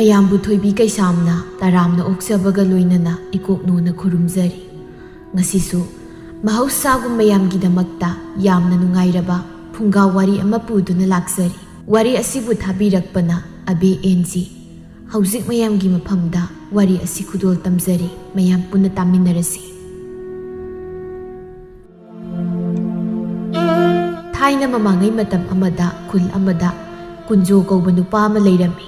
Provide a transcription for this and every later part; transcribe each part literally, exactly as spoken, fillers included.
ꯃꯌꯥꯝꯕꯨ ꯊꯣꯏꯕꯤ ꯀꯩꯁꯥꯝꯅ ꯇꯔꯥꯝꯅ ꯑꯣꯛꯆꯕꯒ ꯂꯣꯏꯅꯅ ꯏꯀꯣꯛꯅꯣꯅ ꯈꯨꯔꯨꯝꯖꯔꯤ꯫ ꯉꯁꯤꯁꯨ ꯃꯍꯧꯁꯥꯒꯨꯝ ꯃꯌꯥꯝꯒꯤꯗꯃꯛꯇ ꯌꯥꯝꯅ ꯅꯨꯡꯉꯥꯏꯔꯕ ꯐꯨꯡꯒꯥ ꯋꯥꯔꯤ ꯑꯃ ꯄꯨꯗꯨꯅ ꯂꯥꯛꯆꯔꯤ꯫ ꯋꯥꯔꯤ ꯑꯁꯤꯕꯨ ꯊꯥꯕꯤꯔꯛꯄꯅ ꯑꯕꯦ ꯑꯦꯟ ꯖꯤ꯫ ꯍꯧꯖꯤꯛ ꯃꯌꯥꯝꯒꯤ ꯃꯐꯝꯗ ꯋꯥꯔꯤ ꯑꯁꯤ ꯈꯨꯗꯣꯜ ꯇꯝꯖꯔꯤ, ꯃꯌꯥꯝ ꯄꯨꯟꯅ ꯇꯥꯃꯤꯟꯅꯔꯁꯤ꯫ ꯊꯥꯏꯅ ꯃꯃꯥꯡꯉꯩ ꯃꯇꯝ ꯑꯃꯗ ꯈꯨꯜ ꯑꯃꯗ ꯀꯨꯟꯖꯣ ꯀꯧꯕ ꯅꯨꯄꯥ ꯑꯃ ꯂꯩꯔꯝꯃꯤ꯫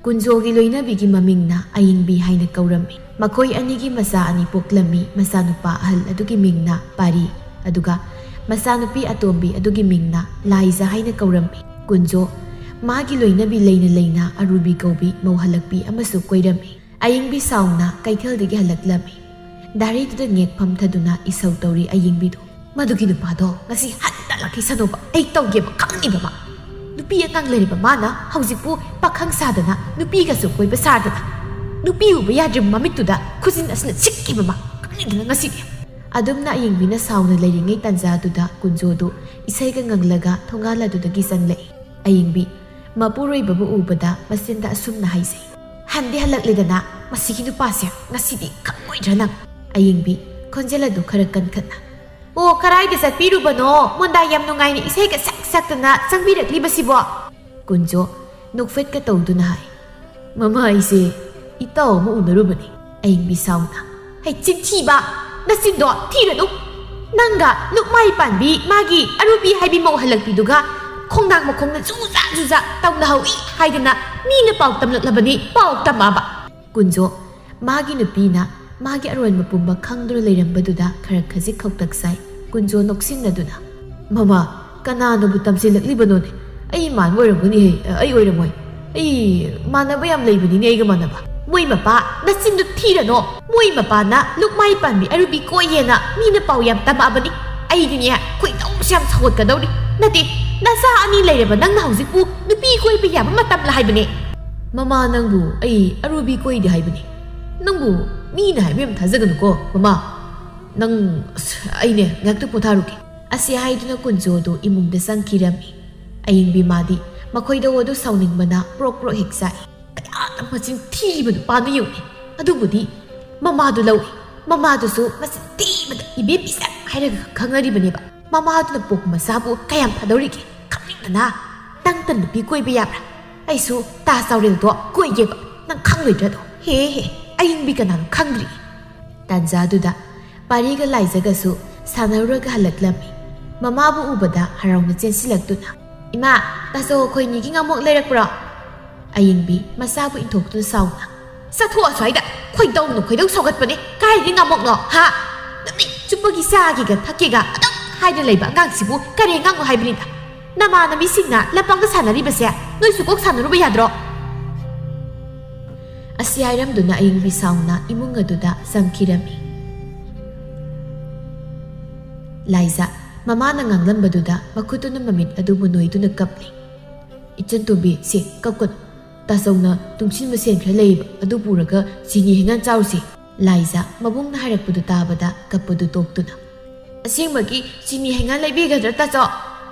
ꯀꯨꯟꯖꯣꯒꯤ ꯂꯣꯏꯅꯕꯤꯒꯤ ꯃꯃꯤꯡꯅ ꯑꯌꯤꯡꯕꯤ ꯍꯥꯏꯅ ꯀꯧꯔꯝꯃꯤ꯫ ꯃꯈꯣꯏ ꯑꯅꯤꯒꯤ ꯃꯆꯥ ꯑꯅꯤ ꯄꯣꯛꯂꯝꯃꯤ꯫ ꯃꯆꯥꯅꯨꯄꯥ ꯑꯍꯜ ꯑꯗꯨꯒꯤ ꯃꯤꯡꯅ ꯄꯥꯔꯤ, ꯑꯗꯨꯒ ꯃꯆꯥꯅꯨꯄꯤ ꯑꯇꯣꯝꯕꯤ ꯑꯗꯨꯒꯤ ꯃꯤꯡꯅ ꯂꯥꯏꯖ ꯍꯥꯏꯅ ꯀꯧꯔꯝꯃꯤ꯫ ꯀꯨꯟꯖꯣ ꯃꯥꯒꯤ ꯂꯣꯏꯅꯕꯤ ꯂꯩꯅ ꯂꯩꯅ ꯑꯔꯨꯕꯤ ꯀꯧꯕꯤ ꯃꯧ ꯍꯜꯂꯛꯄꯤ ꯑꯃꯁꯨ ꯀꯣꯏꯔꯝꯃꯤ꯫ ꯑꯌꯤꯡꯕꯤ ꯁꯥꯎꯅ ꯀꯩꯊꯦꯜꯗꯒꯤ ꯍꯜꯂꯛꯂꯝꯃꯤ꯫ ꯗꯥꯔꯤꯗꯨꯗ ꯉꯦꯛ ꯐꯝꯊꯗꯨꯅ ꯏꯁꯧ ꯇꯧꯔꯤ ꯑꯌꯤꯡꯕꯤꯗꯨ꯫ "ꯃꯗꯨꯒꯤ ꯅꯨꯄꯥꯗꯣ ꯉꯁꯤ ꯍꯟꯗꯂꯛꯈꯤꯁꯅꯣꯕ, ꯑꯩ ꯇꯧꯒꯦꯕ ꯈꯪꯉꯤꯕ ꯃꯥ꯫ ꯅꯨꯄꯤ ꯑꯉꯥꯡ ꯂꯩꯔꯤꯕ ꯃꯥꯅ ꯍꯧꯖꯤꯛꯄꯨ ꯄꯥꯈꯪ ꯁꯥꯗꯅ ꯅꯨꯄꯤꯒꯁꯨ ꯀꯣꯏꯕ ꯁꯥꯗꯅ, ꯅꯨꯄꯤ ꯎꯕ ꯌꯥꯗ꯭ꯔꯤꯕ ꯃꯃꯤꯠꯇꯨꯗ ꯈꯨꯖꯤꯟ ꯑꯁꯤꯅ ꯁꯤꯛꯈꯤꯕ ꯃꯥ꯫ ꯈꯪꯉꯤꯗꯅ ꯉꯁꯤꯗꯤ"꯫ ꯑꯗꯨꯝꯅ ꯑꯌꯤꯡꯕꯤꯅ ꯁꯥꯎꯅ ꯂꯩꯔꯤꯉꯩ ꯇꯥꯟꯖꯥꯗꯨꯗ ꯀꯨꯟꯖꯣꯗꯨ ꯏꯁꯩꯒ ꯉꯪꯂꯒ ꯊꯣꯡꯒꯥꯜ ꯑꯗꯨꯗꯒꯤ ꯆꯪꯂꯛꯏ꯫ ꯑꯌꯤꯡꯕꯤ ꯃꯄꯨꯔꯣꯏꯕꯕꯨ ꯎꯕꯗ ꯃꯆꯤꯟꯗ ꯑꯁꯨꯝꯅ ꯍꯥꯏꯖꯩ, "ꯍꯟꯗꯤ ꯍꯜꯂꯛꯂꯦꯗꯅ, ꯃꯁꯤꯒꯤ ꯅꯨꯄꯥꯁꯦ ꯉꯁꯤꯗꯤ ꯈꯪꯉꯣꯏꯗ꯭ꯔꯥ ꯅꯪ?" ꯑꯌꯤꯡꯕꯤ ꯈꯣꯟꯖꯦꯜ ꯑꯗꯨ ꯈꯔ ꯀꯟꯈꯠꯅ, "ꯑꯣ, ꯀꯔꯥꯏꯗ ꯆꯠꯄꯤꯔꯨꯕꯅꯣ? ꯃꯣꯟꯗꯥ ꯌꯥꯝ ꯅꯨꯡꯉꯥꯏꯅ ꯏꯁꯩꯒ ꯁꯛ ꯁꯛꯇꯅ ꯆꯪꯕꯤꯔꯛꯂꯤꯕꯁꯤꯕꯣ?" ꯀꯨꯟꯖꯣ ꯅꯣꯛꯐꯦꯠꯀ ꯇꯧꯗꯨꯅ ꯍꯥꯏ, "ꯃꯃꯥ, ꯑꯩꯁꯦ ꯏꯇꯥꯎ ꯑꯃ ꯎꯅꯔꯨꯕꯅꯤ"꯫ ꯑꯌꯤꯡꯕꯤ ꯁꯥꯎꯅ, "ꯍꯩ, ꯆꯤꯟꯊꯤꯕ! ꯅꯆꯤꯟꯗꯣ ꯊꯤꯔꯅꯨ! ꯅꯪꯒ ꯂꯨꯛꯃꯥꯏ ꯄꯥꯟꯕꯤ ꯃꯥꯒꯤ ꯑꯔꯨꯕꯤ ꯍꯥꯏꯕꯤ ꯃꯧ ꯍꯜꯂꯛꯄꯤꯗꯨꯒ ꯈꯣꯡꯅꯥꯡ ꯃꯈꯣꯡꯅ ꯖꯨꯖꯥ ꯖꯨꯖꯥ ꯇꯧꯅꯍꯧꯏ ꯍꯥꯏꯗꯅ ꯃꯤꯅ ꯄꯥꯎ ꯇꯝꯂꯛꯂꯕꯅꯤ, ꯄꯥꯎ ꯇꯝꯃꯛꯑꯕ"꯫ ꯀꯨꯟꯖꯣ ꯃꯥꯒꯤ ꯅꯨꯄꯤꯅ ꯃꯥꯒꯤ ꯑꯔꯣꯟꯕ ꯄꯨꯝꯕ ꯈꯪꯗꯨꯅ ꯂꯩꯔꯝꯕꯗꯨꯗ ꯈꯔ ꯈꯖꯤꯛ ꯈꯧꯇꯛ ꯆꯥꯏ꯫ ꯀꯨꯟꯖꯣ ꯅꯣꯛꯁꯤꯟꯅꯗꯨꯅ, "ꯃꯃꯥ, ꯀꯅꯥꯅꯕꯨ ꯇꯝꯁꯤꯜꯂꯛꯂꯤꯕꯅꯣꯅꯦ? ꯑꯩ ꯃꯥꯟꯕ ꯑꯣꯏꯔꯝꯒꯅꯤꯍꯦ, ꯑꯩ ꯑꯣꯏꯔꯝꯃꯣꯏ꯫ ꯑꯩ ꯃꯥꯟꯅꯕ ꯌꯥꯝ ꯂꯩꯕꯅꯤꯅꯦ, ꯑꯩꯒ ꯃꯥꯟꯅꯕ"꯫ "ꯃꯣꯏ ꯃꯄꯥ, ꯅꯆꯤꯟꯗꯨ ꯊꯤꯔꯅꯣ꯫ ꯃꯣꯏ ꯃꯄꯥꯅ ꯂꯨꯛꯃꯥꯏ ꯄꯥꯟꯕꯤ ꯑꯔꯨꯕꯤ ꯀꯣꯏꯌꯦꯅ ꯃꯤꯅ ꯄꯥꯎ ꯌꯥꯝ ꯇꯝꯃꯛꯑꯕꯅꯤ꯫ ꯑꯩꯗꯤꯅꯦ, ꯈꯣꯏꯗꯧꯁꯦ ꯌꯥꯝ ꯁꯥꯎꯒꯠꯀꯗꯧꯔꯤ꯫ ꯅꯠꯇꯦ, ꯅꯆꯥ ꯑꯅꯤ ꯂꯩꯔꯕ ꯅꯪꯅ ꯍꯧꯖꯤꯛꯄꯨ ꯅꯨꯄꯤ ꯀꯣꯏꯕ ꯌꯥꯕ ꯃꯇꯝꯂ ꯍꯥꯏꯕꯅꯦ"꯫ "ꯃꯃꯥ, ꯅꯪꯕꯨ ꯑꯩ ꯑꯔꯨꯕꯤ ꯀꯣꯏꯗꯦ ꯍꯥꯏꯕꯅꯤ꯫ ꯅꯪꯕꯨ ꯃꯤꯅ ꯍꯥꯏꯕ ꯌꯥꯝ ꯊꯥꯖꯒꯅꯨꯀꯣ, ꯃꯃꯥ꯫ ꯅꯪ, ꯑꯁ, ꯑꯩꯅꯦ, ꯉꯥꯏꯍꯥꯛꯇ ꯄꯣꯊꯥꯔꯨꯒꯦ"꯫ ꯑꯁꯤ ꯍꯥꯏꯗꯨꯅ ꯀꯨꯟꯖꯣꯗꯨ ꯏꯃꯨꯡꯗ ꯆꯪꯈꯤꯔꯝꯃꯤ꯫ ꯑꯌꯤꯡꯕꯤ ꯃꯥꯗꯤ ꯃꯈꯣꯏꯗ ꯑꯗꯨ ꯁꯥꯎꯅꯤꯡꯕꯅ ꯄ꯭ꯔꯣꯛ ꯄ꯭ꯔꯣꯛ ꯍꯦꯛ ꯆꯥꯛꯏ꯫ "ꯀꯌꯥꯗ ꯃꯆꯤꯟ ꯊꯤꯔꯤꯕ ꯅꯨꯄꯥꯗꯨ ꯌꯦꯡꯉꯨꯅꯦ꯫ ꯑꯗꯨꯕꯨꯗꯤ ꯃꯃꯥꯗꯨ ꯂꯧꯏ꯫ ꯃꯃꯥꯗꯨꯁꯨ ꯃꯆꯤꯟ ꯊꯤꯕꯗ ꯏꯕꯦꯝ ꯄꯤꯁꯛ ꯍꯥꯏꯔꯒ ꯈꯪꯅꯔꯤꯕꯅꯦꯕ꯫ ꯃꯃꯥꯗꯨꯅ ꯄꯣꯛꯄ ꯃꯆꯥꯕꯨ ꯀꯌꯥꯝ ꯐꯗꯧꯔꯤꯒꯦ? ꯈꯪꯅꯤꯡꯗꯅ꯫ ꯅꯪꯇ ꯅꯨꯄꯤ ꯀꯣꯏꯕ ꯌꯥꯕ꯭ꯔꯥ? ꯑꯩꯁꯨ ꯇꯥ ꯆꯥꯎꯔꯦꯜꯗꯣ ꯀꯣꯏꯒꯦꯕ꯫ ꯅꯪ ꯈꯪꯂꯣꯏꯗ꯭ꯔꯗꯣ? ꯍꯦ ꯍꯦ, ꯑꯌꯤꯡꯕꯤ ꯀꯅꯥꯅꯣ ꯈꯪꯗ꯭ꯔꯤ꯫ ꯇꯥꯟꯖꯥꯗꯨꯗ ꯄꯥꯔꯤꯒ ꯂꯥꯏꯖꯒꯁꯨ ꯁꯥꯟꯅꯔꯨꯔꯒ ꯍꯜꯂꯛꯂꯝꯃꯤ꯫ ꯃꯃꯥꯕꯨ ꯎꯕꯗ ꯍꯔꯥꯎꯅ ꯆꯦꯟꯁꯤꯜꯂꯛꯇꯨꯅ, "ꯏꯃꯥ, ꯇꯥꯆꯧ ꯑꯩꯈꯣꯏꯅꯤꯒꯤ ꯉꯥꯃꯣꯛ ꯂꯩꯔꯛꯄ꯭ꯔꯣ?" ꯑꯌꯤꯡꯕꯤ ꯃꯆꯥꯕꯨ ꯏꯟꯊꯣꯛꯇꯨꯅ ꯁꯥꯎꯅ, "ꯆꯠꯊꯣꯛ ꯑꯁ꯭ꯋꯥꯏꯗ꯫ ꯈꯣꯏꯗꯧꯅ ꯈꯣꯏꯗꯧ ꯁꯥꯎꯒꯠꯄꯅꯦ꯫ ꯀꯥꯏꯗꯒꯤ ꯉꯥꯃꯣꯛꯅꯣ, ꯍꯥ? ꯅꯨꯃꯤꯠ ꯆꯨꯞꯄꯒꯤ ꯆꯥꯒꯦꯒ ꯊꯛꯀꯦꯒ ꯑꯗꯨꯝ ꯍꯥꯏꯗꯅ ꯂꯩꯕ ꯑꯉꯥꯡꯁꯤꯕꯨ ꯀꯔꯤ ꯑꯉꯥꯡꯅꯣ ꯍꯥꯏꯕꯅꯤꯗ? ꯅꯃꯥꯟꯅꯕꯤꯁꯤꯡꯅ ꯂꯝꯄꯥꯛꯇ ꯁꯥꯟꯅꯔꯤꯕꯁꯦ ꯅꯣꯏꯁꯨ ꯀꯣꯛ ꯁꯥꯟꯅꯔꯨꯕ ꯌꯥꯗ꯭ꯔꯣ?" ꯑꯁꯤ ꯍꯥꯏꯔꯝꯗꯨꯅ ꯑꯌꯤꯡꯕꯤ ꯁꯥꯎꯅ ꯏꯃꯨꯡ ꯑꯗꯨꯗ ꯆꯪꯈꯤꯔꯝꯃꯤ꯫ ꯂꯥꯏꯖ ꯃꯃꯥꯅ ꯉꯥꯡꯂꯝꯕꯗꯨꯗ ꯃꯈꯨꯠꯇꯨꯅ ꯃꯃꯤꯠ ꯑꯗꯨꯕꯨ ꯅꯣꯏꯗꯨꯅ ꯀꯞꯂꯤ꯫ "ꯏꯆꯟꯇꯣꯝꯕꯤ, ꯁꯦ, ꯀꯞꯀꯅꯨ꯫ ꯇꯥꯆꯧꯅ ꯇꯨꯡꯁꯤꯟꯕ ꯁꯦꯟ ꯈꯔ ꯂꯩꯌꯦꯕ, ꯑꯗꯨ ꯄꯨꯔꯒ ꯆꯤꯅꯤ ꯍꯩꯉꯥꯟ ꯆꯥꯔꯨꯁꯦ꯫" ꯂꯥꯏꯖ ꯃꯕꯨꯡꯅ ꯍꯥꯏꯔꯛꯄꯗꯨ ꯇꯥꯕꯗ ꯀꯞꯄꯗꯨ ꯇꯣꯛꯇꯨꯅ, "ꯑꯁꯦꯡꯕꯒꯤ ꯆꯤꯅꯤ ꯍꯩꯉꯥꯟ ꯂꯩꯕꯤꯒꯗ꯭ꯔꯥ, ꯇꯥꯆꯧ?"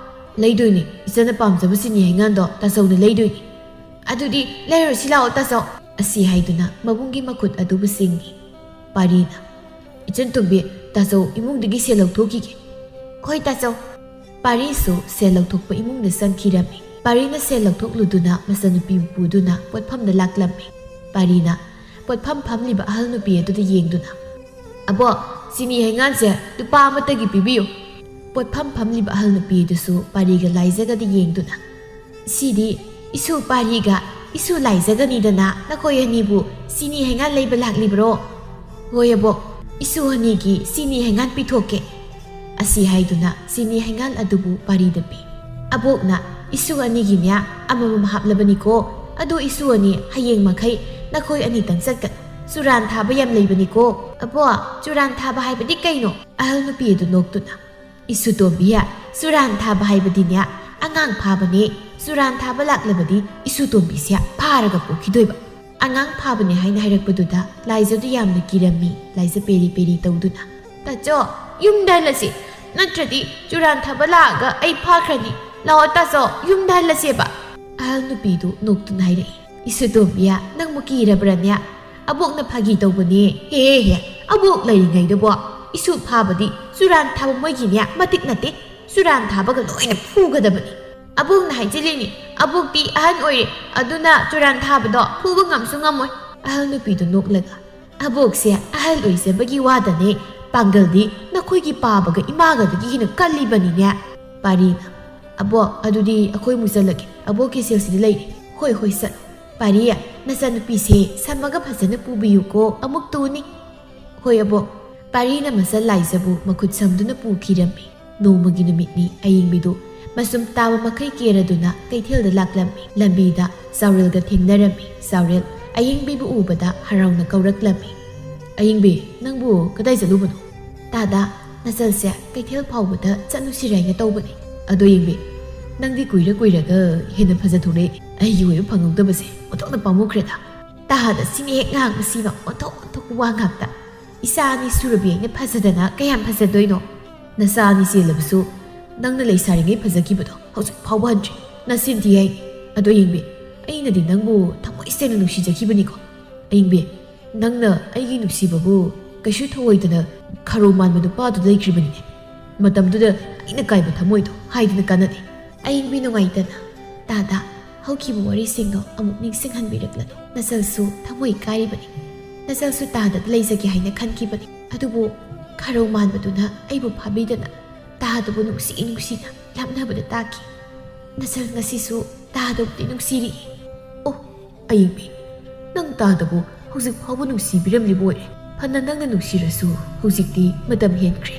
"ꯂꯩꯗꯣꯏꯅꯤ꯫ ꯏꯆꯟꯅ ꯄꯥꯝꯖꯕ ꯆꯤꯅꯤ ꯍꯩꯉꯥꯟꯗꯣ ꯇꯥꯆꯧꯅ ꯂꯩꯗꯣꯏꯅꯤ꯫" "ꯑꯗꯨꯗꯤ ꯂꯩꯔꯨꯁꯤ ꯂꯥꯛꯑꯣ, ꯇꯥꯆꯧ꯫" ꯑꯁꯤ ꯍꯥꯏꯗꯨꯅ ꯃꯕꯨꯡꯒꯤ ꯃꯈꯨꯠ ꯑꯗꯨꯕꯨ ꯁꯤꯡꯏ꯫ ꯄꯥꯔꯤꯅ, "ꯏꯆꯟꯇꯣꯝꯕꯤ, ꯇꯥꯆꯧ ꯏꯃꯨꯡꯗꯒꯤ ꯁꯦꯜ ꯂꯧꯊꯣꯛꯈꯤꯒꯦ꯫" "ꯍꯣꯏ, ꯇꯥꯆꯧ꯫" ꯄꯥꯔꯤꯁꯨ ꯁꯦꯜ ꯂꯧꯊꯣꯛꯄ ꯏꯃꯨꯡꯗ ꯆꯪꯈꯤꯔꯝꯃꯤ꯫ ꯄꯥꯔꯤꯅ ꯁꯦꯜ ꯂꯧꯊꯣꯛꯂꯨꯗꯨꯅ ꯃꯆꯟꯅꯨꯄꯤꯕꯨ ꯄꯨꯗꯨꯅ ꯄꯣꯠꯐꯝꯗ ꯂꯥꯛꯂꯝꯃꯤ꯫ ꯄꯥꯔꯤꯅ ꯄꯣꯠꯐꯝ ꯐꯝꯂꯤꯕ ꯑꯍꯜ ꯅꯨꯄꯤ ꯑꯗꯨꯗ ꯌꯦꯡꯗꯨꯅ, "ꯑꯕꯣꯛ, ꯆꯤꯅꯤ ꯍꯩꯉꯥꯟꯁꯦ ꯂꯨꯄꯥ ꯑꯃꯠꯇꯒꯤ ꯄꯤꯕꯤꯌꯨ꯫" ꯄꯣꯠꯐꯝ ꯐꯝꯂꯤꯕ ꯑꯍꯜ ꯅꯨꯄꯤ ꯑꯗꯨꯁꯨ ꯄꯥꯔꯤꯒ ꯂꯥꯏꯖꯒꯗ ꯌꯦꯡꯗꯨꯅ, "ꯁꯤꯗꯤ ꯏꯁꯨ ꯄꯥꯔꯤꯒ ꯏꯁꯨ ꯂꯥꯏꯖꯒꯅꯤꯗꯅ, ꯅꯈꯣꯏ ꯑꯅꯤꯕꯨ ꯆꯤꯅꯤ ꯍꯩꯉꯥꯟ ꯂꯩꯕ ꯂꯥꯛꯂꯤꯕ꯭ꯔꯣ?" "ꯍꯣꯏ ꯑꯕꯣꯛ, ꯏꯁꯨ ꯑꯅꯤꯒꯤ ꯆꯤꯅꯤ ꯍꯩꯉꯥꯟ ꯄꯤꯊꯣꯛꯀꯦ꯫" ꯑꯁꯤ ꯍꯥꯏꯗꯨꯅ ꯆꯤꯅꯤ ꯍꯩꯉꯥꯟ ꯑꯗꯨꯕꯨ ꯄꯥꯔꯤꯗ ꯄꯤ꯫ "ꯑꯕꯣꯛꯅ ꯏꯁꯨ ꯑꯅꯤꯒꯤꯅꯦ ꯑꯃꯃꯝ ꯍꯥꯞꯂꯕꯅꯤꯀꯣ꯫ ꯑꯗꯨ ꯏꯁꯨ ꯑꯅꯤ ꯍꯌꯦꯡ ꯃꯈꯩ ꯅꯈꯣꯏ ꯑꯅꯤꯇꯪ ꯆꯠꯀꯅꯨ꯫ ꯆꯨꯔꯥꯟ ꯊꯥꯕ ꯌꯥꯝ ꯂꯩꯕꯅꯤꯀꯣ꯫" "ꯑꯕꯣꯛ, ꯆꯨꯔꯥꯟ ꯊꯥꯕ ꯍꯥꯏꯕꯗꯤ ꯀꯩꯅꯣ?" ꯑꯍꯜ ꯅꯨꯄꯤ ꯑꯗꯨ ꯅꯣꯛꯇꯨꯅ, "ꯏꯁꯨ ꯇꯣꯝꯕꯤ, ꯆꯨꯔꯥꯟ ꯊꯥꯕ ꯍꯥꯏꯕꯗꯤꯅꯦ ꯑꯉꯥꯡ ꯐꯥꯕꯅꯦ꯫ ꯆꯨꯔꯥꯟ ꯊꯥꯕ ꯂꯥꯛꯂꯕꯗꯤ ꯏꯁꯨ ꯇꯣꯝꯕꯤꯁꯦ ꯐꯥꯔꯒ ꯄꯣꯛꯈꯤꯗꯣꯏꯕ꯫" ꯑꯉꯥꯡ ꯐꯥꯕꯅꯦ ꯍꯥꯏꯅ ꯍꯥꯏꯔꯛꯄꯗꯨꯗ ꯂꯥꯏꯖꯗꯨ ꯌꯥꯝꯅ ꯀꯤꯔꯝꯃꯤ꯫ ꯂꯥꯏꯖ ꯄꯦꯔꯤ ꯄꯦꯔꯤ ꯇꯧꯗꯨꯅ, "ꯇꯥꯆꯧ, ꯌꯨꯝꯗ ꯍꯜꯂꯁꯤ, ꯅꯠꯇ꯭ꯔꯗꯤ ꯆꯨꯔꯥꯟ ꯊꯥꯕ ꯂꯥꯛꯑꯒ ꯑꯩ ꯐꯥꯈ꯭ꯔꯅꯤ꯫ ꯂꯥꯛꯑꯣ ꯇꯥꯆꯧ, ꯌꯨꯝꯗ ꯍꯜꯂꯁꯦꯕ꯫" ꯑꯍꯜ ꯅꯨꯄꯤꯗꯨ ꯅꯣꯛꯇꯨꯅ ꯍꯥꯏꯔꯛꯏ꯫ "ꯏꯁꯨ ꯇꯣꯝꯕꯤꯌꯥ, ꯅꯪꯕꯨ ꯀꯤꯔꯕ꯭ꯔꯅꯦ? ꯑꯕꯣꯛꯅ ꯐꯥꯒꯤ ꯇꯧꯕꯅꯦ꯫ ꯍꯦ ꯍꯦ, ꯑꯕꯣꯛ ꯂꯩꯔꯤꯉꯩꯗꯕꯣ ꯏꯁꯨ ꯐꯥꯕꯗꯤ ꯆꯨꯔꯥꯟ ꯊꯥꯕ ꯃꯣꯏꯒꯤꯅꯦ ꯃꯇꯤꯛ ꯅꯠꯇꯦ꯫ ꯆꯨꯔꯥꯟ ꯊꯥꯕꯒ ꯂꯣꯏꯅ ꯐꯨꯒꯗꯕꯅꯤ꯫ ꯑꯕꯣꯛꯅ ꯍꯥꯏꯖꯤꯜꯂꯤꯅꯤ꯫ ꯑꯕꯣꯛꯇꯤ ꯑꯍꯟ ꯑꯣꯏꯔꯦ, ꯑꯗꯨꯅ ꯆꯨꯔꯥꯟ ꯊꯥꯕꯗꯣ ꯐꯨꯕ ꯉꯝꯁꯨ ꯉꯝꯃꯣꯏ꯫" ꯑꯍꯜ ꯅꯨꯄꯤꯗꯨ ꯅꯣꯛꯂꯒ, "ꯑꯕꯣꯛꯁꯦ ꯑꯍꯜ ꯑꯣꯏꯖꯕꯒꯤ ꯋꯥꯗꯅꯦ, ꯄꯥꯡꯒꯜꯗꯤ ꯅꯈꯣꯏꯒꯤ ꯄꯥꯕꯒ ꯏꯃꯥꯒꯗꯒꯤ ꯍꯦꯟꯅ ꯀꯜꯂꯤꯕꯅꯤꯅꯦ꯫" ꯄꯥꯔꯤꯅ, "ꯑꯕꯣꯛ, ꯑꯗꯨꯗꯤ ꯑꯩꯈꯣꯏ ꯑꯃꯨꯛ ꯆꯠꯂꯒꯦ꯫ ꯑꯕꯣꯛꯀꯤ ꯁꯦꯜꯁꯤꯗꯤ ꯂꯩꯔꯦ꯫" "ꯍꯣꯏ ꯍꯣꯏ, ꯆꯠꯂꯣ꯫ ꯄꯥꯔꯤ, ꯅꯆꯟꯅꯨꯄꯤꯁꯦ ꯁꯝꯃꯒ ꯐꯖꯅ ꯄꯨꯕꯤꯌꯨꯀꯣ, ꯑꯃꯨꯛ ꯇꯨꯅꯤ꯫" "ꯍꯣꯏ ꯑꯕꯣꯛ꯫" ꯄꯥꯔꯤꯅ ꯃꯆꯜ ꯂꯥꯏꯖꯕꯨ ꯃꯈꯨꯠ ꯁꯝꯗꯨꯅ ꯄꯨꯈꯤꯔꯝꯃꯤ꯫ ꯅꯣꯡꯃꯒꯤ ꯅꯨꯃꯤꯠꯅꯤ꯫ ꯑꯌꯤꯡꯕꯤꯗꯨ ꯃꯆꯨꯝ ꯇꯥꯕ ꯃꯈꯩ ꯀꯦꯔꯗꯨꯅ ꯀꯩꯊꯦꯜꯗ ꯂꯥꯛꯂꯝꯃꯤ꯫ ꯂꯝꯕꯤꯗ ꯆꯥꯎꯔꯦꯜꯒ ꯊꯦꯡꯅꯔꯝꯃꯤ꯫ ꯆꯥꯎꯔꯦꯜ ꯑꯌꯤꯡꯕꯤꯕꯨ ꯎꯕꯗ ꯍꯔꯥꯎꯅ ꯀꯧꯔꯛꯂꯝꯃꯤ꯫ "ꯑꯌꯤꯡꯕꯤ, ꯅꯪꯕꯨ ꯀꯗꯥꯏ ꯆꯠꯂꯨꯕꯅꯣ?" "ꯇꯥꯗ, ꯅꯆꯜꯁꯦ ꯀꯩꯊꯦꯜ ꯐꯥꯎꯕꯗ ꯆꯠꯂꯨꯁꯤꯔ ꯍꯥꯏꯅ ꯇꯧꯕꯅꯤ꯫" "ꯑꯗꯣ ꯌꯦꯡꯕꯤ, ꯅꯪꯗꯤ ꯀꯨꯏꯔ ꯀꯨꯏꯔꯒ ꯍꯦꯟꯅ ꯐꯖꯊꯣꯔꯛꯑꯦ꯫ ꯑꯩꯒꯤ ꯑꯣꯏꯕ ꯐꯪꯍꯧꯗꯕꯁꯦ ꯑꯣꯟꯊꯣꯛꯅ ꯄꯥꯝꯃꯨꯈ꯭ꯔꯦꯗ꯫ ꯇꯥꯗ ꯁꯤꯅ ꯍꯦꯛ ꯉꯥꯡꯕꯁꯤꯃ ꯑꯣꯟꯊꯣꯛ ꯑꯣꯟꯊꯣꯛꯄ ꯋꯥ ꯉꯥꯛꯇ꯫ ꯏꯆꯥ ꯑꯅꯤ ꯁꯨꯔꯕꯤ ꯑꯩꯅ ꯐꯖꯗꯅ ꯀꯌꯥꯝ ꯐꯖꯗꯣꯏꯅꯣ? ꯅꯆꯥ ꯑꯅꯤ ꯆꯦꯜꯂꯕꯁꯨ ꯅꯪꯅ ꯂꯩꯁꯥꯔꯤꯉꯩ ꯐꯖꯈꯤꯕꯗꯣ ꯍꯧꯖꯤꯛ ꯐꯥꯎꯕ ꯍꯟꯗ꯭ꯔꯤ꯫ ꯅꯆꯤꯟ ꯊꯤ ꯍꯥꯏꯅꯤ꯫ ꯑꯗꯣ ꯌꯦꯡꯕꯤ, ꯑꯩꯅꯗꯤ ꯅꯪꯕꯨ ꯊꯃꯣꯏ ꯁꯦꯡꯅ ꯅꯨꯡꯁꯤꯖꯈꯤꯕꯅꯤꯀꯣ꯫ ꯑꯌꯤꯡꯕꯤ, ꯅꯪꯅ ꯑꯩꯒꯤ ꯅꯨꯡꯁꯤꯕꯕꯨ ꯀꯩꯁꯨ ꯊꯧꯑꯣꯏꯗꯅ ꯈꯔꯧ ꯃꯥꯟꯕ ꯅꯨꯄꯥꯗꯨ ꯂꯩꯈ꯭ꯔꯤꯕꯅꯤꯅꯦ꯫ ꯃꯇꯝꯗꯨꯗ ꯑꯩꯅ ꯀꯥꯏꯕ ꯊꯃꯣꯏꯗꯣ ꯍꯥꯏꯗꯅ ꯀꯥꯟꯅꯗꯦ꯫" ꯑꯌꯤꯡꯕꯤ ꯅꯨꯡꯉꯥꯏꯇꯅ, "ꯇꯥꯗ, ꯍꯧꯈꯤꯕ ꯋꯥꯔꯤꯁꯤꯡꯗꯣ ꯑꯃꯨꯛ ꯅꯤꯡꯁꯤꯡꯍꯟꯕꯤꯔꯛꯂꯅꯨ꯫ ꯅꯆꯜꯁꯨ ꯊꯃꯣꯏ ꯀꯥꯏꯔꯤꯕꯅꯤ꯫ ꯅꯆꯜꯁꯨ ꯇꯥꯗꯗ ꯂꯩꯖꯒꯦ ꯍꯥꯏꯅ ꯈꯟꯈꯤꯕꯅꯤ꯫ ꯑꯗꯨꯕꯨ ꯈꯔꯧ ꯃꯥꯟꯕꯗꯨꯅ ꯑꯩꯕꯨ ꯐꯥꯕꯤꯗꯅ ꯇꯥꯗꯕꯨ ꯅꯨꯡꯁꯤ ꯅꯨꯡꯁꯤꯅ ꯂꯥꯞꯅꯕꯗ ꯇꯥꯈꯤ꯫ ꯅꯆꯜ ꯉꯁꯤꯁꯨ ꯇꯥꯗꯕꯨꯗꯤ ꯅꯨꯡꯁꯤꯔꯤ꯫" "ꯑꯣ, ꯑꯌꯤꯡꯕꯤ, ꯅꯪ ꯇꯥꯗꯕꯨ ꯍꯧꯖꯤꯛ ꯐꯥꯎꯕ ꯅꯨꯡꯁꯤꯕꯤꯔꯝꯂꯤꯕ ꯑꯣꯏꯔꯦ꯫ ꯐꯅ ꯅꯪꯅ ꯅꯨꯡꯁꯤꯔꯁꯨ ꯍꯧꯖꯤꯛꯇꯤ ꯃꯇꯝ ꯍꯦꯟꯈ꯭ꯔꯦ꯫"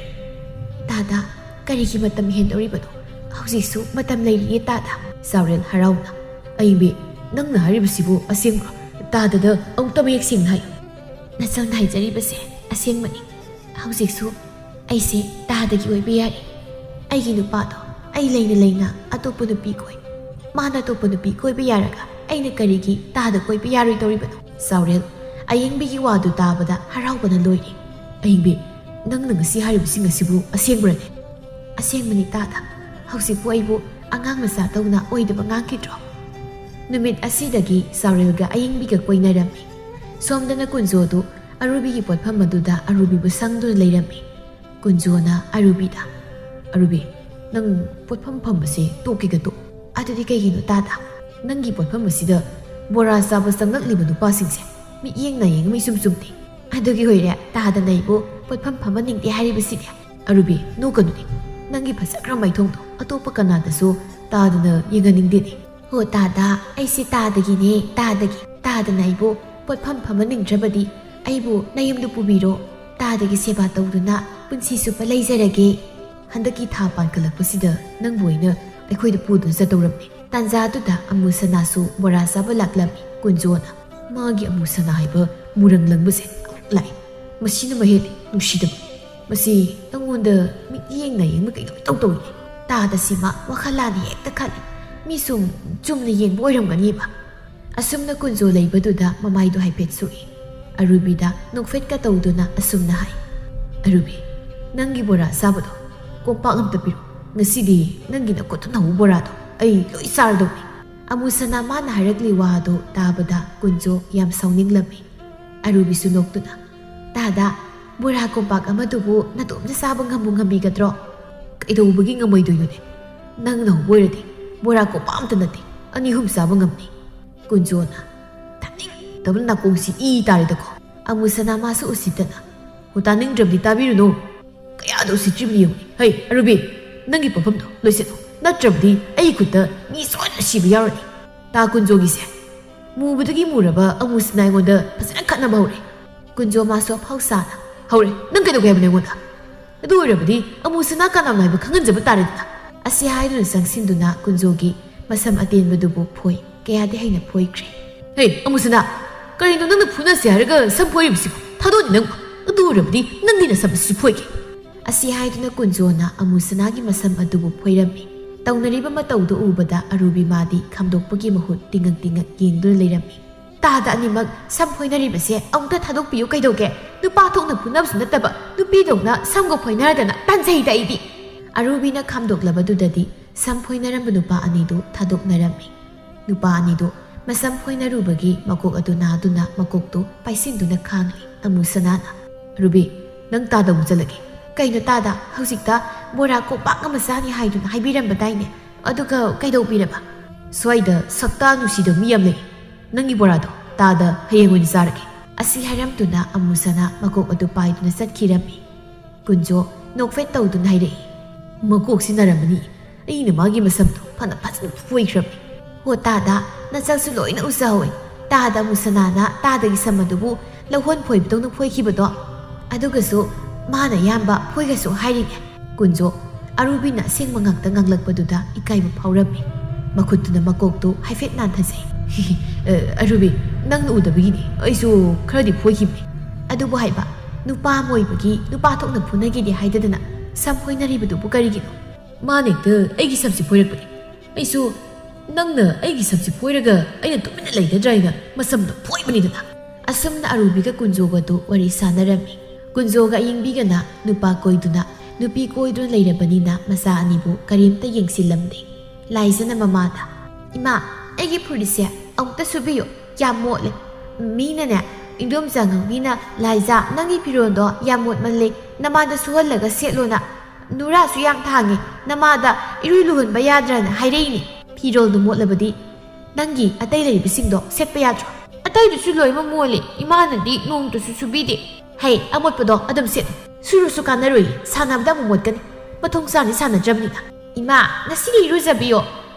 "ꯇꯥꯗ, ꯀꯔꯤꯒꯤ ꯃꯇꯝ ꯍꯦꯟꯗꯧꯔꯤꯕꯅꯣ? ꯍꯧꯖꯤꯛꯁꯨ ꯃꯇꯝ ꯂꯩꯔꯤꯌꯦ ꯇꯥꯗ꯫" ꯆꯥꯎꯔꯦꯜ ꯍꯔꯥꯎꯅ, "ꯑꯌꯤꯡꯕꯤ, ꯅꯪꯅ ꯍꯥꯏꯔꯤꯕꯁꯤꯕꯨ ꯑꯁꯦꯡꯕ꯭ꯔꯣ? ꯇꯥꯗꯗ ꯑꯃꯨꯛꯇ ꯃꯌꯦꯛ ꯁꯦꯡꯅ ꯍꯥꯏꯌꯨ꯫" "ꯅꯆꯜꯅ ꯍꯥꯏꯖꯔꯤꯕꯁꯦ ꯑꯁꯦꯡꯕꯅꯤ꯫ ꯍꯧꯖꯤꯛꯁꯨ ꯑꯩꯁꯦ ꯇꯥꯗꯒꯤ ꯑꯣꯏꯕ ꯌꯥꯔꯦ꯫ ꯑꯩꯒꯤ ꯅꯨꯄꯥꯗꯣ ꯑꯩ ꯂꯩꯅ ꯂꯩꯅ ꯑꯇꯣꯞꯄ ꯅꯨꯄꯤ ꯀꯣꯏ꯫ ꯃꯥꯅ ꯑꯇꯣꯞꯄ ꯅꯨꯄꯤ ꯀꯣꯏꯕ ꯌꯥꯔꯒ ꯑꯩꯅ ꯀꯔꯤꯒꯤ ꯇꯥꯗ ꯀꯣꯏꯕ ꯌꯥꯔꯣꯏꯗꯧꯔꯤꯕꯅꯣ?" ꯆꯥꯎꯔꯦꯜ ꯑꯌꯤꯡꯕꯤꯒꯤ ꯋꯥꯗꯨ ꯇꯥꯕꯗ ꯍꯔꯥꯎꯕꯅ ꯂꯣꯏꯔꯦ꯫ "ꯑꯌꯤꯡꯕꯤ, ꯅꯪꯅ ꯉꯁꯤ ꯍꯥꯏꯔꯤꯕꯁꯤꯡ ꯑꯁꯤꯕꯨ ꯑꯁꯦꯡꯕ꯭ꯔꯅꯦ?" "ꯑꯁꯦꯡꯕꯅꯤ ꯇꯥꯗ꯫ ꯍꯧꯖꯤꯛꯄꯨ ꯑꯩꯕꯨ ꯑꯉꯥꯡ ꯃꯆꯥ ꯇꯧꯅ ꯑꯣꯏꯗꯕ ꯉꯥꯡꯈꯤꯗ꯭ꯔꯣ?" ꯅꯨꯃꯤꯠ ꯑꯁꯤꯗꯒꯤ ꯆꯥꯎꯔꯦꯜꯒ ꯑꯌꯤꯡꯕꯤꯒ ꯀꯣꯏꯅꯔꯝꯃꯤ꯫ ꯁꯣꯝꯗꯅ ꯀꯨꯟꯖꯣꯗꯨ ꯑꯔꯨꯕꯤꯒꯤ ꯄꯣꯠꯐꯝ ꯑꯗꯨꯗ ꯑꯔꯨꯕꯤꯕꯨ ꯁꯪꯗꯨꯅ ꯂꯩꯔꯝꯃꯤ꯫ ꯀꯨꯟꯖꯣꯅ ꯑꯔꯨꯕꯤꯗ, "ꯑꯔꯨꯕꯤ, ꯅꯪ ꯄꯣꯠꯐꯝ ꯐꯝꯕꯁꯦ ꯇꯣꯛꯀꯦꯒ ꯇꯣꯛ꯫ ꯑꯗꯨꯗꯤ ꯀꯩꯒꯤꯅꯣ ꯇꯥꯗ? ꯅꯪꯒꯤ ꯄꯣꯠꯐꯝ ꯑꯁꯤꯗ ꯕꯣꯔꯥ ꯆꯥꯕ ꯆꯪꯂꯛꯂꯤꯕ ꯅꯨꯄꯥꯁꯤꯡꯁꯦ ꯃꯤꯠꯌꯦꯡ ꯅꯥꯌꯦꯡ ꯑꯃ ꯏꯆꯨꯝ ꯆꯨꯝꯗꯦ꯫ ꯑꯗꯨꯒꯤ ꯑꯣꯏꯔꯦ ꯇꯥꯗꯅ ꯑꯩꯕꯨ ꯄꯣꯠꯐꯝ ꯐꯝꯍꯟꯅꯤꯡꯗꯦ ꯍꯥꯏꯔꯤꯕꯁꯤꯗꯤ꯫ ꯑꯔꯨꯕꯤ, ꯅꯣꯛꯀꯅꯨꯅꯦ꯫ ꯅꯪꯒꯤ ꯐꯖꯈ꯭ꯔ ꯃꯥꯏꯊꯣꯡꯗꯣ ꯑꯇꯣꯞꯄ ꯀꯅꯥꯗꯁꯨ ꯇꯥꯗꯅ ꯌꯦꯡꯍꯟꯅꯤꯡꯗꯦꯅꯦ꯫ ꯍꯣ ꯇꯥꯗ, ꯑꯩꯁꯦ ꯇꯥꯗꯒꯤꯅꯦ, ꯇꯥꯗꯒꯤ꯫ ꯇꯥꯗꯅ ꯑꯩꯕꯨ ꯄꯣꯠꯐꯝ ꯐꯝꯍꯟꯅꯤꯡꯗ꯭ꯔꯕꯗꯤ ꯑꯩꯕꯨ ꯅꯌꯨꯝꯗ ꯄꯨꯕꯤꯔꯣ꯫ ꯇꯥꯗꯒꯤ ꯁꯦꯕꯥ ꯇꯧꯗꯨꯅ ꯄꯨꯟꯁꯤ ꯆꯨꯞꯄ ꯂꯩꯖꯔꯒꯦ꯫ ꯍꯟꯗꯛꯀꯤ ꯊꯥ ꯄꯥꯟꯈꯠꯂꯛꯄꯁꯤꯗ ꯅꯪꯕꯨ ꯑꯩꯅ ꯑꯩꯈꯣꯏꯗ ꯄꯨꯗꯨꯅ ꯆꯠꯇꯧꯔꯕꯅꯤ꯫" ꯇꯥꯟꯖꯥꯗꯨꯗ ꯑꯃꯨ ꯁꯅꯥꯁꯨ ꯕꯣꯔꯥ ꯆꯥꯕ ꯂꯥꯛꯂꯝꯃꯤ꯫ ꯀꯨꯟꯖꯣꯅ, "ꯃꯥꯒꯤ ꯑꯃꯨ ꯁꯅꯥ ꯍꯥꯏꯕ ꯃꯨꯔꯪ ꯂꯪꯕꯁꯦ ꯑꯃꯨꯛ ꯂꯥꯛꯑꯦ꯫ ꯃꯁꯤꯅ ꯃꯍꯦꯜꯂꯤ ꯅꯨꯡꯁꯤꯗꯕ꯫ ꯃꯁꯤ ꯅꯪꯉꯣꯟꯗ ꯃꯤꯠꯌꯦꯡ ꯅꯥꯌꯦꯡꯕ ꯀꯩꯅꯣꯝ ꯏꯇꯧ ꯇꯧꯏꯅꯦ꯫ ꯇꯥꯗ ꯁꯤꯃ ꯋꯥꯈꯜ ꯂꯥꯟꯅ ꯍꯦꯛꯇ ꯈꯜꯂꯤ꯫ ꯃꯤ ꯁꯨꯝ ꯆꯨꯝꯅ ꯌꯦꯡꯕ ꯑꯣꯏꯔꯝꯒꯅꯤꯕ꯫" ꯑꯁꯨꯝꯅ ꯀꯨꯟꯖꯣ ꯂꯩꯕꯗꯨꯗ ꯃꯃꯥꯏꯗꯣ ꯍꯥꯏꯐꯦꯠ ꯁꯣꯛꯏ꯫ ꯑꯔꯨꯕꯤꯗ ꯅꯣꯛꯐꯦꯠꯀ ꯇꯧꯗꯨꯅ ꯑꯁꯨꯝꯅ ꯍꯥꯏ, "ꯑꯔꯨꯕꯤ, ꯅꯪꯒꯤ ꯕꯣꯔꯥ ꯆꯥꯕꯗꯣ ꯀꯣꯝꯄꯥꯛ ꯑꯝꯇ ꯄꯤꯔꯣ꯫ ꯉꯁꯤꯗꯤ ꯅꯪꯒꯤ ꯅꯈꯨꯠꯇ ꯅꯧꯕ ꯕꯣꯔꯥꯗꯣ ꯑꯩ ꯂꯣꯏ ꯆꯥꯔꯗꯧꯅꯤ꯫" ꯑꯃꯨ ꯁꯅꯥ ꯃꯥꯅ ꯍꯥꯏꯔꯛꯂꯤ ꯋꯥ ꯑꯗꯨ ꯇꯥꯕꯗ ꯀꯨꯟꯖꯣ ꯌꯥꯝ ꯁꯥꯎꯅꯤꯡꯂꯝꯃꯤ꯫ ꯑꯔꯨꯕꯤꯁꯨ ꯅꯣꯛꯇꯨꯅ, "ꯇꯥꯗ, ꯕꯣꯔꯥ ꯀꯣꯝꯄꯥꯛ ꯑꯃꯗꯨꯕꯨ ꯅꯇꯣꯝꯇ ꯆꯥꯕ ꯉꯝꯕꯨ ꯉꯝꯕꯤꯒꯗ꯭ꯔꯣ?" "ꯀꯩꯗꯧꯕꯒꯤ ꯉꯝꯃꯣꯏꯗꯣꯏꯅꯣꯅꯦ? ꯅꯪꯅ ꯍꯧꯕ ꯑꯣꯏꯔꯗꯤ ꯕꯣꯔꯥ ꯀꯣꯝꯄꯥꯛ ꯑꯝꯇ ꯅꯠꯇꯦ, ꯑꯅꯤ ꯑꯍꯨꯝ ꯆꯥꯕ ꯉꯝꯅꯤ꯫" ꯀꯨꯟꯖꯣꯅ, "ꯇꯥꯅꯤꯡꯗꯕꯅ ꯅꯥꯀꯣꯡꯁꯤ ꯏ ꯇꯥꯔꯦꯗꯀꯣ꯫" ꯑꯃꯨ ꯁꯅꯥ ꯃꯥꯁꯨ ꯎꯁꯤꯠꯇꯅ, "ꯍꯣ, ꯇꯥꯅꯤꯡꯗ꯭ꯔꯕꯗꯤ ꯇꯥꯕꯤꯔꯨꯅꯨ꯫ ꯀꯌꯥꯗ ꯎꯁꯤꯠꯇ꯭ꯔꯤꯕꯅꯤ ꯌꯦꯡꯉꯨꯅꯦ꯫ ꯍꯩ, ꯑꯔꯨꯕꯤ, ꯅꯪꯒꯤ ꯄꯣꯠꯐꯝꯗꯣ ꯂꯣꯏꯁꯤꯜꯂꯨ꯫ ꯅꯠꯇ꯭ꯔꯕꯗꯤ ꯑꯩ ꯈꯨꯠꯇ ꯃꯤ ꯁꯣꯏꯗꯅ ꯁꯤꯕ ꯌꯥꯎꯔꯅꯤ꯫ ꯇꯥ ꯀꯨꯟꯖꯣꯒꯤꯁꯦ ꯃꯨꯕꯗꯒꯤ ꯃꯨꯔꯕ ꯑꯃꯨꯁꯤꯅ ꯑꯩꯉꯣꯟꯗ ꯐꯖꯅ ꯈꯠꯅꯕ ꯍꯧꯔꯦ꯫" ꯀꯨꯟꯖꯣ ꯃꯥꯁꯨ ꯑꯐꯥꯎ ꯁꯥꯅ, "ꯍꯧꯔꯦ, ꯅꯪ ꯀꯩꯗꯧꯒꯦ ꯍꯥꯏꯕꯅꯣ ꯑꯩꯉꯣꯟꯗ? ꯑꯗꯨ ꯑꯣꯏꯔꯕꯗꯤ ꯑꯃꯨꯁꯤꯅ ꯀꯅꯥꯅꯣ ꯍꯥꯏꯕ ꯈꯪꯍꯟꯖꯕ ꯇꯥꯔꯦꯗꯅ꯫" ꯑꯁꯤ ꯍꯥꯏꯗꯨꯅ ꯆꯪꯁꯤꯟꯗꯨꯅ ꯀꯨꯟꯖꯣꯒꯤ ꯃꯁꯝ ꯑꯇꯦꯟꯕꯗꯨꯕꯨ ꯐꯣꯏ꯫ ꯀꯌꯥꯗꯤ ꯍꯩꯅ ꯐꯣꯏꯈ꯭ꯔꯦ꯫ "ꯍꯦ, ꯑꯃꯨꯁꯤꯅ, ꯀꯔꯤꯅꯣ ꯅꯪꯅ ꯐꯨꯅꯁꯦ ꯍꯥꯏꯔꯒ ꯁꯝ ꯐꯣꯏꯔꯤꯕꯁꯤꯕꯨ? ꯊꯥꯗꯣꯛꯑꯅꯤ ꯅꯪꯕꯨ꯫ ꯑꯗꯨ ꯑꯣꯏꯔꯕꯗꯤ ꯅꯪꯒꯤ ꯅꯁꯝ ꯑꯁꯤꯁꯨ ꯐꯣꯏꯒꯦ꯫" ꯑꯁꯤ ꯍꯥꯏꯗꯨꯅ ꯀꯨꯟꯖꯣꯅ ꯑꯃꯨꯁꯅꯥꯒꯤ ꯃꯁꯝ ꯑꯗꯨꯕꯨ ꯐꯣꯏꯔꯝꯃꯤ꯫ ꯇꯧꯅꯔꯤꯕ ꯃꯇꯧꯗꯨ ꯎꯕꯗ ꯑꯔꯨꯕꯤ ꯃꯥꯗꯤ ꯈꯥꯝꯗꯣꯛꯄꯒꯤ ꯃꯍꯨꯠ ꯇꯤꯡꯉꯛ ꯇꯤꯡꯉꯛ ꯌꯦꯡꯗꯨꯅ ꯂꯩꯔꯝꯃꯤ꯫ "ꯇꯥꯗ ꯑꯅꯤꯃꯛ ꯁꯝ ꯐꯣꯏꯅꯔꯤꯕꯁꯦ ꯑꯃꯨꯛꯇ ꯊꯥꯗꯣꯛꯄꯤꯌꯨ ꯀꯩꯗꯧꯒꯦ? ꯅꯨꯄꯥ ꯊꯣꯛꯅ ꯐꯨꯅꯕꯁꯨ ꯅꯠꯇꯕ ꯅꯨꯄꯤꯗꯧꯅ ꯁꯝꯒ ꯐꯣꯏꯅꯔꯗꯅ ꯇꯟꯖꯩꯗ ꯑꯩꯗꯤ!" ꯑꯔꯨꯕꯤꯅ ꯈꯥꯝꯗꯣꯛꯂꯕꯗꯨꯗꯗꯤ ꯁꯝ ꯐꯣꯏꯅꯔꯝꯕ ꯅꯨꯄꯥ ꯑꯅꯤꯗꯨ ꯊꯥꯗꯣꯛꯅꯔꯝꯃꯤ꯫ ꯅꯨꯄꯥ ꯑꯅꯤꯗꯨ ꯃꯁꯝ ꯐꯣꯏꯅꯔꯨꯕꯒꯤ ꯃꯀꯣꯛ ꯑꯗꯨ ꯅꯥꯗꯨꯅ ꯃꯀꯣꯛꯇꯨ ꯄꯥꯏꯁꯤꯟꯗꯨꯅ ꯈꯥꯡꯂꯤ꯫ ꯑꯃꯨ ꯁꯅꯥꯅ, "ꯔꯨꯕꯤ, ꯅꯪ ꯇꯥꯗ ꯑꯃꯨꯛ ꯆꯠꯂꯒꯦ꯫ ꯀꯩꯅꯣ ꯇꯥꯗ? ꯍꯧꯖꯤꯛꯇ ꯕꯣꯔꯥ ꯀꯣꯝꯄꯥꯛ ꯑꯃ ꯆꯥꯅꯤ ꯍꯥꯏꯗꯨꯅ ꯍꯥꯏꯕꯤꯔꯝꯕꯗꯥꯏꯅꯦ? ꯑꯗꯨꯒ ꯀꯩꯗꯧꯕꯤꯔꯕ?" "ꯁ꯭ꯋꯥꯏꯗ ꯁꯛꯇꯥ ꯅꯨꯡꯁꯤꯗꯕ ꯃꯤ ꯌꯥꯝ ꯂꯩ꯫ ꯅꯪꯒꯤ ꯕꯣꯔꯥꯗꯣ ꯇꯥꯗ ꯍꯌꯦꯡ ꯑꯣꯏꯅ ꯆꯥꯔꯒꯦ"꯫ ꯑꯁꯤ ꯍꯥꯏꯔꯝꯗꯨꯅ ꯑꯃꯨ ꯁꯅꯥ ꯃꯀꯣꯛ ꯑꯗꯨ ꯄꯥꯏꯗꯨꯅ ꯆꯠꯈꯤꯔꯝꯃꯤ꯫ ꯀꯨꯟꯖꯣ ꯅꯣꯛꯐꯦꯠ ꯇꯧꯗꯨꯅ ꯍꯥꯏꯔꯛꯏ, "ꯃꯀꯣꯛꯁꯤ ꯅꯥꯔꯝꯃꯅꯤ꯫ ꯑꯩꯅ ꯃꯥꯒꯤ ꯃꯁꯝꯗꯣ ꯐꯅ ꯐꯖꯅ ꯐꯣꯏꯈ꯭ꯔꯕꯅꯤ꯫ ꯍꯣ ꯇꯥꯗ, ꯅꯆꯜꯁꯨ ꯂꯣꯏꯅ ꯎꯖꯍꯧꯋꯦ꯫ ꯇꯥꯗ ꯑꯃꯨ ꯁꯅꯥꯅ ꯇꯥꯗꯒꯤ ꯁꯝ ꯑꯗꯨꯕꯨ ꯂꯧꯍꯣꯟ ꯐꯣꯏꯕꯗꯧꯅ ꯐꯣꯏꯈꯤꯕꯗꯣ꯫ ꯑꯗꯨꯒꯁꯨ ꯃꯥꯅ ꯑꯌꯥꯝꯕ ꯐꯣꯏꯒꯁꯨ ꯍꯥꯏꯔꯤꯅꯦ"꯫ ꯀꯨꯟꯖꯣ ꯑꯔꯨꯕꯤꯅ ꯑꯁꯦꯡꯕ ꯉꯥꯛꯇ ꯉꯥꯡꯂꯛꯄꯗꯨꯗ ꯏꯀꯥꯏꯕ ꯐꯥꯎꯔꯝꯃꯤ꯫ ꯃꯈꯨꯠꯇꯨꯅ ꯃꯀꯣꯛꯇꯨ ꯍꯥꯏꯐꯦꯠ ꯅꯥꯟꯊꯖꯩ꯫ "ꯑꯦ, ꯑꯔꯨꯕꯤ, ꯅꯪꯅ ꯎꯗꯕꯒꯤꯅꯤ꯫ ꯑꯩꯁꯨ ꯈꯔꯗꯤ ꯐꯣꯏꯈꯤꯕꯅꯤ꯫ ꯑꯗꯨꯕꯨ ꯍꯥꯏꯕ, ꯅꯨꯄꯥ ꯑꯃ ꯑꯣꯏꯕꯒꯤ ꯅꯨꯄꯥ ꯊꯣꯛꯅ ꯐꯨꯅꯒꯦꯗꯤ ꯍꯥꯏꯗꯗꯅ ꯁꯝ ꯐꯣꯏꯅꯔꯤꯕꯗꯨꯕꯨ ꯀꯔꯤꯒꯤꯅꯣ?" "ꯃꯥꯅ ꯍꯦꯛꯇ ꯑꯩꯒꯤ ꯁꯝꯁꯤ ꯐꯣꯏꯔꯛꯄꯅꯤ꯫ ꯑꯩꯁꯨ ꯅꯪꯅ ꯑꯩꯒꯤ ꯁꯝꯁꯤ ꯐꯣꯏꯔꯒ ꯑꯩꯅ ꯇꯨꯃꯤꯟꯅ ꯂꯩꯒꯗ꯭ꯔꯥ ꯍꯥꯏꯅ ꯃꯁꯝꯗꯣ ꯐꯣꯏꯕꯅꯤꯗꯅ"꯫ ꯑꯁꯨꯝꯅ ꯑꯔꯨꯕꯤꯒ ꯀꯨꯟꯖꯣꯒꯗꯨ ꯋꯥꯔꯤ ꯁꯥꯟꯅꯔꯝꯃꯤ꯫ ꯀꯨꯟꯖꯣꯒ ꯑꯌꯤꯡꯕꯤꯒꯅ ꯅꯨꯄꯥ ꯀꯣꯏꯗꯨꯅ ꯅꯨꯄꯤ ꯀꯣꯏꯗꯨꯅ ꯂꯩꯔꯕꯅꯤꯅ ꯃꯆꯥ ꯑꯅꯤꯕꯨ ꯀꯔꯤꯝꯇ ꯌꯦꯡꯁꯤꯜꯂꯝꯗꯦ꯫ ꯂꯥꯏꯖꯅ ꯃꯃꯥꯗ, "ꯏꯃꯥ, ꯑꯩꯒꯤ ꯐꯨꯔꯤꯠꯁꯦ ꯑꯃꯨꯛꯇ ꯁꯨꯕꯤꯌꯨ, ꯌꯥꯝ ꯃꯣꯠꯂꯦ꯫ ꯃꯤꯅꯅꯦ, ꯏꯟꯗꯣꯝꯆꯥ ꯉꯥꯡꯕꯤꯅ, 'ꯂꯥꯏꯖꯥ, ꯅꯪꯒꯤ ꯐꯤꯔꯣꯜꯗꯣ ꯌꯥꯝ ꯃꯣꯠꯃꯜꯂꯦ, ꯅꯃꯥꯗ ꯁꯨꯍꯜꯂꯒ ꯁꯦꯠꯂꯣꯅ꯫ ꯅꯨꯔꯥꯁꯨ ꯌꯥꯝ ꯊꯥꯡꯉꯦ, ꯅꯃꯥꯗ ꯏꯔꯨ ꯂꯨꯍꯟꯕ ꯌꯥꯗ꯭ꯔꯅ ꯍꯥꯏꯔꯛꯏꯅꯦ꯫ ꯐꯤꯔꯣꯜꯗꯨ ꯃꯣꯠꯂꯕꯗꯤ ꯅꯪꯒꯤ ꯑꯇꯩ ꯂꯩꯔꯤꯕꯁꯤꯡꯗꯣ ꯁꯦꯠꯄ ꯌꯥꯗ꯭ꯔꯣ?'" "ꯑꯇꯩꯗꯨꯁꯨ ꯂꯣꯏꯅꯃꯛ ꯃꯣꯠꯂꯦ, ꯏꯃꯥꯅꯗꯤ ꯅꯣꯡꯃꯇꯁꯨ ꯁꯨꯕꯤꯗꯦ"꯫ "ꯍꯩ, ꯑꯃꯣꯠꯄꯗꯣ ꯑꯗꯨꯝ ꯁꯦꯠꯂꯨ꯫ ꯁꯨꯔꯨꯁꯨ ꯀꯥꯟꯅꯔꯣꯏ, ꯁꯥꯟꯅꯕꯗ ꯑꯃꯨꯛ ꯃꯣꯠꯀꯅꯤ꯫ ꯃꯊꯣꯡ ꯆꯥꯅꯤ ꯁꯥꯟꯅꯗ꯭ꯔꯕꯅꯤꯅ"꯫ "ꯏꯃꯥ, ꯉꯁꯤꯒꯤ ꯏꯔꯨꯖꯕꯤꯌꯣ"꯫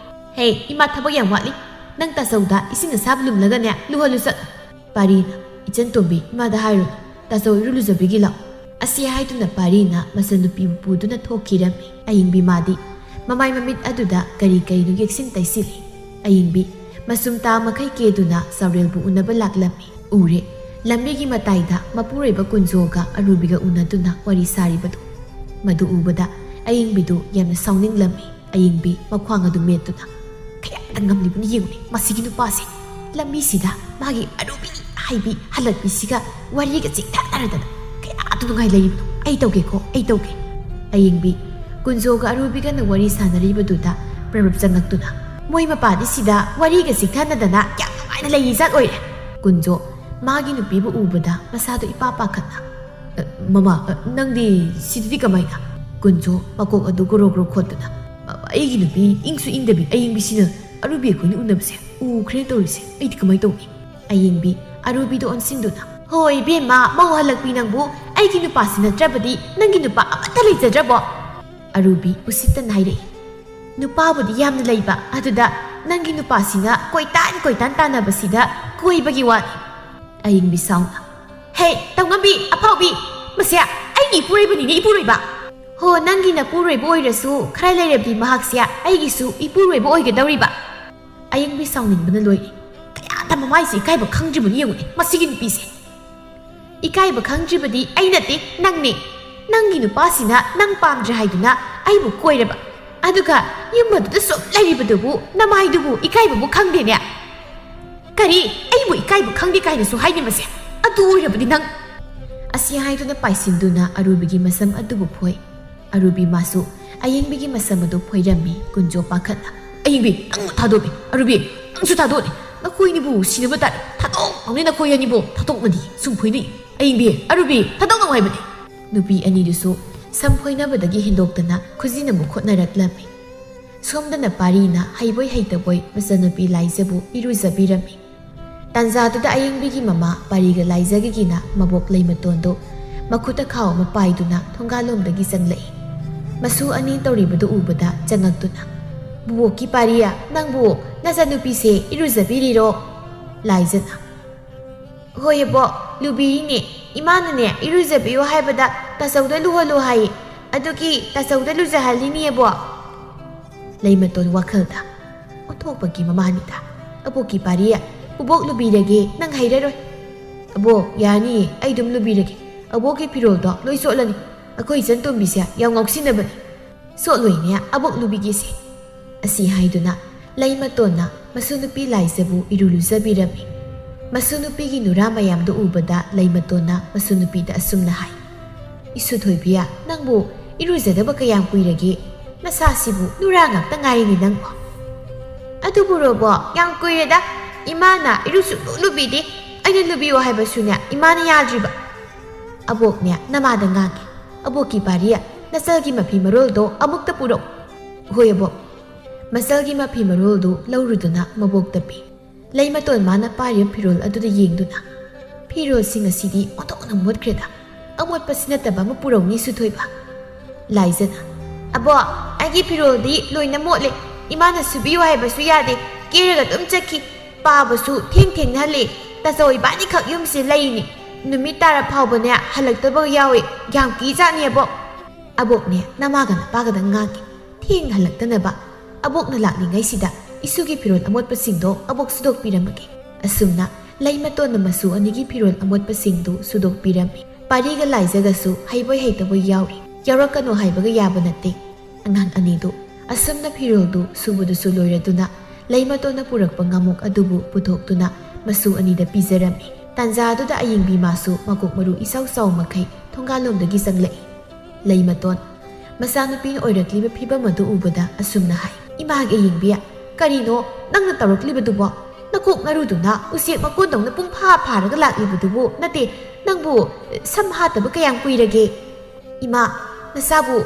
"ꯍꯦ, ꯏꯃꯥ ꯊꯕꯛ ꯌꯥꯝ ꯋꯥꯠꯂꯤ꯫ ꯅꯪ ꯇꯥꯆꯧꯗ ꯏꯁꯤꯡ ꯑꯁꯥꯕ ꯂꯨꯝꯂꯒꯅꯦ ꯂꯨꯍꯜꯂꯨ ꯆꯠꯂꯨ"꯫ ꯄꯥꯔꯤꯅ, "ꯏꯆꯟ ꯇꯣꯝꯕꯤ, ꯏꯃꯥꯗ ꯍꯥꯏꯔꯨ, ꯇꯥꯆꯧ ꯏꯔꯨ ꯂꯨꯖꯕꯤꯒꯦ ꯂꯥꯛꯑꯣ"꯫ ꯑꯁꯤ ꯍꯥꯏꯗꯨꯅ ꯄꯥꯔꯤꯅ ꯃꯆꯟꯅꯨꯄꯤꯕꯨ ꯄꯨꯗꯨꯅ ꯊꯣꯛꯈꯤꯔꯝꯃꯤ꯫ ꯑꯌꯤꯡꯕꯤ ꯃꯥꯗꯤ ꯃꯃꯥꯏ ꯃꯃꯤꯠ ꯑꯗꯨꯗ ꯀꯔꯤ ꯀꯔꯤꯅꯣ ꯌꯦꯛꯁꯤꯟ ꯇꯩꯁꯤꯜꯂꯤ꯫ ꯑꯌꯤꯡꯕꯤ ꯃꯁꯨꯝ ꯇꯥ ꯃꯈꯩ ꯀꯦꯗꯨꯅ ꯆꯥꯎꯔꯦꯜꯕꯨ ꯎꯅꯕ ꯂꯥꯛꯂꯝꯃꯤ꯫ ꯎꯔꯦ, ꯂꯝꯕꯤꯒꯤ ꯃꯇꯥꯏꯗ ꯃꯄꯨꯔꯣꯏꯕ ꯀꯨꯟꯖꯣꯒ ꯑꯔꯨꯕꯤꯒ ꯎꯅꯗꯨꯅ ꯋꯥꯔꯤ ꯁꯥꯔꯤꯕꯗꯨ꯫ ꯃꯗꯨ ꯎꯕꯗ ꯑꯌꯤꯡꯕꯤꯗꯨ ꯌꯥꯝꯅ ꯁꯥꯎꯅꯤꯡꯂꯝꯃꯤ꯫ ꯑꯌꯤꯡꯕꯤ ꯃꯈ꯭ꯋꯥꯡ ꯑꯗꯨ ꯃꯦꯠꯇꯨꯅ, "ꯀꯌꯥꯗ ꯉꯝꯂꯤꯕꯅꯤ ꯌꯦꯡꯉꯨꯅꯦ, ꯃꯁꯤꯒꯤ ꯅꯨꯄꯥꯁꯦ꯫ ꯂꯝꯕꯤꯁꯤꯗ ꯃꯥꯒꯤ ꯑꯔꯨꯕꯤ ꯍꯥꯏꯕꯤ ꯍꯜꯂꯛꯄꯤꯁꯤꯒ ꯋꯥꯔꯤꯒ ꯆꯤꯡꯊꯅꯔꯗꯅ ꯀꯌꯥꯗ ꯅꯨꯡꯉꯥꯏ ꯂꯩꯔꯤꯕꯅꯣ? ꯑꯩ ꯇꯧꯒꯦꯀꯣ, ꯑꯩ ꯇꯧꯒꯦ"꯫ ꯑꯌꯤꯡꯕꯤ ꯀꯨꯟꯖꯣꯒ ꯑꯔꯨꯕꯤꯒꯅ ꯋꯥꯔꯤ ꯁꯥꯟꯅꯔꯤꯕꯗꯨꯗ ꯄ꯭ꯔꯕꯞ ꯆꯪꯉꯛꯇꯨꯅ, ꯃꯣꯏ ꯃꯄꯥꯗꯤ ꯁꯤꯗ ꯋꯥꯔꯤꯒ ꯆꯤꯛꯊꯅꯗꯅ ꯌꯥꯝ ꯅꯨꯡꯉꯥꯏꯅ ꯂꯩꯔꯤ ꯖꯥꯠ ꯑꯣꯏꯔꯦ꯫ ꯀꯨꯟꯖꯣ ꯃꯥꯒꯤ ꯅꯨꯄꯤꯕꯨ ꯎꯕꯗ ꯃꯁꯥꯗꯣ ꯏꯄꯥ ꯄꯥꯈꯠꯅ, "ꯑ, ꯃꯃꯥ, ꯑ, ꯅꯪꯗꯤ ꯁꯤꯗꯗꯤ ꯀꯃꯥꯏꯅ?" ꯀꯨꯟꯖꯣ ꯃꯀꯣꯛ ꯑꯗꯨ ꯒꯣꯔꯣ ꯒꯣꯔꯣ ꯈꯣꯠꯇꯨꯅ, "ꯑ, ꯑꯩꯒꯤ ꯅꯨꯄꯤ ꯏꯪꯁꯨ ꯏꯪꯗꯕꯤ ꯑꯌꯤꯡꯕꯤꯁꯤꯅ ꯑꯔꯨꯕꯤ ꯑꯩꯈꯣꯏꯅꯤ ꯎꯅꯕꯁꯦ ꯎꯈ꯭ꯔꯦ ꯇꯧꯔꯤꯁꯦ꯫ ꯑꯩꯗꯤ ꯀꯃꯥꯏꯅ ꯇꯧꯅꯤ?" ꯑꯌꯤꯡꯕꯤ ꯑꯔꯨꯕꯤꯗ ꯑꯣꯟꯁꯤꯟꯗꯨꯅ, "ꯍꯣꯏ ꯏꯕꯦꯝꯃ, ꯃꯧ ꯍꯜꯂꯛꯄꯤ ꯅꯪꯕꯨ, ꯑꯩꯒꯤ ꯅꯨꯄꯥꯁꯤ ꯅꯠꯇ꯭ꯔꯕꯗꯤ ꯅꯪꯒꯤ ꯅꯨꯄꯥ ꯑꯃꯠꯇ ꯂꯩꯖꯗ꯭ꯔꯕꯣ?" ꯑꯔꯨꯕꯤ ꯎꯁꯤꯠꯇꯅ ꯍꯥꯏꯔꯛꯏ, "ꯅꯨꯄꯥꯕꯨꯗꯤ ꯌꯥꯝꯅ ꯂꯩꯕ, ꯑꯗꯨꯗ ꯅꯪꯒꯤ ꯅꯨꯄꯥꯁꯤꯅ ꯀꯣꯏꯇꯥꯟ ꯀꯣꯏꯇꯥꯟ ꯇꯥꯟꯅꯕꯁꯤꯗ ꯀꯣꯏꯕꯒꯤ ꯋꯥꯅꯤ꯫" ꯑꯌꯤꯡꯕꯤ ꯁꯥꯎꯅ, "ꯍꯦ, ꯇꯧꯉꯝꯕꯤ, ꯑꯐꯥꯎꯕꯤ, ꯃꯁꯦ ꯑꯩꯒꯤ ꯏꯄꯨꯔꯣꯏꯕꯅꯤꯅꯦ, ꯏꯄꯨꯔꯣꯏꯕ꯫ ꯍꯣ, ꯅꯪꯒꯤ ꯅꯄꯨꯔꯣꯏꯕ ꯑꯣꯏꯔꯁꯨ ꯈꯔ ꯂꯩꯔꯕꯗꯤ ꯃꯍꯥꯛꯁꯦ ꯑꯩꯒꯤꯁꯨ ꯏꯄꯨꯔꯣꯏꯕ ꯑꯣꯏꯒꯗꯧꯔꯤꯕ꯫" ꯑꯌꯤꯡꯕꯤ ꯁꯥꯎꯅꯤꯡꯕꯅ ꯂꯣꯏꯔꯦ꯫ ꯀꯌꯥꯗ ꯃꯃꯥꯏꯁꯦ ꯏꯀꯥꯏꯕ ꯈꯪꯗ꯭ꯔꯤꯕꯅꯤ ꯌꯦꯡꯉꯨꯅꯦ ꯃꯁꯤꯒꯤ ꯅꯨꯄꯤꯁꯦ꯫ "ꯏꯀꯥꯏꯕ ꯈꯪꯗ꯭ꯔꯤꯕꯗꯤ ꯑꯩ ꯅꯠꯇꯦ, ꯅꯪꯅꯦ꯫ ꯅꯪꯒꯤ ꯅꯨꯄꯥꯁꯤꯅ ꯅꯪ ꯄꯥꯝꯗ꯭ꯔꯦ ꯍꯥꯏꯗꯨꯅ ꯑꯩꯕꯨ ꯀꯣꯏꯔꯕ꯫ ꯑꯗꯨꯒ ꯌꯨꯝ ꯑꯗꯨꯗ ꯁꯨꯝ ꯂꯩꯔꯤꯕꯗꯨꯕꯨ ꯅꯃꯥꯏꯗꯨꯕꯨ ꯏꯀꯥꯏꯕꯕꯨ ꯈꯪꯗꯦꯅꯦ꯫ ꯀꯔꯤ? ꯑꯩꯕꯨ ꯏꯀꯥꯏꯕ ꯈꯪꯗꯦ ꯀꯥꯏꯅꯁꯨ ꯍꯥꯏꯅꯤ ꯃꯁꯦ? ꯑꯗꯨ ꯑꯣꯏꯔꯕꯗꯤ ꯅꯪ꯫" ꯑꯁꯤ ꯍꯥꯏꯗꯨꯅ ꯄꯥꯏꯁꯤꯟꯗꯨꯅ ꯑꯔꯨꯕꯤꯒꯤ ꯃꯁꯝ ꯑꯗꯨꯕꯨ ꯐꯣꯏ꯫ ꯑꯔꯨꯕꯤ ꯃꯥꯁꯨ ꯑꯌꯤꯡꯕꯤꯒꯤ ꯃꯁꯝ ꯑꯗꯨ ꯐꯣꯏꯔꯝꯃꯤ꯫ ꯀꯨꯟꯖꯣ ꯄꯥꯈꯠꯅ, "ꯑꯌꯤꯡꯕꯤ, ꯅꯪ ꯊꯥꯗꯣꯛꯑꯦ꯫ ꯑꯔꯨꯕꯤ, ꯅꯪꯁꯨ ꯊꯥꯗꯣꯛꯑꯅꯤ꯫ ꯅꯈꯣꯏꯅꯤꯕꯨ ꯁꯤꯅꯕ ꯇꯥꯔꯦ꯫ ꯊꯥꯗꯣꯛꯑꯝꯅꯤ ꯅꯈꯣꯏ ꯑꯅꯤꯕꯨ꯫ ꯊꯥꯗꯣꯛꯅꯗꯤ ꯁꯨꯝ ꯐꯣꯏꯅꯩ꯫ ꯑꯌꯤꯡꯕꯤ, ꯑꯔꯨꯕꯤ, ꯊꯥꯗꯣꯛꯅꯧ ꯍꯥꯏꯕꯅꯤ꯫" ꯅꯨꯄꯤ ꯑꯅꯤꯗꯨꯁꯨ ꯁꯝ ꯐꯣꯏꯅꯕꯗꯒꯤ ꯍꯦꯟꯗꯣꯛꯇꯅ ꯈꯨꯖꯤꯟ ꯑꯃꯨꯛ ꯈꯣꯠꯅꯔꯛꯂꯝꯃꯤ꯫ ꯁꯣꯝꯗꯅ ꯄꯥꯔꯤꯅ ꯍꯩꯕꯣꯏ ꯍꯩꯇꯕꯣꯏ ꯃꯆꯟꯅꯨꯄꯤ ꯂꯥꯏꯖꯕꯨ ꯏꯔꯨꯖꯕꯤꯔꯝꯃꯤ꯫ ꯇꯥꯟꯖꯥꯗꯨꯗ ꯑꯌꯤꯡꯕꯤꯒꯤ ꯃꯃꯥ ꯄꯥꯔꯤꯒ ꯂꯥꯏꯖꯒꯒꯤꯅ ꯃꯕꯣꯛ ꯂꯩꯃꯇꯣꯟꯗꯨ ꯃꯈꯨꯠꯇ ꯈꯥꯎ ꯑꯃ ꯄꯥꯏꯗꯨꯅ ꯊꯣꯡꯒꯥꯜꯂꯣꯝꯗꯒꯤ ꯆꯪꯂꯛꯏ꯫ ꯃꯁꯨ ꯑꯅꯤ ꯇꯧꯔꯤꯕꯗꯨ ꯎꯕꯗ ꯆꯪꯉꯛꯇꯨꯅ, "ꯕꯨꯕꯣꯛꯀꯤ ꯄꯥꯔꯤ, ꯅꯪꯕꯨ ꯅꯆꯟꯅꯨꯄꯤꯁꯦ ꯏꯔꯨꯖꯕꯤꯔꯤꯔꯣ?" ꯂꯥꯏꯖꯅ, "ꯍꯣꯏ ꯑꯕꯣꯛ, ꯂꯨꯕꯤꯔꯤꯅꯦ꯫ ꯏꯃꯥꯅꯅꯦ ꯏꯔꯨꯖꯕꯤꯌꯨ ꯍꯥꯏꯕꯗ ꯇꯥꯆꯧꯗ ꯂꯨꯍꯜꯂꯨ ꯍꯥꯏꯌꯦ꯫ ꯑꯗꯨꯒꯤ ꯇꯥꯆꯧꯗ ꯂꯨꯖꯍꯜꯂꯤꯅꯦ ꯑꯕꯣꯛ꯫" ꯂꯩꯃꯇꯣꯟ ꯋꯥꯈꯜꯗ, "ꯑꯣꯟꯊꯣꯛꯄꯒꯤ ꯃꯃꯥꯅꯤꯗ꯫ ꯑꯕꯣꯛꯀꯤ ꯄꯥꯔꯤ, ꯕꯨꯕꯣꯛ ꯂꯨꯕꯤꯔꯒꯦ, ꯅꯪ ꯍꯩꯔꯔꯣꯏ꯫" "ꯑꯕꯣꯛ, ꯌꯥꯅꯤꯌꯦ, ꯑꯩ ꯑꯗꯨꯝ ꯂꯨꯕꯤꯔꯒꯦ꯫ ꯑꯕꯣꯛꯀꯤ ꯐꯤꯔꯣꯜꯗꯣ ꯂꯣꯏ ꯆꯣꯠꯂꯅꯤ꯫ ꯑꯩꯈꯣꯏ ꯏꯆꯟꯇꯣꯝꯕꯤꯁꯦ ꯌꯥꯝ ꯉꯥꯎꯁꯤꯟꯅꯕꯅꯤ꯫ ꯆꯣꯠꯂꯣꯏꯅꯦ, ꯑꯕꯣꯛ ꯂꯨꯕꯤꯒꯦꯁꯦ꯫" ꯑꯁꯤ ꯍꯥꯏꯗꯨꯅ ꯂꯩꯃꯇꯣꯟꯅ ꯃꯁꯨ ꯅꯨꯄꯤ ꯂꯥꯏꯖꯕꯨ ꯏꯔꯨ ꯂꯨꯖꯕꯤꯔꯝꯃꯤ꯫ ꯃꯁꯨ ꯅꯨꯄꯤꯒꯤ ꯅꯨꯔꯥ ꯃꯌꯥꯝꯗꯨ ꯎꯕꯗ ꯂꯩꯃꯇꯣꯟꯅ ꯃꯁꯨ ꯅꯨꯄꯤꯗ ꯑꯁꯨꯝꯅ ꯍꯥꯏ, "ꯏꯁꯨ ꯊꯣꯏꯕꯤ, ꯅꯪꯕꯨ ꯏꯔꯨꯖꯗꯕ ꯀꯌꯥꯝ ꯀꯨꯏꯔꯒꯦ? ꯅꯁꯥꯁꯤꯕꯨ ꯅꯨꯔꯥ ꯉꯥꯛꯇ ꯉꯥꯏꯔꯤꯅꯦ ꯅꯪꯕꯨ꯫" ꯑꯗꯨꯕꯨꯔꯣꯕꯣ, ꯌꯥꯝ ꯀꯨꯏꯔꯦꯗ꯫ ꯏꯃꯥꯅ ꯏꯔꯨ ꯁꯨꯡꯂꯨ ꯂꯨꯕꯤꯗꯦ꯫ ꯑꯩꯅ ꯂꯨꯕꯤꯌꯣ ꯍꯥꯏꯕꯁꯨꯅꯦ, ꯏꯃꯥꯅ ꯌꯥꯗ꯭ꯔꯤꯕ꯫ ꯑꯕꯣꯛꯅꯦ ꯅꯃꯥꯗ ꯉꯥꯡꯒꯦ꯫ ꯑꯕꯣꯛꯀꯤ ꯄꯥꯔꯤ, ꯅꯆꯜꯒꯤ ꯃꯐꯤ ꯃꯔꯣꯜꯗꯣ ꯑꯃꯨꯛꯇ ꯄꯨꯔꯛꯎ꯫ ꯍꯣꯏ ꯑꯕꯣꯛ꯫ ꯃꯆꯜꯒꯤ ꯃꯐꯤ ꯃꯔꯣꯜꯗꯨ ꯂꯧꯔꯨꯗꯨꯅ ꯃꯕꯣꯛꯇ ꯄꯤ꯫ ꯂꯩꯃꯇꯣꯟ ꯃꯥꯅ ꯄꯥꯔꯤꯕ ꯐꯤꯔꯣꯜ ꯑꯗꯨꯗ ꯌꯦꯡꯗꯨꯅ, "ꯐꯤꯔꯣꯜꯁꯤꯡ ꯑꯁꯤꯗꯤ ꯑꯣꯟꯊꯣꯛꯅ ꯃꯣꯠꯈ꯭ꯔꯦꯗ꯫ ꯑꯃꯣꯠꯄꯁꯤ ꯅꯠꯇꯕ ꯑꯃ ꯄꯨꯔꯧꯅꯤ ꯁꯨꯊꯣꯏꯕ꯫" ꯂꯥꯏꯖꯅ, "ꯑꯕꯣ, ꯑꯩꯒꯤ ꯐꯤꯔꯣꯜꯗꯤ ꯂꯣꯏꯅ ꯃꯣꯠꯂꯦ꯫ ꯏꯃꯥꯅ ꯁꯨꯕꯤꯌꯨ ꯍꯥꯏꯕꯁꯨ ꯌꯥꯗꯦ꯫ ꯀꯦꯔꯒ ꯑꯗꯨꯝ ꯆꯠꯈꯤ꯫ ꯄꯥꯕꯁꯨ ꯊꯦꯡ ꯊꯦꯡꯅ ꯍꯜꯂꯦ꯫ ꯇꯥꯆꯧ ꯏꯕꯥꯅꯤꯈꯛ ꯌꯨꯝꯁꯤꯗ ꯂꯩꯔꯤꯅꯤ꯫ ꯅꯨꯃꯤꯠ ꯇꯥꯔ ꯐꯥꯎꯕꯅꯦ ꯍꯜꯂꯛꯇꯕ ꯌꯥꯎꯏ꯫ ꯌꯥꯝ ꯀꯤꯖꯥꯠꯅꯤ ꯑꯕꯣꯛ꯫" ꯑꯕꯣꯛꯅꯦ ꯅꯃꯥꯒ ꯅꯄꯥꯒꯗ ꯉꯥꯡꯒꯦ꯫ ꯊꯦꯡꯅ ꯍꯜꯂꯛꯇꯅꯕ꯫ ꯑꯕꯣꯛꯅ ꯂꯥꯛꯂꯤꯉꯩꯁꯤꯗ ꯏꯁꯨꯒꯤ ꯐꯤꯔꯣꯜ ꯑꯃꯣꯠꯄꯁꯤꯡꯗꯣ ꯑꯕꯣꯛ ꯁꯨꯗꯣꯛꯄꯤꯔꯝꯃꯒꯦ꯫ ꯑꯁꯨꯝꯅ ꯂꯩꯃꯇꯣꯟꯅ ꯃꯁꯨ ꯑꯅꯤꯒꯤ ꯐꯤꯔꯣꯜ ꯑꯃꯣꯠꯄꯁꯤꯡꯗꯨ ꯁꯨꯗꯣꯛꯄꯤꯔꯝꯃꯤ꯫ ꯄꯥꯔꯤꯒ ꯂꯥꯏꯖꯒꯁꯨ ꯍꯩꯕꯣꯏ ꯍꯩꯇꯕꯣꯏ ꯌꯥꯎꯔꯤ꯫ ꯌꯥꯎꯔꯛꯀꯅꯨ ꯍꯥꯏꯕꯒ ꯌꯥꯕ ꯅꯠꯇꯦ꯫ ꯑꯉꯥꯡ ꯑꯅꯤꯗꯨ ꯑꯁꯨꯝꯅ ꯐꯤꯔꯣꯜꯗꯨ ꯁꯨꯕꯗꯨꯁꯨ ꯂꯣꯏꯔꯗꯨꯅ, ꯂꯩꯃꯇꯣꯟꯅ ꯄꯨꯔꯛꯄ ꯉꯥꯃꯣꯛ ꯑꯗꯨꯕꯨ ꯄꯨꯊꯣꯛꯇꯨꯅ ꯃꯁꯨ ꯑꯅꯤꯗ ꯄꯤꯖꯔꯝꯃꯤ꯫ ꯇꯥꯟꯖꯥ ꯑꯗꯨꯗ ꯑꯌꯤꯡꯕꯤ ꯃꯥꯁꯨ ꯃꯀꯣꯛ ꯃꯔꯨ ꯏꯆꯥꯎ ꯆꯥꯎ ꯃꯈꯩ ꯊꯣꯡꯒꯥꯜꯂꯣꯝꯗꯒꯤ ꯆꯪꯂꯛꯏ꯫ ꯂꯩꯃꯇꯣꯟ ꯃꯆꯥꯅꯨꯄꯤꯅ ꯑꯣꯏꯔꯛꯂꯤꯕ ꯐꯤꯕꯝ ꯑꯗꯨ ꯎꯕꯗ ꯑꯁꯨꯝꯅ ꯍꯥꯏ, "ꯏꯃꯥꯒꯤ ꯑꯌꯤꯡꯕꯤ, ꯀꯔꯤꯅꯣ ꯅꯪꯅ ꯇꯧꯔꯛꯂꯤꯕꯗꯨꯕꯣ? ꯅꯀꯣꯛ ꯃꯔꯨꯗꯨꯅ ꯎꯆꯦꯛ ꯃꯀꯣꯟꯗꯧꯅ ꯄꯨꯡꯐꯥ ꯐꯥꯔꯒ ꯂꯥꯛꯂꯤꯕꯗꯨꯕꯨ ꯅꯠꯇꯦ, ꯅꯪꯕꯨ ꯁꯝ ꯍꯥꯠꯇꯕ ꯀꯌꯥꯝ ꯀꯨꯏꯔꯒꯦ?" "ꯏꯃꯥ, ꯅꯆꯥꯕꯨ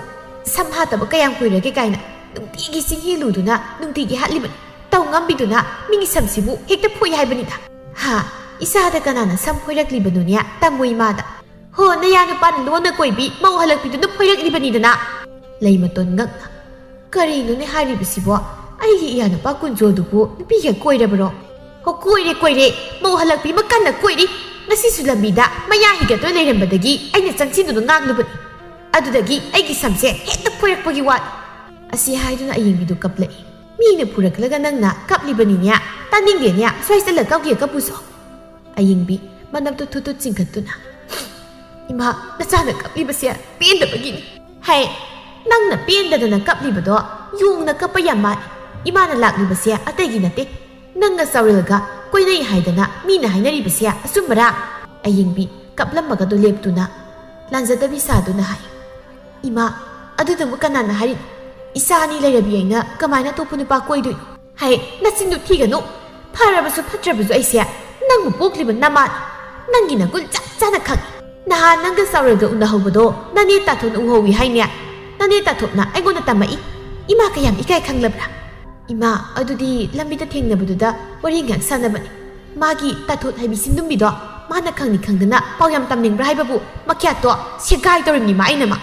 ꯁꯝ ꯍꯥꯠꯇꯕ ꯀꯌꯥꯝ ꯀꯨꯏꯔꯒꯦ ꯀꯥꯏꯅ ꯅꯨꯡꯇꯤꯒꯤ ꯆꯤꯡꯍꯦꯜꯂꯨꯗꯨꯅ ꯅꯨꯡꯇꯤꯒꯤ ꯍꯥꯠꯂꯤꯕꯅꯤ꯫ ꯇꯧ ꯉꯝꯕꯤꯗꯨꯅ ꯃꯤꯒꯤ ꯁꯝꯁꯤꯕꯨ ꯍꯦꯛꯇ ꯐꯣꯏ ꯍꯥꯏꯕꯅꯤꯗ꯫" "ꯍꯥ? ꯏꯆꯥꯗ ꯀꯅꯥꯅ ꯁꯝ ꯐꯣꯏꯔꯛꯂꯤꯕꯅꯣꯅꯦ, ꯇꯝꯃꯨ ꯏꯃꯥꯗ?" "ꯍꯣ, ꯅꯌꯥ ꯅꯨꯄꯥꯅ ꯂꯣꯟꯅ ꯀꯣꯏꯕꯤ ꯃꯧ ꯍꯜꯂꯛꯄꯤꯗꯨꯅ ꯐꯣꯏꯔꯛꯂꯤꯕꯅꯤꯗꯅ꯫" ꯂꯩꯃꯇꯣꯟ ꯉꯛꯅ, "ꯀꯔꯤꯅꯣꯅꯦ ꯍꯥꯏꯔꯤꯕꯁꯤꯕꯣ? ꯑꯩꯒꯤ ꯏꯌꯥ ꯅꯨꯄꯥ ꯀꯨꯟꯖꯣꯗꯨꯕꯨ ꯅꯨꯄꯤꯒ ꯀꯣꯏꯔꯕꯔꯣ?" "ꯍꯣ, ꯀꯣꯏꯔꯦ, ꯀꯣꯏꯔꯦ꯫ ꯃꯧ ꯍꯜꯂꯛꯄꯤ ꯑꯃ ꯀꯟꯅ ꯀꯣꯏꯔꯤ꯫ ꯉꯁꯤꯁꯨ ꯂꯝꯕꯤꯗ ꯃꯌꯥ ꯍꯤꯒꯠꯇꯨꯅ ꯂꯩꯔꯝꯕꯗꯒꯤ ꯑꯩꯅ ꯆꯪꯁꯤꯟꯗꯨꯅ ꯉꯥꯡꯂꯨꯕꯅꯤ꯫ ꯑꯗꯨꯗꯒꯤ ꯑꯩꯒꯤ ꯁꯝꯁꯦ ꯍꯦꯛꯇ ꯐꯣꯏꯔꯛꯄꯒꯤ ꯋꯥꯅꯤ꯫" ꯑꯁꯤ ꯍꯥꯏꯗꯨꯅ ꯑꯌꯤꯡꯕꯤꯗꯨ ꯀꯞꯂꯛꯏ꯫ "ꯃꯤꯅ ꯐꯨꯔꯛꯂꯒ ꯅꯪꯅ ꯀꯞꯂꯤꯕꯅꯤꯅꯦ꯫ ꯇꯥꯅꯤꯡꯗꯦꯅꯦ, ꯁ꯭ꯋꯥꯏꯁꯤꯗ ꯂꯩꯀꯥꯎꯒꯤ ꯀꯞꯄꯨꯁꯣ꯫" ꯑꯌꯤꯡꯕꯤ ꯃꯅꯞꯇꯨ ꯊꯨꯠ ꯊꯨꯠ ꯆꯤꯡꯈꯠꯇꯨꯅ, "ꯏꯃꯥ, ꯅꯆꯥꯅ ꯀꯞꯂꯤꯕꯁꯦ ꯄꯦꯟꯗꯕꯒꯤꯅꯤ꯫ ꯍꯦ, ꯅꯪꯅ ꯄꯦꯟꯗꯗꯅ ꯀꯞꯂꯤꯕꯗꯣ ꯌꯣꯡꯅ ꯀꯞꯄ ꯌꯥꯝ ꯃꯥꯜꯂꯤ꯫ ꯏꯃꯥꯅ ꯂꯥꯛꯂꯤꯕꯁꯦ ꯑꯇꯩꯒꯤ ꯅꯠꯇꯦ꯫ ꯅꯪꯒ ꯆꯥꯎꯔꯦꯜꯒ ꯀꯣꯏꯅꯩ ꯍꯥꯏꯗꯅ ꯃꯤꯅ ꯍꯥꯏꯅꯔꯤꯕꯁꯦ ꯑꯆꯨꯝꯕꯔꯥ?" ꯑꯌꯤꯡꯕꯤ ꯀꯞꯂꯝꯃꯒꯗꯨ ꯂꯦꯞꯇꯨꯅ ꯂꯥꯟꯖꯗꯕꯤ ꯁꯥꯗꯨꯅ ꯍꯥꯏ, "ꯏꯃꯥ, ꯑꯗꯨꯗꯕꯨ ꯀꯅꯥꯅ ꯍꯥꯏꯔꯤꯅꯣ? ꯏꯆꯥ ꯑꯅꯤ ꯂꯩꯔꯕꯤ ꯑꯩꯅ ꯀꯃꯥꯏꯅ ꯑꯇꯣꯞꯄ ꯅꯨꯄꯥ ꯀꯣꯏꯗꯣꯏꯅꯣ? ꯍꯩ, ꯅꯆꯤꯟꯗꯨ ꯊꯤꯒꯅꯨ꯫ ꯐꯔꯕꯁꯨ ꯐꯠꯇ꯭ꯔꯕꯁꯨ ꯑꯩꯁꯦ ꯅꯪꯕꯨ ꯄꯣꯛꯂꯤꯕ ꯅꯃꯥꯅꯤ꯫ ꯅꯪꯒꯤ ꯅꯒꯨꯟ ꯆꯞ ꯆꯥꯅ ꯈꯪꯏ꯫ ꯅꯍꯥꯟ ꯅꯪꯒ ꯆꯥꯎꯔꯦꯜꯒ ꯎꯅꯍꯧꯕꯗꯣ ꯅꯅꯦ ꯇꯥꯊꯣꯟꯅ ꯎꯍꯧꯏ ꯍꯥꯏꯅꯦ꯫ ꯅꯅꯦ ꯇꯥꯊꯣꯟꯅ ꯑꯩꯉꯣꯟꯗ ꯇꯝꯃꯛꯏ꯫ ꯏꯃꯥ ꯀꯌꯥꯝ ꯏꯀꯥꯏ ꯈꯪꯂꯕ꯭ꯔꯥ? ꯏꯃꯥ, ꯑꯗꯨꯗꯤ ꯂꯝꯕꯤꯗ ꯊꯦꯡꯅꯕꯗꯨꯗ ꯋꯥꯔꯤ ꯉꯥꯏꯍꯥꯛ ꯁꯥꯟꯅꯕꯅꯤ꯫ ꯃꯥꯒꯤ ꯇꯥꯊꯣꯠ ꯍꯥꯏꯕꯤ ꯁꯤꯟꯗꯨꯝꯕꯤꯗꯣ ꯃꯥꯅ ꯈꯪꯅꯤ ꯈꯪꯗꯅ ꯄꯥꯎ ꯌꯥꯝ ꯇꯝꯅꯤꯡꯕ꯭ꯔꯥ ꯍꯥꯏꯕꯕꯨ ꯃꯈ꯭ꯌꯥꯠꯇꯣ ꯁꯦꯒꯥꯏ ꯇꯧꯔꯤꯕꯅꯤ ꯃꯥ ꯑꯩꯅ ꯃꯥ꯫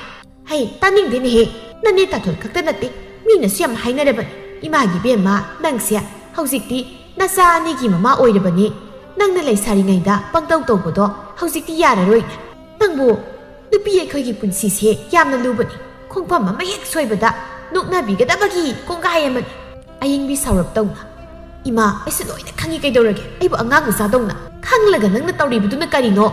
ꯍꯩ, ꯇꯥꯅꯤꯡꯗꯦꯅꯦꯍꯦ꯫ ꯅꯅꯦ ꯇꯥꯊꯣꯠ ꯈꯛꯇ ꯅꯠꯇꯦ, ꯃꯤꯅꯁꯨ ꯌꯥꯝ ꯍꯥꯏꯅꯔꯕꯅꯤ꯫ ꯏꯃꯥꯒꯤ ꯏꯕꯦꯝꯃ, ꯅꯪꯁꯦ ꯍꯧꯖꯤꯛꯇꯤ ꯅꯆꯥ ꯑꯅꯤꯒꯤ ꯃꯃꯥ ꯑꯣꯏꯔꯕꯅꯤ꯫ ꯅꯪꯅ ꯂꯩꯁꯥꯔꯤꯉꯩꯗ ꯄꯪꯇꯧ ꯇꯧꯕꯗꯣ ꯍꯧꯖꯤꯛꯇꯤ ꯌꯥꯔꯔꯣꯏ꯫ ꯅꯪꯕꯨ ꯅꯨꯄꯤ ꯑꯩꯈꯣꯏꯒꯤ ꯄꯨꯟꯁꯤꯁꯦ ꯌꯥꯝꯅ ꯂꯨꯕꯅꯤ꯫ ꯈꯣꯡꯐꯝ ꯑꯃ ꯍꯦꯛ ꯁꯣꯏꯕꯗ ꯅꯣꯛꯅꯕꯤꯒꯗꯕꯒꯤ ꯀꯣꯡꯒꯥꯏ ꯑꯃꯅꯤ꯫ ꯑꯌꯤꯡꯕꯤ ꯁꯥꯎꯔꯞ ꯇꯧꯅ, "ꯏꯃꯥ, ꯑꯩꯁꯨ ꯂꯣꯏꯅ ꯈꯪꯉꯤ ꯀꯩꯗꯧꯔꯒꯦ? ꯑꯩꯕꯨ ꯑꯉꯥꯡ ꯃꯆꯥꯗꯧꯅ ꯈꯪꯂꯒ ꯅꯪꯅ ꯇꯧꯔꯤꯕꯗꯨꯅ ꯀꯔꯤꯅꯣ?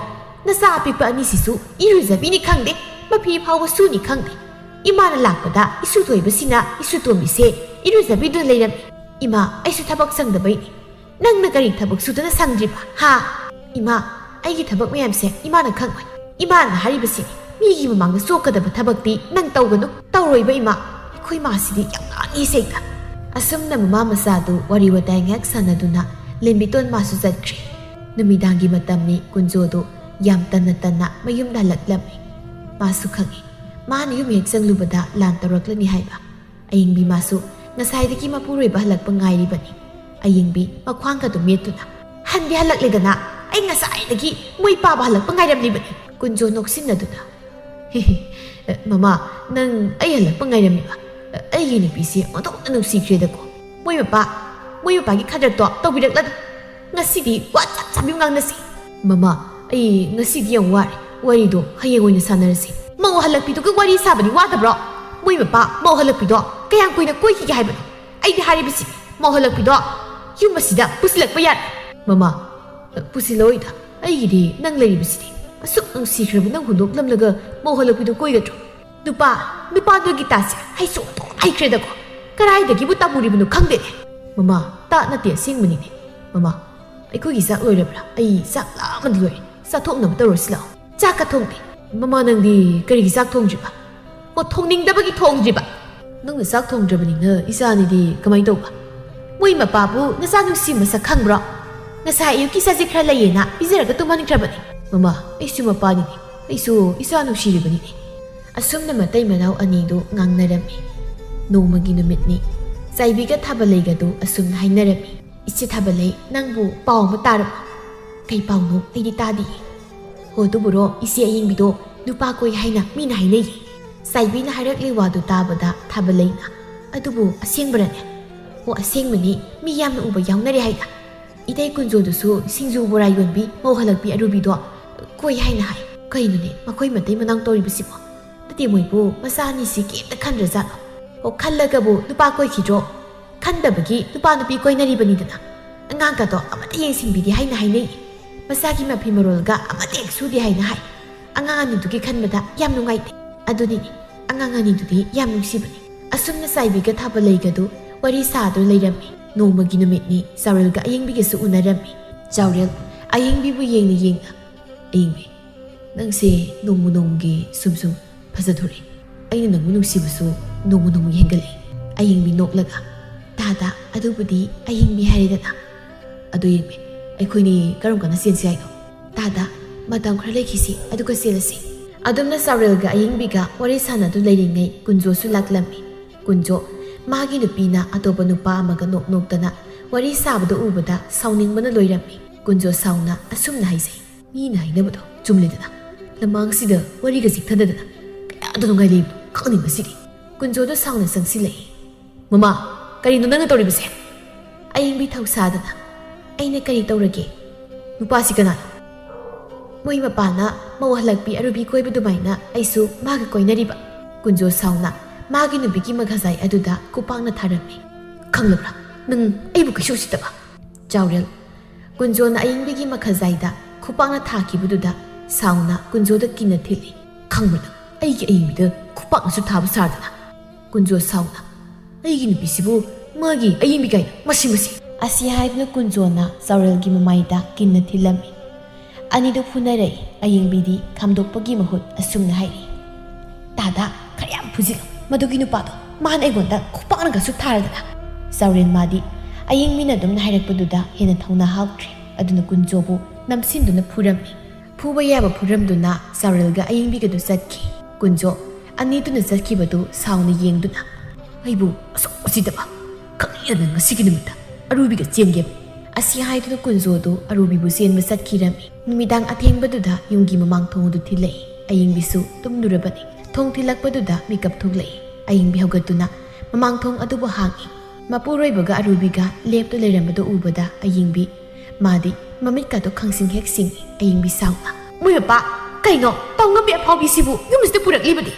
ꯅꯆꯥ ꯑꯄꯤꯛꯄ ꯑꯅꯤꯁꯤꯁꯨ ꯏꯔꯨꯖꯕꯤꯅꯤ ꯈꯪꯗꯦ, ꯃꯐꯤ ꯐꯥꯎꯕ ꯁꯨꯅꯤ ꯈꯪꯗꯦ꯫ ꯏꯃꯥꯅ ꯂꯥꯛꯄꯗ ꯏꯁꯨ ꯊꯣꯏꯕꯁꯤꯅ ꯏꯁꯨ ꯇꯣꯝꯕꯤꯁꯦ ꯏꯔꯨꯖꯕꯤꯗꯨꯅ ꯂꯩꯔꯝꯃꯤ꯫ ꯏꯃꯥ, ꯑꯩꯁꯨ ꯊꯕꯛ ꯁꯪꯗꯕꯩꯅꯤ꯫ ꯅꯪꯅ ꯀꯔꯤ ꯊꯕꯛ ꯁꯨꯗꯅ ꯁꯪꯗ꯭ꯔꯤꯕ? ꯍꯥ? ꯏꯃꯥ, ꯑꯩꯒꯤ ꯊꯕꯛ ꯃꯌꯥꯝꯁꯦ ꯏꯃꯥꯅ ꯈꯪꯉꯣꯏ꯫ ꯏꯃꯥꯅ ꯍꯥꯏꯔꯤꯕꯁꯤ ꯃꯤꯒꯤ ꯃꯃꯥꯡꯗ ꯆꯣꯛꯀꯗꯕ ꯊꯕꯛꯇꯤ ꯅꯪ ꯇꯧꯒꯅꯨ꯫ ꯇꯧꯔꯣꯏꯕ ꯏꯃꯥ꯫ ꯑꯩꯈꯣꯏ ꯃꯥꯁꯤꯗꯤ ꯌꯥꯝ ꯉꯥꯡꯉꯤ ꯁꯩꯇ꯫" ꯑꯁꯨꯝꯅ ꯃꯃꯥ ꯃꯆꯥꯗꯨ ꯋꯥꯔꯤ ꯋꯥꯇꯥꯏ ꯉꯥꯏꯍꯥꯛ ꯁꯥꯟꯅꯗꯨꯅ ꯂꯦꯝꯕꯤꯇꯣꯟ ꯃꯥꯁꯨ ꯆꯠꯈ꯭ꯔꯦ꯫ ꯅꯨꯃꯤꯗꯥꯡꯒꯤ ꯃꯇꯝꯅꯤ꯫ ꯀꯨꯟꯖꯣꯗꯨ ꯌꯥꯝ ꯇꯟꯅ ꯇꯟꯅ ꯃꯌꯨꯝꯗ ꯍꯜꯂꯛꯂꯝꯃꯤ꯫ ꯃꯥꯁꯨ ꯈꯪꯏ, ꯃꯥꯅ ꯌꯨꯝ ꯍꯦꯛ ꯆꯪꯂꯨꯕꯗ ꯂꯥꯟ ꯇꯧꯔꯛꯂꯅꯤ ꯍꯥꯏꯕ꯫ ꯑꯌꯤꯡꯕꯤ ꯃꯥꯁꯨ ꯉꯁꯥꯏꯗꯒꯤ ꯃꯄꯨꯔꯣꯏꯕ ꯍꯜꯂꯛꯄ ꯉꯥꯏꯔꯤꯕꯅꯤ꯫ ꯑꯌꯤꯡꯕꯤ ꯃꯈ꯭ꯋꯥꯡꯒꯗꯨ ꯃꯦꯠꯇꯨꯅ, "ꯍꯟꯗꯤ ꯍꯜꯂꯛꯂꯦꯗꯅ, ꯑꯩ ꯉꯁꯥꯏꯗꯒꯤ ꯃꯣꯏ ꯄꯥꯕ ꯍꯜꯂꯛꯄ ꯉꯥꯏꯔꯝꯂꯤꯕꯅꯤ꯫" ꯀꯨꯟꯖꯣ ꯅꯣꯛꯁꯤꯟꯅꯗꯨꯅ, "ꯍꯦ ꯍꯦ, ꯑ, ꯃꯃꯥ, ꯅꯪ ꯑꯩ ꯍꯜꯂꯛꯄ ꯉꯥꯏꯔꯝꯃꯤꯕ? ꯑ, ꯑꯩꯒꯤ ꯅꯨꯄꯤꯁꯦ ꯑꯣꯟꯊꯣꯛꯅ ꯅꯨꯡꯁꯤꯈ꯭ꯔꯦꯗꯀꯣ꯫ ꯃꯣꯏ ꯃꯄꯥ, ꯃꯣꯏ ꯃꯄꯥꯒꯤ ꯈꯗ꯭ꯔꯛꯇꯣ ꯇꯧꯕꯤꯔꯛꯂꯅꯨ꯫ ꯉꯁꯤꯗꯤ ꯋꯥ ꯆꯞ ꯆꯥꯕꯤ ꯉꯥꯡꯅꯁꯤ꯫" "ꯃꯃꯥ, ꯑꯩ ꯉꯁꯤꯗꯤ ꯌꯥꯝ ꯋꯥꯔꯦ꯫ ꯋꯥꯔꯤꯗꯣ ꯍꯌꯦꯡ ꯑꯣꯏꯅ ꯁꯥꯟꯅꯔꯁꯤ꯫" "ꯃꯧ ꯍꯜꯂꯛꯄꯤꯗꯨꯒ ꯋꯥꯔꯤ ꯁꯥꯕꯗꯤ ꯋꯥꯗꯕ꯭ꯔꯣ? ꯃꯣꯏ ꯃꯄꯥ ꯃꯧ ꯍꯜꯂꯛꯄꯤꯗꯣ ꯀꯌꯥꯝ ꯀꯨꯏꯅ ꯀꯣꯏꯈꯤꯒꯦ ꯍꯥꯏꯕꯅꯣ? ꯑꯩꯗꯤ ꯍꯥꯏꯔꯤꯕꯁꯤ, ꯃꯧ ꯍꯜꯂꯛꯄꯤꯗꯣ ꯌꯨꯝ ꯑꯁꯤꯗ ꯄꯨꯁꯤꯜꯂꯛꯄ ꯌꯥꯔꯦ꯫" "ꯃꯃꯥ, ꯄꯨꯁꯤꯜꯂꯛꯑꯣꯏꯗ꯫ ꯑꯩꯒꯤꯗꯤ ꯅꯪ ꯂꯩꯔꯤꯕꯁꯤꯗꯤ꯫ ꯑꯁꯨꯛ ꯅꯨꯡꯁꯤꯈ꯭ꯔꯕ ꯅꯪ ꯍꯨꯟꯗꯣꯛꯂꯝꯂꯒ ꯃꯧ ꯍꯜꯂꯛꯄꯤꯗꯣ ꯀꯣꯏꯒꯗ꯭ꯔꯣ? ꯅꯨꯄꯥ, ꯅꯨꯄꯥ ꯅꯣꯏꯒꯤ ꯇꯥꯁꯦ ꯍꯩꯁꯨ ꯑꯣꯟꯊꯣꯛꯅ ꯍꯩꯈ꯭ꯔꯦꯗꯀꯣ꯫ ꯀꯗꯥꯏꯗꯒꯤꯕꯨ ꯇꯝꯃꯨꯔꯤꯕꯅꯣ ꯈꯪꯗꯦꯅꯦ꯫" "ꯃꯃꯥ, ꯇꯥ ꯅꯠꯇꯦ, ꯑꯁꯦꯡꯕꯅꯤꯅꯦ꯫ ꯃꯃꯥ, ꯑꯩꯈꯣꯏꯒꯤ ꯆꯥꯛ ꯂꯣꯏꯔꯕ꯭ꯔꯥ? ꯑꯩ ꯆꯥꯛ ꯂꯥꯝꯕꯅ ꯂꯣꯏꯔꯦ꯫ ꯆꯥꯊꯣꯛꯅꯕ ꯇꯧꯔꯁꯤ ꯂꯥꯛꯑꯣ꯫" "ꯆꯥꯛꯀ ꯊꯣꯡꯗꯦ꯫" "ꯃꯃꯥ, ꯅꯪꯗꯤ ꯀꯔꯤꯒꯤ ꯆꯥꯛ ꯊꯣꯡꯗ꯭ꯔꯤꯕ?" "ꯑꯣ, ꯊꯣꯡꯅꯤꯡꯗꯕꯒꯤ ꯊꯣꯡꯗ꯭ꯔꯤꯕ꯫" "ꯅꯪꯅ ꯆꯥꯛ ꯊꯣꯡꯗ꯭ꯔꯕꯅꯤꯅ ꯏꯆꯥ ꯑꯅꯤꯗꯤ ꯀꯃꯥꯏꯅ ꯇꯧꯕ?" ꯃꯣꯏ ꯃꯄꯥꯕꯨ ꯅꯆꯥ ꯅꯨꯡꯁꯤ ꯃꯁꯛ ꯈꯪꯕ꯭ꯔꯣ? ꯉꯁꯥꯏ ꯑꯌꯨꯛꯀꯤ ꯆꯥꯖꯤꯛ ꯈꯔ ꯂꯩꯌꯦꯅ ꯄꯤꯖꯔꯒ ꯇꯨꯝꯍꯟꯈ꯭ꯔꯕꯅꯤ꯫ ꯃꯃꯥ, ꯑꯩꯁꯨ ꯃꯄꯥꯅꯤꯅꯦ, ꯑꯩꯁꯨ ꯏꯆꯥ ꯅꯨꯡꯁꯤꯔꯤꯕꯅꯤꯅꯦ꯫ ꯑꯁꯨꯝꯅ ꯃꯇꯩ ꯃꯅꯥꯎ ꯑꯅꯤꯗꯨ ꯉꯥꯡꯅꯔꯝꯃꯤ꯫ ꯅꯣꯡꯃꯒꯤ ꯅꯨꯃꯤꯠꯅꯤ꯫ ꯆꯥꯏꯕꯤꯒ ꯊꯥꯕꯂꯩꯒꯗꯨ ꯑꯁꯨꯝꯅ ꯍꯥꯏꯅꯔꯝꯃꯤ꯫ "ꯏꯆꯦ ꯊꯥꯕꯂꯩ, ꯅꯪꯕꯨ ꯄꯥꯎ ꯑꯃ ꯇꯥꯔꯕꯣ?" "ꯀꯩ ꯄꯥꯎꯅꯣ? ꯑꯩꯗꯤ ꯇꯥꯗꯤꯌꯦ꯫" "ꯍꯣ, ꯑꯗꯨꯕꯨꯔꯣ, ꯏꯆꯦ ꯑꯌꯤꯡꯕꯤꯗꯣ ꯅꯨꯄꯥ ꯀꯣꯏ ꯍꯥꯏꯅ ꯃꯤꯅ ꯍꯥꯏꯅꯩꯌꯦ꯫" ꯆꯥꯏꯕꯤꯅ ꯍꯥꯏꯔꯛꯂꯤ ꯋꯥꯗꯨ ꯇꯥꯕꯗ ꯊꯥꯕꯂꯩꯅ, "ꯑꯗꯨꯕꯨ ꯑꯁꯦꯡꯕꯔꯅꯦ?" "ꯍꯣ, ꯑꯁꯦꯡꯕꯅꯤ, ꯃꯤ ꯌꯥꯝꯅ ꯎꯕ ꯌꯥꯎꯅꯔꯦ ꯍꯥꯏꯗ꯫ ꯏꯇꯩ ꯀꯨꯟꯖꯣꯗꯨꯁꯨ ꯁꯤꯡꯖꯨ ꯕꯣꯔꯥ ꯌꯣꯟꯕꯤ ꯃꯧ ꯍꯜꯂꯛꯄꯤ ꯑꯔꯨꯕꯤꯗꯣ ꯀꯣꯏ ꯍꯥꯏꯅ ꯍꯥꯏ꯫" "ꯀꯩꯅꯣꯅꯦ, ꯃꯈꯣꯏ ꯃꯇꯩ ꯃꯅꯥꯎ ꯇꯧꯔꯤꯕꯁꯤꯕꯣ? ꯅꯠꯇꯦ, ꯃꯣꯏꯕꯨ ꯃꯆꯥ ꯑꯅꯤꯁꯤ ꯀꯩꯝꯇ ꯈꯟꯗ꯭ꯔꯖꯥꯠꯂꯣ? ꯑꯣ, ꯈꯜꯂꯒꯕꯨ ꯅꯨꯄꯥ ꯀꯣꯏꯈꯤꯗ꯭ꯔꯣ? ꯈꯟꯗꯕꯒꯤ ꯅꯨꯄꯥ ꯅꯨꯄꯤ ꯀꯣꯏꯅꯔꯤꯕꯅꯤꯗꯅ꯫ ꯑꯉꯥꯡꯒꯗꯣ ꯑꯃꯠꯇ ꯌꯦꯡꯁꯤꯟꯕꯤꯗꯦ ꯍꯥꯏꯅ ꯍꯥꯏꯅꯩ꯫ ꯃꯆꯥꯒꯤ ꯃꯐꯤ ꯃꯔꯣꯜꯒ ꯑꯃꯠꯇ ꯍꯦꯛ ꯁꯨꯗꯦ ꯍꯥꯏꯅ ꯍꯥꯏ꯫ ꯑꯉꯥꯡ ꯑꯅꯤꯗꯨꯒꯤ ꯈꯟꯕꯗ ꯌꯥꯝ ꯅꯨꯡꯉꯥꯏꯇꯦ꯫ ꯑꯗꯨꯅꯤꯅꯦ, ꯑꯉꯥꯡ ꯑꯅꯤꯗꯨꯗꯤ ꯌꯥꯝ ꯅꯨꯡꯁꯤꯕꯅꯤ꯫" ꯑꯁꯨꯝꯅ ꯆꯥꯏꯕꯤꯒ ꯊꯥꯕꯂꯩꯒꯗꯨ ꯋꯥꯔꯤ ꯁꯥꯗꯨꯅ ꯂꯩꯔꯝꯃꯤ꯫ ꯅꯣꯡꯃꯒꯤ ꯅꯨꯃꯤꯠꯅꯤ꯫ ꯆꯥꯎꯔꯦꯜꯒ ꯑꯌꯤꯡꯕꯤꯒꯁꯨ ꯎꯅꯔꯝꯃꯤ꯫ ꯆꯥꯎꯔꯦꯜ ꯑꯌꯤꯡꯕꯤꯕꯨ ꯌꯦꯡꯅ ꯌꯦꯡꯅ, "ꯑꯌꯤꯡꯕꯤ, ꯅꯪꯁꯦ ꯅꯣꯡꯃ ꯅꯣꯡꯃꯒꯤ ꯁꯨꯝ ꯁꯨꯝ ꯐꯖꯊꯣꯔꯛꯏ꯫ ꯑꯩꯅ ꯅꯪꯕꯨ ꯅꯨꯡꯁꯤꯕꯁꯨ ꯅꯣꯡꯃ ꯅꯣꯡꯃꯒꯤ ꯍꯦꯟꯒꯠꯂꯛꯏ꯫" ꯑꯌꯤꯡꯕꯤ ꯅꯣꯛꯂꯒ, "ꯇꯥꯗ, ꯑꯗꯨꯕꯨꯗꯤ ꯑꯌꯤꯡꯕꯤ ꯍꯥꯏꯔꯦꯗꯅ꯫ ꯑꯗꯣ ꯌꯦꯡꯕꯤ, ꯑꯩꯈꯣꯏꯅꯤ ꯀꯔꯝ ꯀꯥꯟꯗ ꯆꯦꯟꯁꯤ ꯍꯥꯏꯅꯣ?" "ꯇꯥꯗ, ꯃꯇꯝ ꯈꯔ ꯂꯩꯈꯤꯁꯤ, ꯑꯗꯨꯒ ꯆꯦꯜꯂꯁꯤ꯫" ꯑꯗꯨꯝꯅ ꯆꯥꯎꯔꯦꯜꯒ ꯑꯌꯤꯡꯕꯤꯒ ꯋꯥꯔꯤ ꯁꯥꯟꯅꯗꯨꯅ ꯂꯩꯔꯤꯉꯩ ꯀꯨꯟꯖꯣꯁꯨ ꯂꯥꯛꯂꯝꯃꯤ꯫ ꯀꯨꯟꯖꯣ ꯃꯥꯒꯤ ꯅꯨꯄꯤꯅ ꯑꯇꯣꯞꯄ ꯅꯨꯄꯥ ꯑꯃꯒ ꯅꯣꯛ ꯅꯣꯛꯇꯅ ꯋꯥꯔꯤ ꯁꯥꯕꯗ ꯎꯕꯗ ꯁꯥꯎꯅꯤꯡꯕꯅ ꯂꯣꯏꯔꯝꯃꯤ꯫ ꯀꯨꯟꯖꯣ ꯁꯥꯎꯅ ꯑꯁꯨꯝꯅ ꯍꯥꯏꯖꯩ, "ꯃꯤꯅ ꯍꯥꯏꯅꯕꯗꯣ ꯆꯨꯝꯂꯦꯗꯅ, ꯂꯃꯥꯡꯁꯤꯗ ꯋꯥꯔꯤꯒ ꯆꯤꯛꯊꯗꯗꯅ ꯀꯌꯥꯗ ꯅꯨꯡꯉꯥꯏ ꯂꯩꯕꯅꯣ ꯈꯪꯅꯤꯡꯕꯁꯤꯗꯤ꯫" ꯀꯨꯟꯖꯣꯗꯣ ꯁꯥꯎꯅ ꯆꯪꯁꯤꯜꯂꯛꯏ꯫ "ꯃꯃꯥ, ꯀꯔꯤꯅꯣ ꯅꯪꯅ ꯇꯧꯔꯤꯕꯁꯦ?" ꯑꯌꯤꯡꯕꯤ ꯊꯧꯁꯥꯗꯅ, "ꯑꯩꯅ ꯀꯔꯤ ꯇꯧꯔꯒꯦ? ꯅꯨꯄꯥꯁꯤ ꯀꯅꯥꯅꯣ?" "ꯃꯣꯏ ꯃꯄꯥꯅ ꯃꯧ ꯍꯜꯂꯛꯄꯤ ꯑꯔꯨꯕꯤ ꯀꯣꯏꯕ ꯑꯗꯨꯃꯥꯏꯅ ꯑꯩꯁꯨ ꯃꯥꯒ ꯀꯣꯏꯅꯔꯤꯕ꯫" ꯀꯨꯟꯖꯣ ꯁꯥꯎꯅ ꯃꯥꯒꯤ ꯅꯨꯄꯤꯒꯤ ꯃꯈꯥꯖꯥꯏ ꯑꯗꯨꯗ ꯈꯨꯄꯥꯛꯅ ꯊꯥꯔꯝꯃꯤ꯫ "ꯈꯪꯂꯕ꯭ꯔꯥ? ꯅꯪ ꯑꯩꯕꯨ ꯀꯩꯁꯨ ꯎꯁꯤꯠꯇꯕ꯫" ꯆꯥꯎꯔꯦꯜ꯫ ꯀꯨꯟꯖꯣꯅ ꯑꯌꯤꯡꯕꯤꯒꯤ ꯃꯈꯥꯖꯥꯏꯗ ꯈꯨꯄꯥꯛꯅ ꯊꯥꯈꯤꯕꯗꯨꯗ ꯁꯥꯎꯅ ꯀꯨꯟꯖꯣꯗ ꯀꯤꯟꯅ ꯊꯤꯜꯂꯤ꯫ "ꯈꯪꯕ꯭ꯔꯥ ꯅꯪ? ꯑꯩꯒꯤ ꯑꯌꯤꯡꯕꯤꯗ ꯈꯨꯄꯥꯛꯅꯁꯨ ꯊꯥꯕ ꯁꯥꯗꯅ꯫" ꯀꯨꯟꯖꯣ ꯁꯥꯎꯅ, "ꯑꯩꯒꯤ ꯅꯨꯄꯤꯁꯤꯕꯨ ꯃꯥꯒꯤ ꯑꯌꯤꯡꯕꯤ ꯀꯥꯏꯅ, ꯃꯁꯤ, ꯃꯁꯤ!" ꯑꯁꯤ ꯍꯥꯏꯗꯨꯅ ꯀꯨꯟꯖꯣꯅ ꯆꯥꯎꯔꯦꯜꯒꯤ ꯃꯃꯥꯏꯗ ꯀꯤꯟꯅ ꯊꯤꯜꯂꯝꯃꯤ꯫ ꯑꯅꯤꯗꯨ ꯐꯨꯅꯔꯛꯏ꯫ ꯑꯌꯤꯡꯕꯤꯗꯤ ꯈꯥꯝꯗꯣꯛꯄꯒꯤ ꯃꯍꯨꯠ ꯑꯁꯨꯝꯅ ꯍꯥꯏꯔꯤ, "ꯇꯥꯗ, ꯈꯔ ꯌꯥꯝ ꯐꯨꯖꯤꯜꯂꯨ꯫ ꯃꯗꯨꯒꯤ ꯅꯨꯄꯥꯗꯣ ꯃꯥꯅ ꯑꯩꯉꯣꯟꯗ ꯈꯨꯄꯥꯛꯅꯒꯁꯨ ꯊꯥꯔꯗꯅ꯫" ꯆꯥꯎꯔꯦꯜ ꯃꯥꯗꯤ ꯑꯌꯤꯡꯕꯤꯅ ꯑꯗꯨꯝꯅ ꯍꯥꯏꯔꯛꯄꯗꯨꯗ ꯍꯦꯟꯅ ꯊꯧꯅꯥ ꯍꯥꯎꯗ꯭ꯔꯦ꯫ ꯑꯗꯨꯅ ꯀꯨꯟꯖꯣꯕꯨ ꯅꯝꯁꯤꯟꯗꯨꯅ ꯐꯨꯔꯝꯃꯤ꯫ ꯐꯨꯕ ꯌꯥꯕ ꯐꯨꯔꯝꯗꯨꯅ ꯆꯥꯎꯔꯦꯜꯒ ꯑꯌꯤꯡꯕꯤꯒꯗꯨ ꯆꯠꯈꯤ꯫ ꯀꯨꯟꯖꯣ ꯑꯅꯤꯗꯨꯅ ꯆꯠꯈꯤꯕꯗꯨ ꯁꯥꯎꯅ ꯌꯦꯡꯗꯨꯅ, "ꯑꯩꯕꯨ ꯑꯁꯨꯛ ꯎꯁꯤꯠꯇꯕ, ꯈꯪꯂꯤꯗꯅ ꯉꯁꯤꯒꯤ ꯅꯨꯃꯤꯠꯇ ꯑꯔꯨꯕꯤꯒ ꯆꯦꯟꯒꯦꯕ?" ꯑꯁꯤ ꯍꯥꯏꯗꯨꯅ ꯀꯨꯟꯖꯣꯗꯨ ꯑꯔꯨꯕꯤꯕꯨ ꯆꯦꯟꯕ ꯆꯠꯈꯤꯔꯝꯃꯤ꯫ ꯅꯨꯃꯤꯗꯥꯡ ꯑꯊꯦꯡꯕꯗꯨꯗ ꯌꯨꯝꯒꯤ ꯃꯃꯥꯡ ꯊꯣꯡ ꯑꯗꯨ ꯊꯤꯜꯂꯛꯏ꯫ ꯑꯌꯤꯡꯕꯤꯁꯨ ꯇꯨꯝꯂꯨꯔꯕꯅꯤ꯫ ꯊꯣꯡ ꯊꯤꯜꯂꯛꯄꯗꯨꯗ ꯃꯤꯀꯞ ꯊꯣꯛꯂꯛꯏ꯫ ꯑꯌꯤꯡꯕꯤ ꯍꯧꯒꯠꯇꯨꯅ ꯃꯃꯥꯡ ꯊꯣꯡ ꯑꯗꯨꯕꯨ ꯍꯥꯡꯏ꯫ ꯃꯄꯨꯔꯣꯏꯕꯒ ꯑꯔꯨꯕꯤꯒ ꯂꯦꯞꯇꯨ ꯂꯩꯔꯝꯕꯗꯨ ꯎꯕꯗ ꯑꯌꯤꯡꯕꯤ, ꯃꯥꯗꯤ ꯃꯃꯤꯠꯀꯥꯗꯣ ꯈꯪꯁꯤꯡ ꯍꯦꯛ ꯁꯤꯡꯏ꯫ ꯑꯌꯤꯡꯕꯤ ꯁꯥꯎꯅ, "ꯃꯣꯏ ꯃꯄꯥ, ꯀꯩꯅꯣ ꯇꯧꯉꯝꯕꯤ ꯑꯐꯥꯎꯕꯤꯁꯤꯕꯨ ꯌꯨꯝꯁꯤꯗ ꯄꯨꯔꯛꯂꯤꯕꯗꯤ?"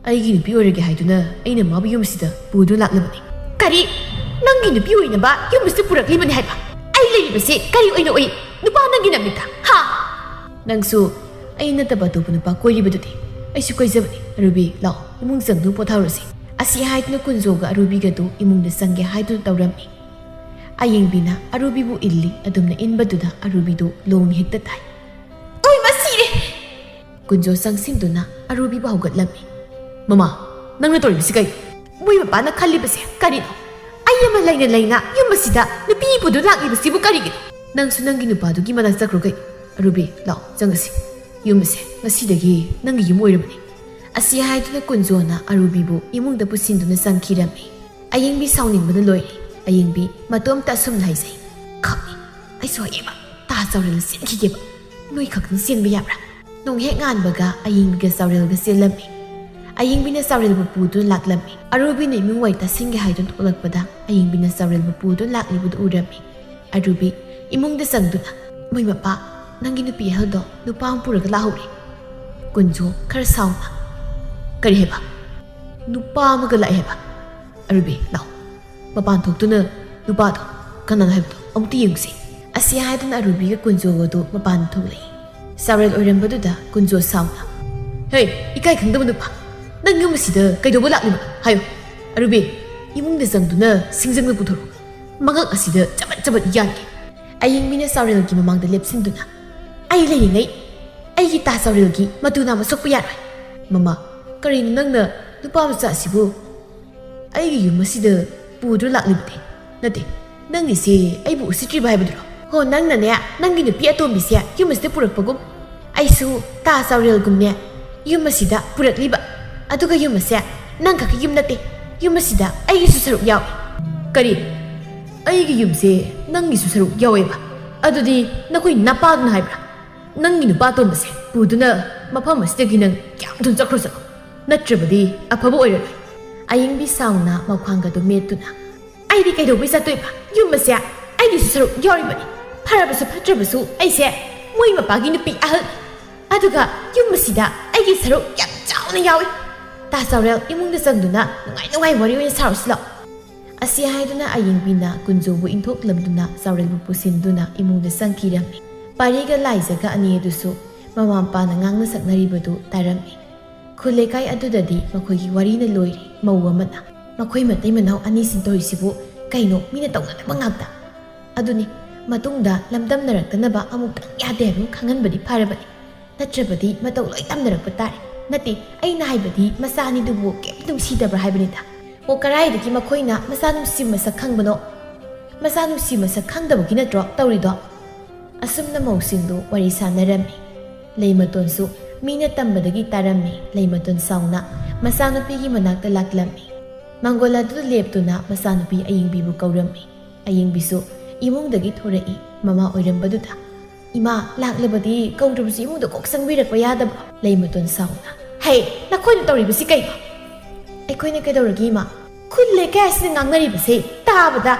"ꯑꯩꯒꯤ ꯅꯨꯄꯤ ꯑꯣꯏꯔꯒꯦ ꯍꯥꯏꯗꯨꯅ ꯑꯩꯅ ꯃꯥꯕꯨ ꯌꯨꯝꯁꯤꯗ ꯄꯨꯗꯨꯅ ꯂꯥꯛꯂꯕꯅꯤ꯫" "ꯀꯔꯤ? ꯅꯪꯒꯤ ꯅꯨꯄꯤ ꯑꯣꯏꯅꯕ ꯌꯨꯝꯁꯤꯗ ꯄꯨꯔꯛꯂꯤꯕꯅꯤ ꯍꯥꯏꯕ? ꯑꯩ ꯂꯩꯔꯤꯕꯁꯤ ꯀꯔꯤ ꯑꯣꯏꯅ ꯎꯏ? ꯅꯨꯄꯥ ꯅꯪꯒꯤ ꯅꯃꯤꯠꯇ, ꯍꯥ?" "ꯅꯪꯁꯨ ꯑꯩ ꯅꯠꯇꯕ ꯑꯇꯣꯞꯄ ꯅꯨꯄꯥ ꯀꯣꯏꯔꯤꯕꯗꯨꯗꯤ?" "ꯑꯩꯁꯨ ꯀꯣꯏꯖꯕꯅꯤ꯫ ꯑꯔꯨꯕꯤ, ꯂꯥꯛꯑꯣ, ꯏꯃꯨꯡ ꯆꯪꯗꯨꯅ ꯄꯣꯊꯥꯔꯨꯔꯁꯤ꯫" ꯑꯁꯤ ꯍꯥꯏꯗꯨꯅ ꯀꯨꯟꯖꯣꯒ ꯑꯔꯨꯕꯤꯒꯗꯨ ꯏꯃꯨꯡꯗ ꯆꯪꯒꯦ ꯍꯥꯏꯗꯨꯅ ꯇꯧꯔꯝꯃꯤ꯫ ꯑꯌꯤꯡꯕꯤꯅ ꯑꯔꯨꯕꯤꯕꯨ ꯏꯜꯂꯤ꯫ ꯑꯗꯨꯝꯅ ꯏꯟꯕꯗꯨꯗ ꯑꯔꯨꯕꯤꯗꯨ ꯂꯣꯡ ꯍꯦꯛꯇ ꯇꯥꯏ꯫ "ꯑꯣꯏ, ꯃꯁꯤꯔꯦ!" ꯀꯨꯟꯖꯣ ꯆꯪꯁꯤꯟꯗꯨꯅ ꯑꯔꯨꯕꯤꯕꯨ ꯍꯧꯒꯠꯂꯝꯃꯤ꯫ "ꯃꯃꯥ, ꯅꯪꯅ ꯇꯧꯔꯤꯕꯁꯤ ꯀꯩꯅꯣ?" "ꯃꯣꯏ ꯃꯄꯥꯅ ꯈꯜꯂꯤꯕꯁꯦ ꯀꯔꯤꯅꯣ? ꯑꯩ ꯑꯃ ꯂꯩꯅ ꯂꯩꯅ ꯌꯨꯝ ꯑꯁꯤꯗ ꯅꯨꯄꯤ ꯄꯨꯗꯨꯅ ꯂꯥꯛꯂꯤꯕꯁꯤꯕꯨ ꯀꯔꯤꯒꯤꯅꯣ?" "ꯅꯪꯁꯨ ꯅꯪꯒꯤ ꯅꯨꯄꯥꯗꯨꯒꯤ ꯃꯅꯥꯛ ꯆꯠꯈ꯭ꯔꯣ ꯀꯩꯅꯣ꯫" "ꯑꯔꯨꯕꯤ, ꯂꯥꯛꯑꯣ, ꯆꯪꯉꯁꯤ꯫ ꯌꯨꯝ ꯑꯁꯦ ꯉꯁꯤꯗꯒꯤ ꯅꯪꯒꯤ ꯌꯨꯝ ꯑꯣꯏꯔꯕꯅꯤ꯫" ꯑꯁꯤ ꯍꯥꯏꯗꯨꯅ ꯀꯨꯟꯖꯣꯅ ꯑꯔꯨꯕꯤꯕꯨ ꯏꯃꯨꯡꯗ ꯄꯨꯁꯤꯟꯗꯨꯅ ꯆꯪꯈꯤꯔꯝꯃꯤ꯫ ꯑꯌꯤꯡꯕꯤ ꯁꯥꯎꯅꯤꯡꯕꯅ ꯂꯣꯏꯔꯦ꯫ ꯑꯌꯤꯡꯕꯤ ꯃꯇꯣꯝꯇ ꯑꯁꯨꯝꯅ ꯍꯥꯏꯖꯩ, "ꯈꯪꯏ, ꯑꯩꯁꯨ ꯍꯌꯦꯡꯃꯛ ꯇꯥ ꯆꯥꯎꯔꯦꯜ ꯆꯦꯟꯈꯤꯒꯦꯕ꯫ ꯅꯣꯏ ꯈꯛꯇꯅ ꯆꯦꯟꯕ ꯌꯥꯕ꯭ꯔꯥ?" ꯅꯣꯡ ꯍꯦꯛ ꯉꯥꯟꯕꯒ ꯑꯌꯤꯡꯕꯤꯒ ꯆꯥꯎꯔꯦꯜꯒ ꯆꯦꯜꯂꯝꯃꯤ꯫ ꯑꯌꯤꯡꯕꯤꯅ ꯆꯥꯎꯔꯦꯜꯕꯨ ꯄꯨꯗꯨꯅ ꯂꯥꯛꯂꯝꯃꯤ꯫ ꯑꯔꯨꯕꯤꯅ ꯏꯃꯨꯡ ꯋꯥꯏ ꯇꯥꯁꯤꯟꯒꯦ ꯍꯥꯏꯗꯨꯅ ꯊꯣꯛꯂꯛꯄꯗ ꯑꯌꯤꯡꯕꯤꯅ ꯆꯥꯎꯔꯦꯜꯕꯨ ꯄꯨꯗꯨꯅ ꯂꯥꯛꯂꯤꯕꯗꯨ ꯎꯔꯝꯃꯤ꯫ ꯑꯔꯨꯕꯤ ꯏꯃꯨꯡꯗ ꯆꯪꯗꯨꯅ, "ꯃꯣꯏ ꯃꯄꯥ, ꯅꯪꯒꯤ ꯅꯨꯄꯤ ꯑꯍꯜꯗꯣ ꯅꯨꯄꯥ ꯑꯃ ꯄꯨꯔꯒ ꯂꯥꯛꯍꯧꯔꯦ꯫" ꯀꯨꯟꯖꯣ ꯈꯔ ꯁꯥꯎꯅ, "ꯀꯔꯤ ꯍꯥꯏꯕ? ꯅꯨꯄꯥ ꯑꯃꯒ ꯂꯥꯛꯑꯦ ꯍꯥꯏꯕ? ꯑꯔꯨꯕꯤ, ꯂꯥꯛꯑꯣ, ꯃꯄꯥꯟ ꯊꯣꯛꯇꯨꯅ ꯅꯨꯄꯥꯗꯣ ꯀꯅꯥꯅꯣ ꯍꯥꯏꯕꯗꯣ ꯑꯃꯨꯛꯇ ꯌꯦꯡꯁꯤ꯫" ꯑꯁꯤ ꯍꯥꯏꯗꯨꯅ ꯑꯔꯨꯕꯤꯒ ꯀꯨꯟꯖꯣꯒꯗꯨ ꯃꯄꯥꯟ ꯊꯣꯛꯂꯛꯏ꯫ ꯆꯥꯎꯔꯦꯜ ꯑꯣꯏꯔꯝꯕꯗꯨꯗ ꯀꯨꯟꯖꯣ ꯁꯥꯎꯅ, "ꯍꯦ, ꯏꯀꯥꯏ ꯈꯪꯗꯕ ꯅꯨꯄꯥ, ꯅꯪ ꯌꯨꯝ ꯑꯁꯤꯗ ꯀꯩꯗꯧꯕ ꯂꯥꯛꯂꯤꯕꯅꯣ ꯍꯥꯏꯌꯨ꯫ ꯑꯔꯨꯕꯤ, ꯏꯃꯨꯡꯗ ꯆꯪꯗꯨꯅ ꯁꯤꯡꯖꯪꯅ ꯄꯨꯊꯣꯔꯛꯎ꯫ ꯃꯉꯛ ꯑꯁꯤꯗ ꯆꯕꯠ ꯆꯕꯠ ꯌꯥꯟꯒꯦ꯫" ꯑꯌꯤꯡꯕꯤꯅ ꯆꯥꯎꯔꯦꯜꯒꯤ ꯃꯃꯥꯡꯗ ꯂꯦꯞꯁꯤꯟꯗꯨꯅ, "ꯑꯩ ꯂꯩꯔꯤꯉꯩ ꯑꯩꯒꯤ ꯇꯥ ꯆꯥꯎꯔꯦꯜꯒꯤ ꯃꯇꯨ ꯅꯥꯝꯃ ꯁꯣꯛꯄ ꯌꯥꯔꯣꯏ꯫" "ꯃꯃꯥ, ꯀꯔꯤꯅꯣ ꯅꯪꯅ ꯅꯨꯄꯥ ꯃꯆꯥ ꯑꯁꯤꯕꯨ ꯑꯩꯒꯤ ꯌꯨꯝ ꯑꯁꯤꯗ ꯄꯨꯗꯨꯅ ꯂꯥꯛꯂꯤꯕꯗꯤ? ꯅꯠꯇꯦ, ꯅꯪꯒꯤꯁꯤ ꯑꯩꯕꯨ ꯎꯁꯤꯠꯇ꯭ꯔꯤꯕ ꯍꯥꯏꯕꯗꯨꯔꯣ? ꯍꯣ, ꯅꯪꯅꯅꯦ, ꯅꯪꯒꯤ ꯅꯨꯄꯤ ꯑꯇꯣꯝꯕꯤꯁꯦ ꯌꯨꯝ ꯑꯁꯤꯗ ꯄꯨꯔꯛꯄꯒꯨꯝ, ꯑꯩꯁꯨ ꯇꯥ ꯆꯥꯎꯔꯦꯜꯒꯨꯝꯅꯦ ꯌꯨꯝ ꯑꯁꯤꯗ ꯄꯨꯔꯛꯂꯤꯕ꯫ ꯑꯗꯨꯒ ꯌꯨꯝ ꯑꯁꯦ ꯅꯪ ꯈꯛꯀꯤ ꯌꯨꯝ ꯅꯠꯇꯦ, ꯌꯨꯝ ꯑꯁꯤꯗ ꯑꯩꯒꯤꯁꯨ ꯁꯔꯨꯛ ꯌꯥꯎꯏ꯫ ꯀꯔꯤ? ꯑꯩꯒꯤ ꯌꯨꯝꯁꯦ ꯅꯪꯒꯤꯁꯨ ꯁꯔꯨꯛ ꯌꯥꯎꯋꯦꯕ? ꯑꯗꯨꯗꯤ ꯅꯈꯣꯏ ꯅꯄꯥꯗꯨꯅ ꯍꯥꯏꯕ꯭ꯔꯥ? ꯅꯪꯒꯤ ꯅꯨꯄꯥ ꯑꯇꯣꯝꯕꯁꯦ ꯄꯨꯗꯨꯅ ꯃꯐꯝ ꯑꯁꯤꯗꯒꯤ ꯅꯪ ꯀꯌꯥꯝ ꯊꯨꯅ ꯆꯠꯈ꯭ꯔꯣ ꯆꯠꯂꯣ, ꯅꯠꯇ꯭ꯔꯕꯗꯤ ꯑꯐꯕ ꯑꯣꯏꯔꯔꯣꯏ꯫ ꯑꯌꯤꯡꯕꯤ ꯁꯥꯎꯅ ꯃꯈ꯭ꯋꯥꯡꯒꯗꯨ ꯃꯦꯠꯇꯨꯅ, "ꯑꯩꯗꯤ ꯀꯩꯗꯧꯕꯩ ꯆꯠꯇꯣꯏꯕ? ꯌꯨꯝ ꯑꯁꯦ ꯑꯩꯒꯤꯁꯨ ꯁꯔꯨꯛ ꯌꯥꯎꯔꯤꯕꯅꯤ꯫ ꯐꯔꯕꯁꯨ ꯐꯠꯇ꯭ꯔꯕꯁꯨ ꯑꯩꯁꯦ ꯃꯣꯏ ꯃꯄꯥꯒꯤ ꯅꯨꯄꯤ ꯑꯍꯜꯅꯤ꯫ ꯑꯗꯨꯒ ꯌꯨꯝ ꯑꯁꯤꯗ ꯑꯩꯒꯤ ꯁꯔꯨꯛ ꯌꯥꯝ ꯆꯥꯎꯅ ꯌꯥꯎꯏ꯫" ꯇꯥ ꯆꯥꯎꯔꯦꯜ, ꯏꯃꯨꯡꯗ ꯆꯪꯗꯨꯅ ꯅꯨꯡꯉꯥꯏ ꯅꯨꯡꯉꯥꯏ ꯋꯥꯔꯤ ꯑꯣꯏꯅ ꯁꯥꯔꯨꯁꯤ ꯂꯥꯛꯑꯣ꯫ ꯑꯁꯤ ꯍꯥꯏꯗꯨꯅ ꯑꯌꯤꯡꯕꯤꯅ ꯀꯨꯟꯖꯣꯕꯨ ꯏꯟꯊꯣꯛꯂꯝꯗꯨꯅ ꯆꯥꯎꯔꯦꯜꯕꯨ ꯄꯨꯁꯤꯟꯗꯨꯅ ꯏꯃꯨꯡꯗ ꯆꯪꯈꯤꯔꯝꯃꯤ꯫ ꯄꯥꯔꯤꯒ ꯂꯥꯏꯖꯒ ꯑꯅꯤ ꯑꯗꯨꯁꯨ ꯃꯃꯥ ꯃꯄꯥꯅ ꯉꯥꯡꯅ ꯁꯛꯅꯔꯤꯕꯗꯨ ꯇꯥꯔꯝꯃꯤ꯫ ꯈꯨꯜ ꯂꯩꯀꯥꯏ ꯑꯗꯨꯗꯗꯤ ꯃꯈꯣꯏꯒꯤ ꯋꯥꯔꯤꯅ ꯂꯣꯏꯔꯦ꯫ ꯃꯧ ꯑꯃꯅ, "ꯃꯈꯣꯏ ꯃꯇꯩ ꯃꯅꯥꯎ ꯑꯅꯤꯁꯤꯅ ꯇꯧꯔꯤꯁꯤꯕꯨ ꯀꯩꯅꯣ, ꯃꯤꯅ ꯇꯧꯅꯗꯕ ꯉꯥꯛꯇ"꯫ ꯑꯗꯨꯅꯤ, ꯃꯇꯨꯡꯗ ꯂꯝꯗꯝꯅꯔꯛꯇꯅꯕ ꯑꯃꯨꯛꯇꯪ ꯌꯥꯗꯦ ꯍꯥꯏꯕ ꯑꯃ ꯈꯪꯍꯟꯕꯗꯤ ꯐꯔꯕꯅꯤ꯫ ꯅꯠꯇ꯭ꯔꯕꯗꯤ ꯃꯇꯧ ꯂꯣꯏ ꯇꯝꯅꯔꯛꯄ ꯇꯥꯔꯦ꯫ ꯅꯠꯇꯦ, ꯑꯩꯅ ꯍꯥꯏꯕꯗꯤ ꯃꯆꯥ ꯑꯅꯤꯗꯨꯕꯨ ꯀꯩꯝꯇ ꯅꯨꯡꯁꯤꯗꯕ꯭ꯔꯥ ꯍꯥꯏꯕꯅꯤꯗ꯫ ꯑꯣ, ꯀꯔꯥꯏꯗꯒꯤ ꯃꯈꯣꯏꯅ ꯃꯆꯥ ꯅꯨꯡꯁꯤ ꯃꯁꯛ ꯈꯪꯕꯅꯣ? ꯃꯆꯥ ꯅꯨꯡꯁꯤ ꯃꯁꯛ ꯈꯪꯗꯕꯒꯤ ꯅꯠꯇ꯭ꯔꯣ ꯇꯧꯔꯤꯗꯣ? ꯑꯁꯨꯝꯅ ꯃꯧꯁꯤꯡꯗꯨ ꯋꯥꯔꯤ ꯁꯥꯟꯅꯔꯝꯃꯤ꯫ ꯂꯩꯃꯇꯣꯟꯁꯨ ꯃꯤꯅ ꯇꯝꯕꯗꯒꯤ ꯇꯥꯔꯝꯃꯤ꯫ ꯂꯩꯃꯇꯣꯟ ꯁꯥꯎꯅ ꯃꯆꯥꯅꯨꯄꯤꯒꯤ ꯃꯅꯥꯛꯇ ꯂꯥꯛꯂꯝꯃꯤ꯫ ꯃꯥꯡꯒꯣꯜ ꯑꯗꯨꯗ ꯂꯦꯞꯇꯨꯅ ꯃꯆꯥꯅꯨꯄꯤ ꯑꯌꯤꯡꯕꯤꯕꯨ ꯀꯧꯔꯝꯃꯤ꯫ ꯑꯌꯤꯡꯕꯤꯁꯨ ꯏꯃꯨꯡꯗꯒꯤ ꯊꯣꯔꯛꯏ꯫ ꯃꯃꯥ ꯑꯣꯏꯔꯝꯕꯗꯨꯗ, "ꯏꯃꯥ, ꯂꯥꯛꯂꯕꯗꯤ ꯀꯧꯗ꯭ꯔꯕꯁꯨ ꯏꯃꯨꯡꯗ ꯀꯣꯛ ꯆꯪꯕꯤꯔꯛꯄ ꯌꯥꯗꯕ꯭ꯔꯣ?" ꯂꯩꯃꯇꯣꯟ ꯁꯥꯎꯅ, "ꯍꯦ, ꯅꯈꯣꯏꯅ ꯇꯧꯔꯤꯕꯁꯤ ꯀꯩꯅꯣ? ꯑꯩꯈꯣꯏꯅ ꯀꯩꯗꯧꯔꯒꯦ, ꯏꯃꯥ? ꯈꯨꯜ ꯂꯩꯀꯥꯏ ꯑꯁꯤꯗ ꯉꯥꯡꯅꯔꯤꯕꯁꯦ ꯇꯥꯕꯗ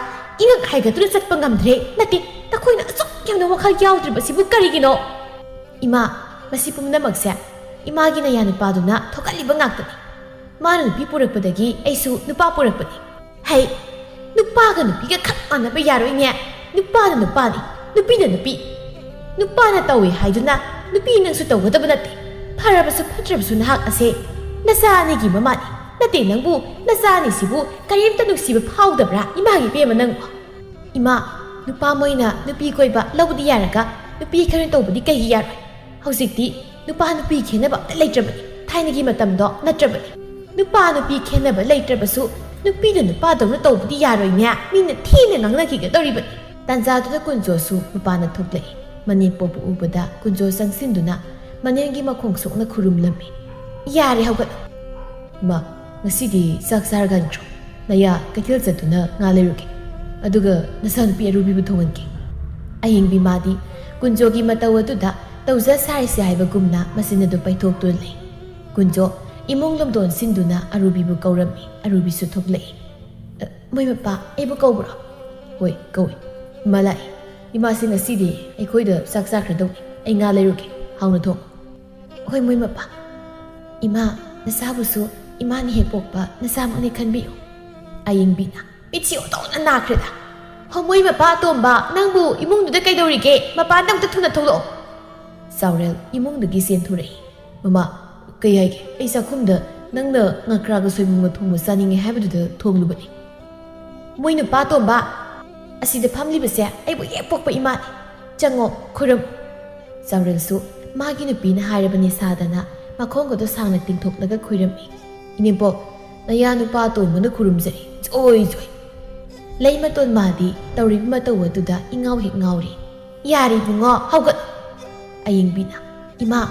ꯏꯉꯛ ꯍꯥꯏꯒꯠꯇꯨꯅ ꯆꯠꯄ ꯉꯝꯗ꯭ꯔꯦ꯫ ꯅꯠꯇꯦ, ꯅꯈꯣꯏꯅ ꯑꯁꯨꯛ ꯌꯥꯝꯅ ꯋꯥꯈꯜ ꯌꯥꯎꯗ꯭ꯔꯤꯕꯁꯤꯕꯨ ꯀꯔꯤꯒꯤꯅꯣ?" "ꯏꯃꯥ, ꯃꯁꯤ ꯄꯨꯝꯅꯃꯛꯁꯦ ꯏꯃꯥꯒꯤ ꯅꯌꯥ ꯅꯨꯄꯥꯗꯨꯅ ꯊꯣꯛꯍꯜꯂꯤꯕ ꯉꯥꯛꯇꯅꯤ꯫ ꯃꯥꯅ ꯅꯨꯄꯤ ꯄꯨꯔꯛꯄꯗꯒꯤ ꯑꯩꯁꯨ ꯅꯨꯄꯥ ꯄꯨꯔꯛꯄꯅꯤ꯫" "ꯍꯩ, ꯅꯨꯄꯥꯒ ꯅꯨꯄꯤꯒ ꯈꯛ ꯃꯥꯟꯅꯕ ꯌꯥꯔꯣꯏꯅꯦ꯫ ꯅꯨꯄꯥꯅ ꯅꯨꯄꯥꯅꯤ, ꯅꯨꯄꯤꯅ ꯅꯨꯄꯤ꯫ ꯅꯨꯄꯥꯅ ꯇꯧꯏ ꯍꯥꯏꯗꯨꯅ ꯅꯨꯄꯤ ꯅꯪꯁꯨ ꯇꯧꯒꯗꯕ ꯅꯠꯇꯦ꯫ ꯐꯔꯕꯁꯨ ꯐꯠꯇ꯭ꯔꯕꯁꯨ ꯅꯍꯥꯛ ꯑꯁꯦ ꯅꯆꯥ ꯑꯅꯤꯒꯤ ꯃꯃꯥꯅꯤ꯫ ꯅꯠꯇꯦ, ꯅꯪꯕꯨ ꯅꯆꯥ ꯑꯅꯤꯁꯤꯕꯨ ꯀꯔꯤꯝꯇ ꯅꯨꯡꯁꯤꯕ ꯐꯥꯎꯗꯕ꯭ꯔꯥ, ꯏꯃꯥꯒꯤ ꯏꯕꯦꯝꯃ ꯅꯪꯕꯨ?" "ꯏꯃꯥ, ꯅꯨꯄꯥ ꯃꯣꯏꯅ ꯅꯨꯄꯤ ꯀꯣꯏꯕ ꯂꯧꯕꯗꯤ ꯌꯥꯔꯒ ꯅꯨꯄꯤ ꯈꯔ ꯇꯧꯕꯗꯤ ꯀꯩꯒꯤ ꯌꯥꯔꯣꯏ? ꯍꯧꯖꯤꯛꯇꯤ ꯅꯨꯄꯥ ꯅꯨꯄꯤ ꯈꯦꯟꯅꯕ ꯑꯝꯇ ꯂꯩꯇ꯭ꯔꯕꯅꯤ, ꯊꯥꯏꯅꯒꯤ ꯃꯇꯝꯗꯣ ꯅꯠꯇ꯭ꯔꯕꯅꯤ꯫" ꯅꯨꯄꯥ ꯅꯨꯄꯤ ꯈꯦꯠꯅꯕ ꯂꯩꯇ꯭ꯔꯕꯁꯨ ꯅꯨꯄꯤꯅ ꯅꯨꯄꯥꯗꯧꯅ ꯇꯧꯕꯗꯤ ꯌꯥꯔꯣꯏꯅꯦ, ꯃꯤꯅ ꯊꯤꯅ ꯉꯥꯡꯅꯈꯤꯒꯗꯧꯔꯤꯕꯅꯤ꯫ ꯇꯥꯟꯖꯥꯗꯨꯗ ꯀꯨꯟꯖꯣꯁꯨ ꯃꯄꯥꯟꯗ ꯊꯣꯛꯂꯛꯏ꯫ ꯃꯅꯦꯝꯄꯣꯛꯄꯨ ꯎꯕꯗ ꯀꯨꯟꯖꯣ ꯆꯪꯁꯤꯟꯗꯨꯅ ꯃꯅꯦꯝꯒꯤ ꯃꯈꯣꯡ ꯁꯣꯛꯅ ꯈꯨꯔꯨꯝꯂꯝꯃꯤ꯫ "ꯌꯥꯔꯦ, ꯍꯧꯒꯠꯂꯣ꯫ ꯏꯃꯥ, ꯉꯁꯤꯗꯤ ꯆꯥꯛ ꯆꯥꯔꯒ ꯅꯠꯇ꯭ꯔꯣ? ꯅꯌꯥ ꯀꯩꯊꯦꯜ ꯆꯠꯇꯨꯅ ꯉꯥ ꯂꯩꯔꯨꯒꯦ, ꯑꯗꯨꯒ ꯅꯆꯥꯅꯨꯄꯤ ꯑꯔꯨꯕꯤꯕꯨ ꯊꯣꯡꯍꯟꯒꯦ꯫" ꯑꯌꯤꯡꯕꯤ ꯃꯥꯗꯤ ꯀꯨꯟꯖꯣꯒꯤ ꯃꯇꯧ ꯑꯗꯨꯗ ꯇꯧꯖ ꯁꯥꯔꯤꯁꯦ ꯍꯥꯏꯕꯒꯨꯝꯅ ꯃꯆꯤꯟ ꯑꯗꯨ ꯄꯩꯊꯣꯛꯇꯨꯅ ꯂꯩ꯫ ꯀꯨꯟꯖꯣ ꯏꯃꯨꯡ ꯂꯣꯝꯗꯣꯟ ꯁꯤꯟꯗꯨꯅ ꯑꯔꯨꯕꯤꯕꯨ ꯀꯧꯔꯝꯃꯤ꯫ ꯑꯔꯨꯕꯤꯁꯨ ꯊꯣꯛꯂꯛꯏ꯫ "ꯑ, ꯃꯣꯏ ꯃꯄꯥ, ꯑꯩꯕꯨ ꯀꯧꯕ꯭ꯔꯣ?" "ꯍꯣꯏ, ꯀꯧꯏ꯫ ꯏꯃꯥ ꯂꯥꯛꯏ꯫ ꯏꯃꯥꯁꯤ ꯉꯁꯤꯗꯤ ꯑꯩꯈꯣꯏꯗ ꯆꯥꯛ ꯆꯥꯈ꯭ꯔꯗꯧꯅꯤ꯫ ꯑꯩ ꯉꯥ ꯂꯩꯔꯨꯒꯦ꯫ ꯍꯥꯎꯅ ꯊꯣꯡꯉꯨ꯫" "ꯍꯣꯏ, ꯃꯣꯏ ꯃꯄꯥ꯫" "ꯏꯃꯥ, ꯅꯆꯥꯕꯨꯁꯨ ꯏꯃꯥꯅ ꯍꯦꯛ ꯄꯣꯛꯄ ꯅꯆꯥꯃꯛꯅꯤ ꯈꯟꯕꯤꯌꯨ꯫" ꯑꯌꯤꯡꯕꯤꯅ, "ꯃꯤꯠꯁꯤ ꯑꯣꯟꯊꯣꯛꯅ ꯅꯥꯈ꯭ꯔꯦꯗ꯫ ꯍꯣ, ꯃꯣꯏ ꯃꯄꯥ ꯑꯇꯣꯝꯕ, ꯅꯪꯕꯨ ꯏꯃꯨꯡꯗꯨꯗ ꯀꯩꯗꯧꯔꯤꯒꯦ? ꯃꯄꯥꯟꯗ ꯑꯝꯇ ꯊꯨꯅ ꯊꯣꯛꯂꯛꯑꯣ꯫" ꯆꯥꯎꯔꯦꯜ ꯏꯃꯨꯡꯗꯒꯤ ꯆꯦꯟꯊꯣꯔꯛꯏ꯫ "ꯃꯃꯥ, ꯀꯩ ꯍꯥꯏꯒꯦ? ꯑꯩ ꯆꯥꯛꯈꯨꯝꯗ ꯅꯪꯅ ꯉꯀ꯭ꯔꯥꯒ ꯁꯣꯏꯕꯨꯝꯒ ꯊꯣꯡꯕ ꯆꯥꯅꯤꯡꯉꯦ ꯍꯥꯏꯕꯗꯨꯗ ꯊꯣꯡꯂꯨꯕꯅꯤ꯫" "ꯃꯣꯏ ꯅꯨꯄꯥ ꯑꯇꯣꯝꯕ, ꯑꯁꯤꯗ ꯐꯝꯂꯤꯕꯁꯦ ꯑꯩꯕꯨ ꯍꯦꯛ ꯄꯣꯛꯄ ꯏꯃꯥꯅꯤ꯫ ꯆꯪꯉꯣ, ꯈꯨꯔꯨꯝ꯫" ꯆꯥꯎꯔꯦꯜꯁꯨ ꯃꯥꯒꯤ ꯅꯨꯄꯤꯅ ꯍꯥꯏꯔꯕꯅꯤ ꯁꯥꯗꯅ ꯃꯈꯣꯡꯒꯗꯣ ꯁꯥꯡꯅ ꯇꯤꯡꯊꯣꯛꯂꯒ ꯈꯨꯔꯨꯝꯃꯤ꯫ "ꯏꯅꯦꯝꯄꯣꯛ, ꯅꯌꯥ ꯅꯨꯄꯥ ꯑꯇꯣꯝꯕꯅ ꯈꯨꯔꯨꯝꯖꯔꯤ꯫ ꯖꯣꯏ, ꯖꯣꯏ꯫" ꯂꯩꯃꯇꯣꯟ ꯃꯥꯗꯤ ꯇꯧꯔꯤꯕ ꯃꯇꯧ ꯑꯗꯨꯗ ꯏꯉꯥꯎ ꯍꯦꯛ ꯉꯥꯎꯔꯤ꯫ "ꯌꯥꯔꯦ ꯏꯕꯨꯡꯉꯣ, ꯍꯧꯒꯠꯂꯣ꯫" ꯑꯌꯤꯡꯕꯤꯅ, "ꯏꯃꯥ,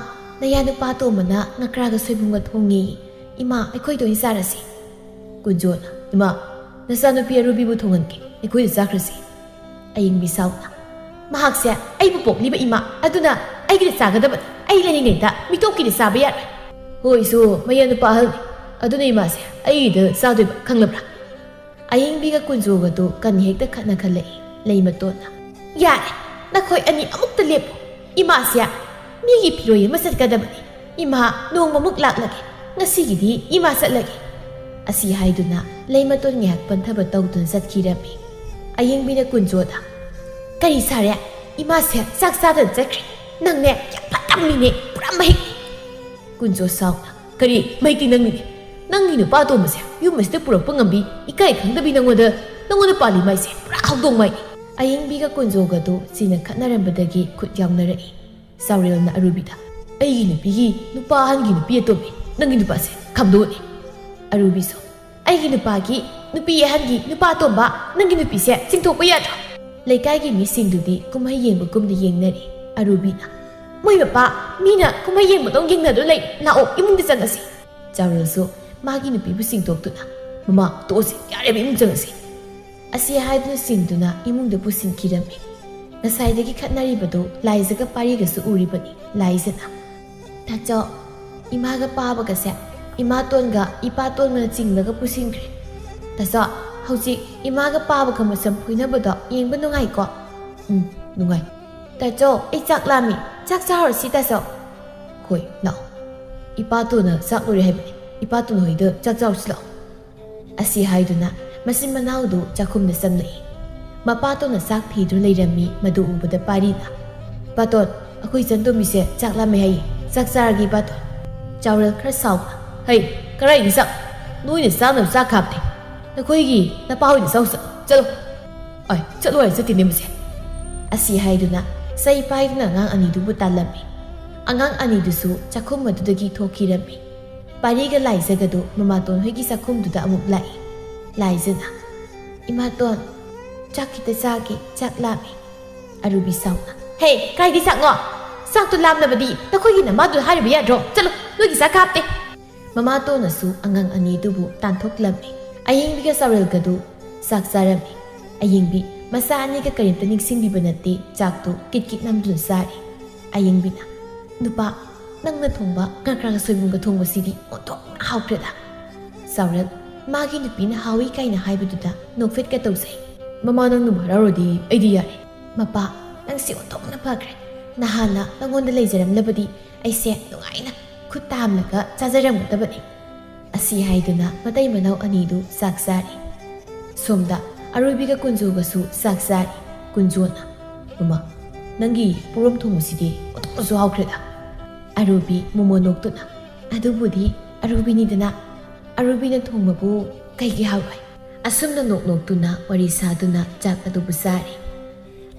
ꯅꯌꯥ ꯅꯨꯄꯥ ꯑꯇꯣꯝꯕꯅ ꯉꯀ꯭ꯔꯥꯒ ꯁꯣꯏꯕꯨꯝꯒ ꯊꯣꯡꯉꯦ꯫ ꯏꯃꯥ, ꯑꯩꯈꯣꯏꯗ ꯑꯣꯏꯅ ꯆꯥꯔꯁꯤ꯫" ꯀꯨꯟꯖꯣꯅ, "ꯏꯃꯥ, ꯅꯆꯥꯅꯨꯄꯤ ꯑꯔꯨꯕꯤꯕꯨ ꯊꯣꯡꯍꯟꯒꯦ, ꯑꯩꯈꯣꯏꯗ ꯆꯥꯈ꯭ꯔꯁꯤ꯫" ꯑꯌꯤꯡꯕꯤ ꯁꯥꯎꯅ, "ꯃꯍꯥꯛꯁꯦ ꯑꯩꯕꯨ ꯄꯣꯛꯂꯤꯕ ꯏꯃꯥ, ꯑꯗꯨꯅ ꯑꯩꯒꯤꯗ ꯆꯥꯒꯗꯕꯅꯤ꯫ ꯑꯩ ꯂꯩꯔꯤꯉꯩꯗ ꯃꯤꯇꯣꯞꯀꯤꯗꯤ ꯆꯥꯕ ꯌꯥꯔꯣꯏ꯫" "ꯍꯣꯏꯁꯨ, ꯃꯌꯥ ꯅꯨꯄꯥ ꯑꯍꯜꯅꯤ, ꯑꯗꯨꯅ ꯏꯃꯥꯁꯦ ꯑꯩꯒꯤꯗ ꯆꯥꯗꯣꯏꯕ, ꯈꯪꯂꯕ꯭ꯔꯥ?" ꯑꯌꯤꯡꯕꯤꯒ ꯀꯨꯟꯖꯣꯒꯗꯨ ꯀꯟ ꯍꯦꯛꯇ ꯈꯠꯅ ꯈꯜꯂꯛꯏ꯫ ꯂꯩꯃꯇꯣꯟꯅ, "ꯌꯥꯔꯦ, ꯅꯈꯣꯏ ꯑꯅꯤ ꯑꯃꯨꯛꯇ ꯂꯦꯞꯄꯨ꯫ ꯏꯃꯥꯁꯦ ꯃꯤꯒꯤ ꯐꯤꯔꯣꯏ ꯑꯃ ꯆꯠꯀꯗꯕꯅꯤ꯫ ꯏꯃꯥ ꯅꯣꯡꯃꯃꯨꯛ ꯂꯥꯛꯂꯒꯦ, ꯉꯁꯤꯒꯤꯗꯤ ꯏꯃꯥ ꯆꯠꯂꯒꯦ꯫" ꯑꯁꯤ ꯍꯥꯏꯗꯨꯅ ꯂꯩꯃꯇꯣꯟ ꯉꯥꯏꯍꯥꯛ ꯄꯟꯊꯕ ꯇꯧꯗꯨꯅ ꯆꯠꯈꯤꯔꯝꯃꯤ꯫ ꯑꯌꯤꯡꯕꯤꯅ ꯀꯨꯟꯖꯣꯗ, "ꯀꯔꯤ ꯁꯥꯔꯦ? ꯏꯃꯥꯁꯦ ꯆꯥꯛ ꯆꯥꯗꯅ ꯆꯠꯈ꯭ꯔꯦ꯫ ꯅꯪꯅꯦ ꯌꯥꯝ ꯐꯠꯇꯕ ꯃꯤꯅꯦ, ꯄꯨꯔꯥ ꯃꯍꯤꯛꯅꯦ꯫" ꯀꯨꯟꯖꯣ ꯁꯥꯎꯅ, "ꯀꯔꯤ ꯃꯍꯤꯛꯇꯤ ꯅꯪꯅꯤꯅꯦ? ꯅꯪꯒꯤ ꯅꯨꯄꯥ ꯑꯇꯣꯝꯕꯁꯦ ꯌꯨꯝ ꯑꯁꯤꯗ ꯄꯨꯔꯛꯄ ꯉꯝꯕꯤ, ꯏꯀꯥꯏ ꯈꯪꯗꯕꯤ ꯅꯪꯉꯣꯟꯗ, ꯅꯪꯉꯣꯟꯗ ꯄꯥꯜꯂꯤ ꯃꯥꯏꯁꯦ ꯄꯨꯔꯥ ꯍꯧꯗꯣꯡ ꯃꯥꯏꯅꯤ꯫" ꯑꯌꯤꯡꯕꯤꯒ ꯀꯨꯟꯖꯣꯒꯗꯨ ꯆꯤꯟꯅ ꯈꯠꯅꯔꯝꯕꯗꯒꯤ ꯈꯨꯠ ꯌꯥꯎꯅꯔꯛꯏ꯫ ꯆꯥꯎꯔꯦꯜꯅ ꯑꯔꯨꯕꯤꯗ, "ꯑꯩꯒꯤ ꯅꯨꯄꯤꯒꯤ ꯅꯨꯄꯥ ꯑꯍꯟꯒꯤ ꯅꯨꯄꯤ ꯑꯇꯣꯝꯕꯤ, ꯅꯪꯒꯤ ꯅꯨꯄꯥꯁꯦ ꯈꯥꯝꯗꯣꯛꯑꯅꯤ꯫" ꯑꯔꯨꯕꯤꯁꯨ, "ꯑꯩꯒꯤ ꯅꯨꯄꯥꯒꯤ ꯅꯨꯄꯤ ꯑꯍꯟꯒꯤ ꯅꯨꯄꯥ ꯑꯇꯣꯝꯕ, ꯅꯪꯒꯤ ꯅꯨꯄꯤꯁꯦ ꯆꯤꯡꯊꯣꯛꯄ ꯌꯥꯗ꯭ꯔꯣ?" ꯂꯩꯀꯥꯏꯒꯤ ꯃꯤꯁꯤꯡꯗꯨꯗꯤ ꯀꯨꯝꯍꯩ ꯌꯦꯡꯕꯒꯨꯝꯅ ꯌꯦꯡꯅꯔꯤ꯫ ꯑꯔꯨꯕꯤꯅ, "ꯃꯣꯏ ꯃꯄꯥ, ꯃꯤꯅ ꯀꯨꯝꯍꯩ ꯌꯦꯡꯕꯗꯧ ꯌꯦꯡꯅꯗꯨ ꯂꯩ, ꯂꯥꯛꯑꯣ ꯏꯃꯨꯡꯗ ꯆꯪꯉꯁꯤ"꯫ ꯆꯥꯎꯔꯦꯜꯁꯨ ꯃꯥꯒꯤ ꯅꯨꯄꯤꯕꯨ ꯆꯤꯡꯊꯣꯛꯇꯨꯅ, "ꯃꯃꯥ, ꯇꯣꯛꯑꯁꯤ, ꯌꯥꯔꯦꯕ, ꯏꯃꯨꯡ ꯆꯪꯉꯁꯤ"꯫ ꯑꯁꯤ ꯍꯥꯏꯗꯨꯅ ꯆꯤꯡꯗꯨꯅ ꯏꯃꯨꯡꯗ ꯄꯨꯁꯤꯟꯈꯤꯔꯝꯃꯤ꯫ ꯉꯁꯥꯏꯗꯒꯤ ꯈꯠꯅꯔꯤꯕꯗꯨ ꯂꯥꯏꯖꯒ ꯄꯥꯔꯤꯒꯁꯨ ꯎꯔꯤꯕꯅꯤ꯫ ꯂꯥꯏꯖꯅ, "ꯇꯥꯆꯧ, ꯏꯃꯥꯒ ꯄꯥꯕꯒꯁꯦ ꯏꯃꯥꯇꯣꯟꯒ ꯏꯄꯥꯇꯣꯟꯒꯅ ꯆꯤꯡꯂꯒ ꯄꯨꯁꯤꯟꯈ꯭ꯔꯦ꯫ ꯇꯥꯆꯧ, ꯍꯧꯖꯤꯛ ꯏꯃꯥꯒ ꯄꯥꯕꯒ ꯃꯁꯝ ꯐꯣꯏꯅꯕꯗꯣ ꯌꯦꯡꯕ ꯅꯨꯡꯉꯥꯏꯀꯣ?" "ꯎꯝ, ꯅꯨꯡꯉꯥꯏ"꯫ "ꯇꯥꯆꯧ, ꯑꯩ ꯆꯥꯛ ꯂꯥꯝꯃꯤ, ꯆꯥꯛ ꯆꯥꯔꯨꯔꯁꯤ ꯇꯥꯆꯧ"꯫ "ꯍꯣꯏ, ꯂꯥꯛꯑꯣ꯫ ꯏꯄꯥꯇꯣꯟꯅ ꯆꯥꯛ ꯂꯣꯏꯔꯦ ꯍꯥꯏꯕꯅꯤ, ꯏꯄꯥꯇꯣꯟ ꯍꯣꯏꯗ ꯆꯥꯛ ꯆꯥꯔꯨꯁꯤ ꯂꯥꯛꯑꯣ"꯫ ꯑꯁꯤ ꯍꯥꯏꯗꯨꯅ ꯃꯆꯤꯟ ꯃꯅꯥꯎꯗꯨ ꯆꯥꯛꯈꯨꯝꯗ ꯆꯪꯂꯛꯏ꯫ ꯃꯄꯥꯇꯣꯟꯅ ꯆꯥꯛ ꯊꯤꯗꯨꯅ ꯂꯩꯔꯝꯃꯤ꯫ ꯃꯗꯨ ꯎꯕꯗ ꯄꯥꯔꯤꯅ, "ꯄꯥꯇꯣꯟ, ꯑꯩꯈꯣꯏ ꯏꯆꯟ ꯇꯣꯝꯕꯤꯁꯦ ꯆꯥꯛ ꯂꯥꯝꯃꯦ ꯍꯥꯏꯌꯦ, ꯆꯥꯛ ꯆꯥꯔꯒꯦ ꯄꯥꯇꯣꯟ"꯫ ꯆꯥꯎꯔꯦꯜ ꯈꯔ ꯁꯥꯎꯅ, "ꯍꯩ, ꯀꯔꯥꯏꯒꯤ ꯆꯥꯛ? ꯅꯣꯏꯅ ꯆꯥꯅꯕ ꯆꯥꯛ ꯈꯥꯛꯇꯦ꯫ ꯅꯈꯣꯏꯒꯤ ꯅꯄꯥ ꯍꯣꯏꯗ ꯆꯥꯎ ꯆꯠꯂꯣ, ꯆꯠꯂꯣ"꯫ "ꯑꯩ ꯆꯠꯂꯣ ꯍꯥꯏꯔ ꯆꯠꯇꯦꯅꯦ ꯃꯁꯦ"꯫ ꯑꯁꯤ ꯍꯥꯏꯗꯨꯅ ꯆꯩ ꯄꯥꯏꯗꯨꯅ ꯑꯉꯥꯡ ꯑꯅꯤꯗꯨꯕꯨ ꯇꯥꯜꯂꯝꯃꯤ꯫ ꯑꯉꯥꯡ ꯑꯅꯤꯗꯨꯁꯨ ꯆꯥꯛꯈꯨꯝ ꯑꯗꯨꯗꯒꯤ ꯊꯣꯛꯈꯤꯔꯝꯃꯤ꯫ ꯄꯥꯔꯤꯒ ꯂꯥꯏꯖꯒꯗꯨ ꯃꯃꯥꯇꯣꯟ ꯍꯣꯏꯒꯤ ꯆꯥꯛꯈꯨꯝꯗꯨꯗ ꯑꯃꯨꯛ ꯂꯥꯛꯏ꯫ ꯂꯥꯏꯖꯅ, "ꯏꯃꯥꯇꯣꯟ, ꯆꯥꯛ ꯈꯤꯇ ꯆꯥꯒꯦ, ꯆꯥꯛ ꯂꯥꯝꯃꯦ"꯫ ꯑꯔꯨꯕꯤ ꯁꯥꯎꯅ, "ꯍꯦ, ꯀꯥꯏꯗꯤ ꯆꯥꯛꯅꯣ? ꯆꯥꯛꯇꯣ ꯂꯥꯝꯅꯕꯗꯤ ꯅꯈꯣꯏꯒꯤ ꯅꯃꯥꯗꯨꯗ ꯍꯥꯏꯔꯨꯕ ꯌꯥꯗ꯭ꯔꯣ? ꯆꯠꯂꯣ, ꯅꯣꯏꯒꯤ ꯆꯥꯛ ꯀꯥꯞꯇꯦ"꯫ ꯃꯃꯥꯇꯣꯟꯅꯁꯨ ꯑꯉꯥꯡ ꯑꯅꯤꯗꯨꯕꯨ ꯇꯥꯟꯊꯣꯛꯂꯝꯃꯤ꯫ ꯑꯌꯦꯡꯕꯤꯒ ꯆꯥꯎꯔꯦꯜꯒꯗꯨ ꯆꯥꯛ ꯆꯥꯔꯝꯃꯤ꯫ ꯑꯌꯦꯡꯕꯤ ꯃꯆꯥ ꯑꯅꯤꯒ ꯀꯔꯤꯝꯇ ꯅꯤꯡꯁꯤꯡꯕꯤꯕ ꯅꯠꯇꯦ, ꯆꯥꯛꯇꯨ ꯀꯤꯠ ꯀꯤꯠ ꯅꯝꯗꯨꯅ ꯆꯥꯔꯤ꯫ ꯑꯌꯦꯡꯕꯤꯅ, "ꯅꯨꯄꯥ, ꯅꯪꯅ ꯊꯣꯡꯕ ꯉꯀ꯭ꯔꯥꯒ ꯁꯣꯏꯕꯨꯝꯒ ꯊꯣꯡꯕꯁꯤꯗꯤ ꯑꯣꯟꯊꯣꯛꯅ ꯍꯥꯎꯈ꯭ꯔꯦꯗ"꯫ ꯆꯥꯎꯔꯦꯜ, ꯃꯥꯒꯤ ꯅꯨꯄꯤꯅ ꯍꯥꯎꯏ ꯀꯥꯏꯅ ꯍꯥꯏꯕꯗꯨꯗ ꯅꯣꯛꯐꯦꯠꯀ ꯇꯧꯖꯩ꯫ "ꯃꯃꯥ, ꯅꯪꯅꯕꯨ ꯍꯔꯥꯎꯔꯗꯤ ꯑꯩꯗꯤ ꯌꯥꯔꯦ"꯫ "ꯃꯄꯥ, ꯅꯪꯁꯤ ꯑꯣꯟꯊꯣꯛꯅ ꯐꯈ꯭ꯔꯦ꯫ ꯅꯍꯥꯟꯅ ꯅꯪꯉꯣꯟꯗ ꯂꯩꯖꯔꯝꯂꯕꯗꯤ ꯑꯩꯁꯦ ꯅꯨꯡꯉꯥꯏꯅ ꯈꯨꯠ ꯇꯥꯝꯂꯒ ꯆꯥꯖꯔꯝꯒꯗꯕꯅꯤ"꯫ ꯑꯁꯤ ꯍꯥꯏꯗꯨꯅ ꯃꯇꯩ ꯃꯅꯥꯎ ꯑꯅꯤꯗꯨ ꯆꯥꯛ ꯆꯥꯔꯤ꯫ ꯁꯣꯝꯗ ꯑꯔꯣꯏꯕꯤꯒ ꯀꯨꯟꯖꯣꯒꯁꯨ ꯆꯥꯛ ꯆꯥꯔꯤ꯫ ꯀꯨꯟꯖꯣꯅ, "ꯃꯃꯥ, ꯅꯪꯒꯤ ꯄꯣꯔꯣꯝ ꯊꯣꯡꯕꯁꯤꯗꯤ ꯑꯣꯟꯊꯣꯛꯅꯁꯨ ꯍꯥꯎꯈ꯭ꯔꯦꯗ"꯫ ꯑꯔꯣꯏꯕꯤ ꯃꯣꯃꯣ ꯅꯣꯛꯇꯨꯅ, "ꯑꯗꯨꯕꯨꯗꯤ ꯑꯔꯣꯏꯕꯤꯅꯤꯗꯅ, ꯑꯔꯣꯏꯕꯤꯅ ꯊꯣꯡꯕꯕꯨ ꯀꯩꯒꯤ ꯍꯥꯎꯔꯣꯏ?" ꯑꯁꯨꯝꯅ ꯅꯣꯛ ꯅꯣꯛꯇꯨꯅ ꯋꯥꯔꯤ ꯁꯥꯗꯨꯅ ꯆꯥꯛ ꯑꯗꯨꯕꯨ ꯆꯥꯔꯤ꯫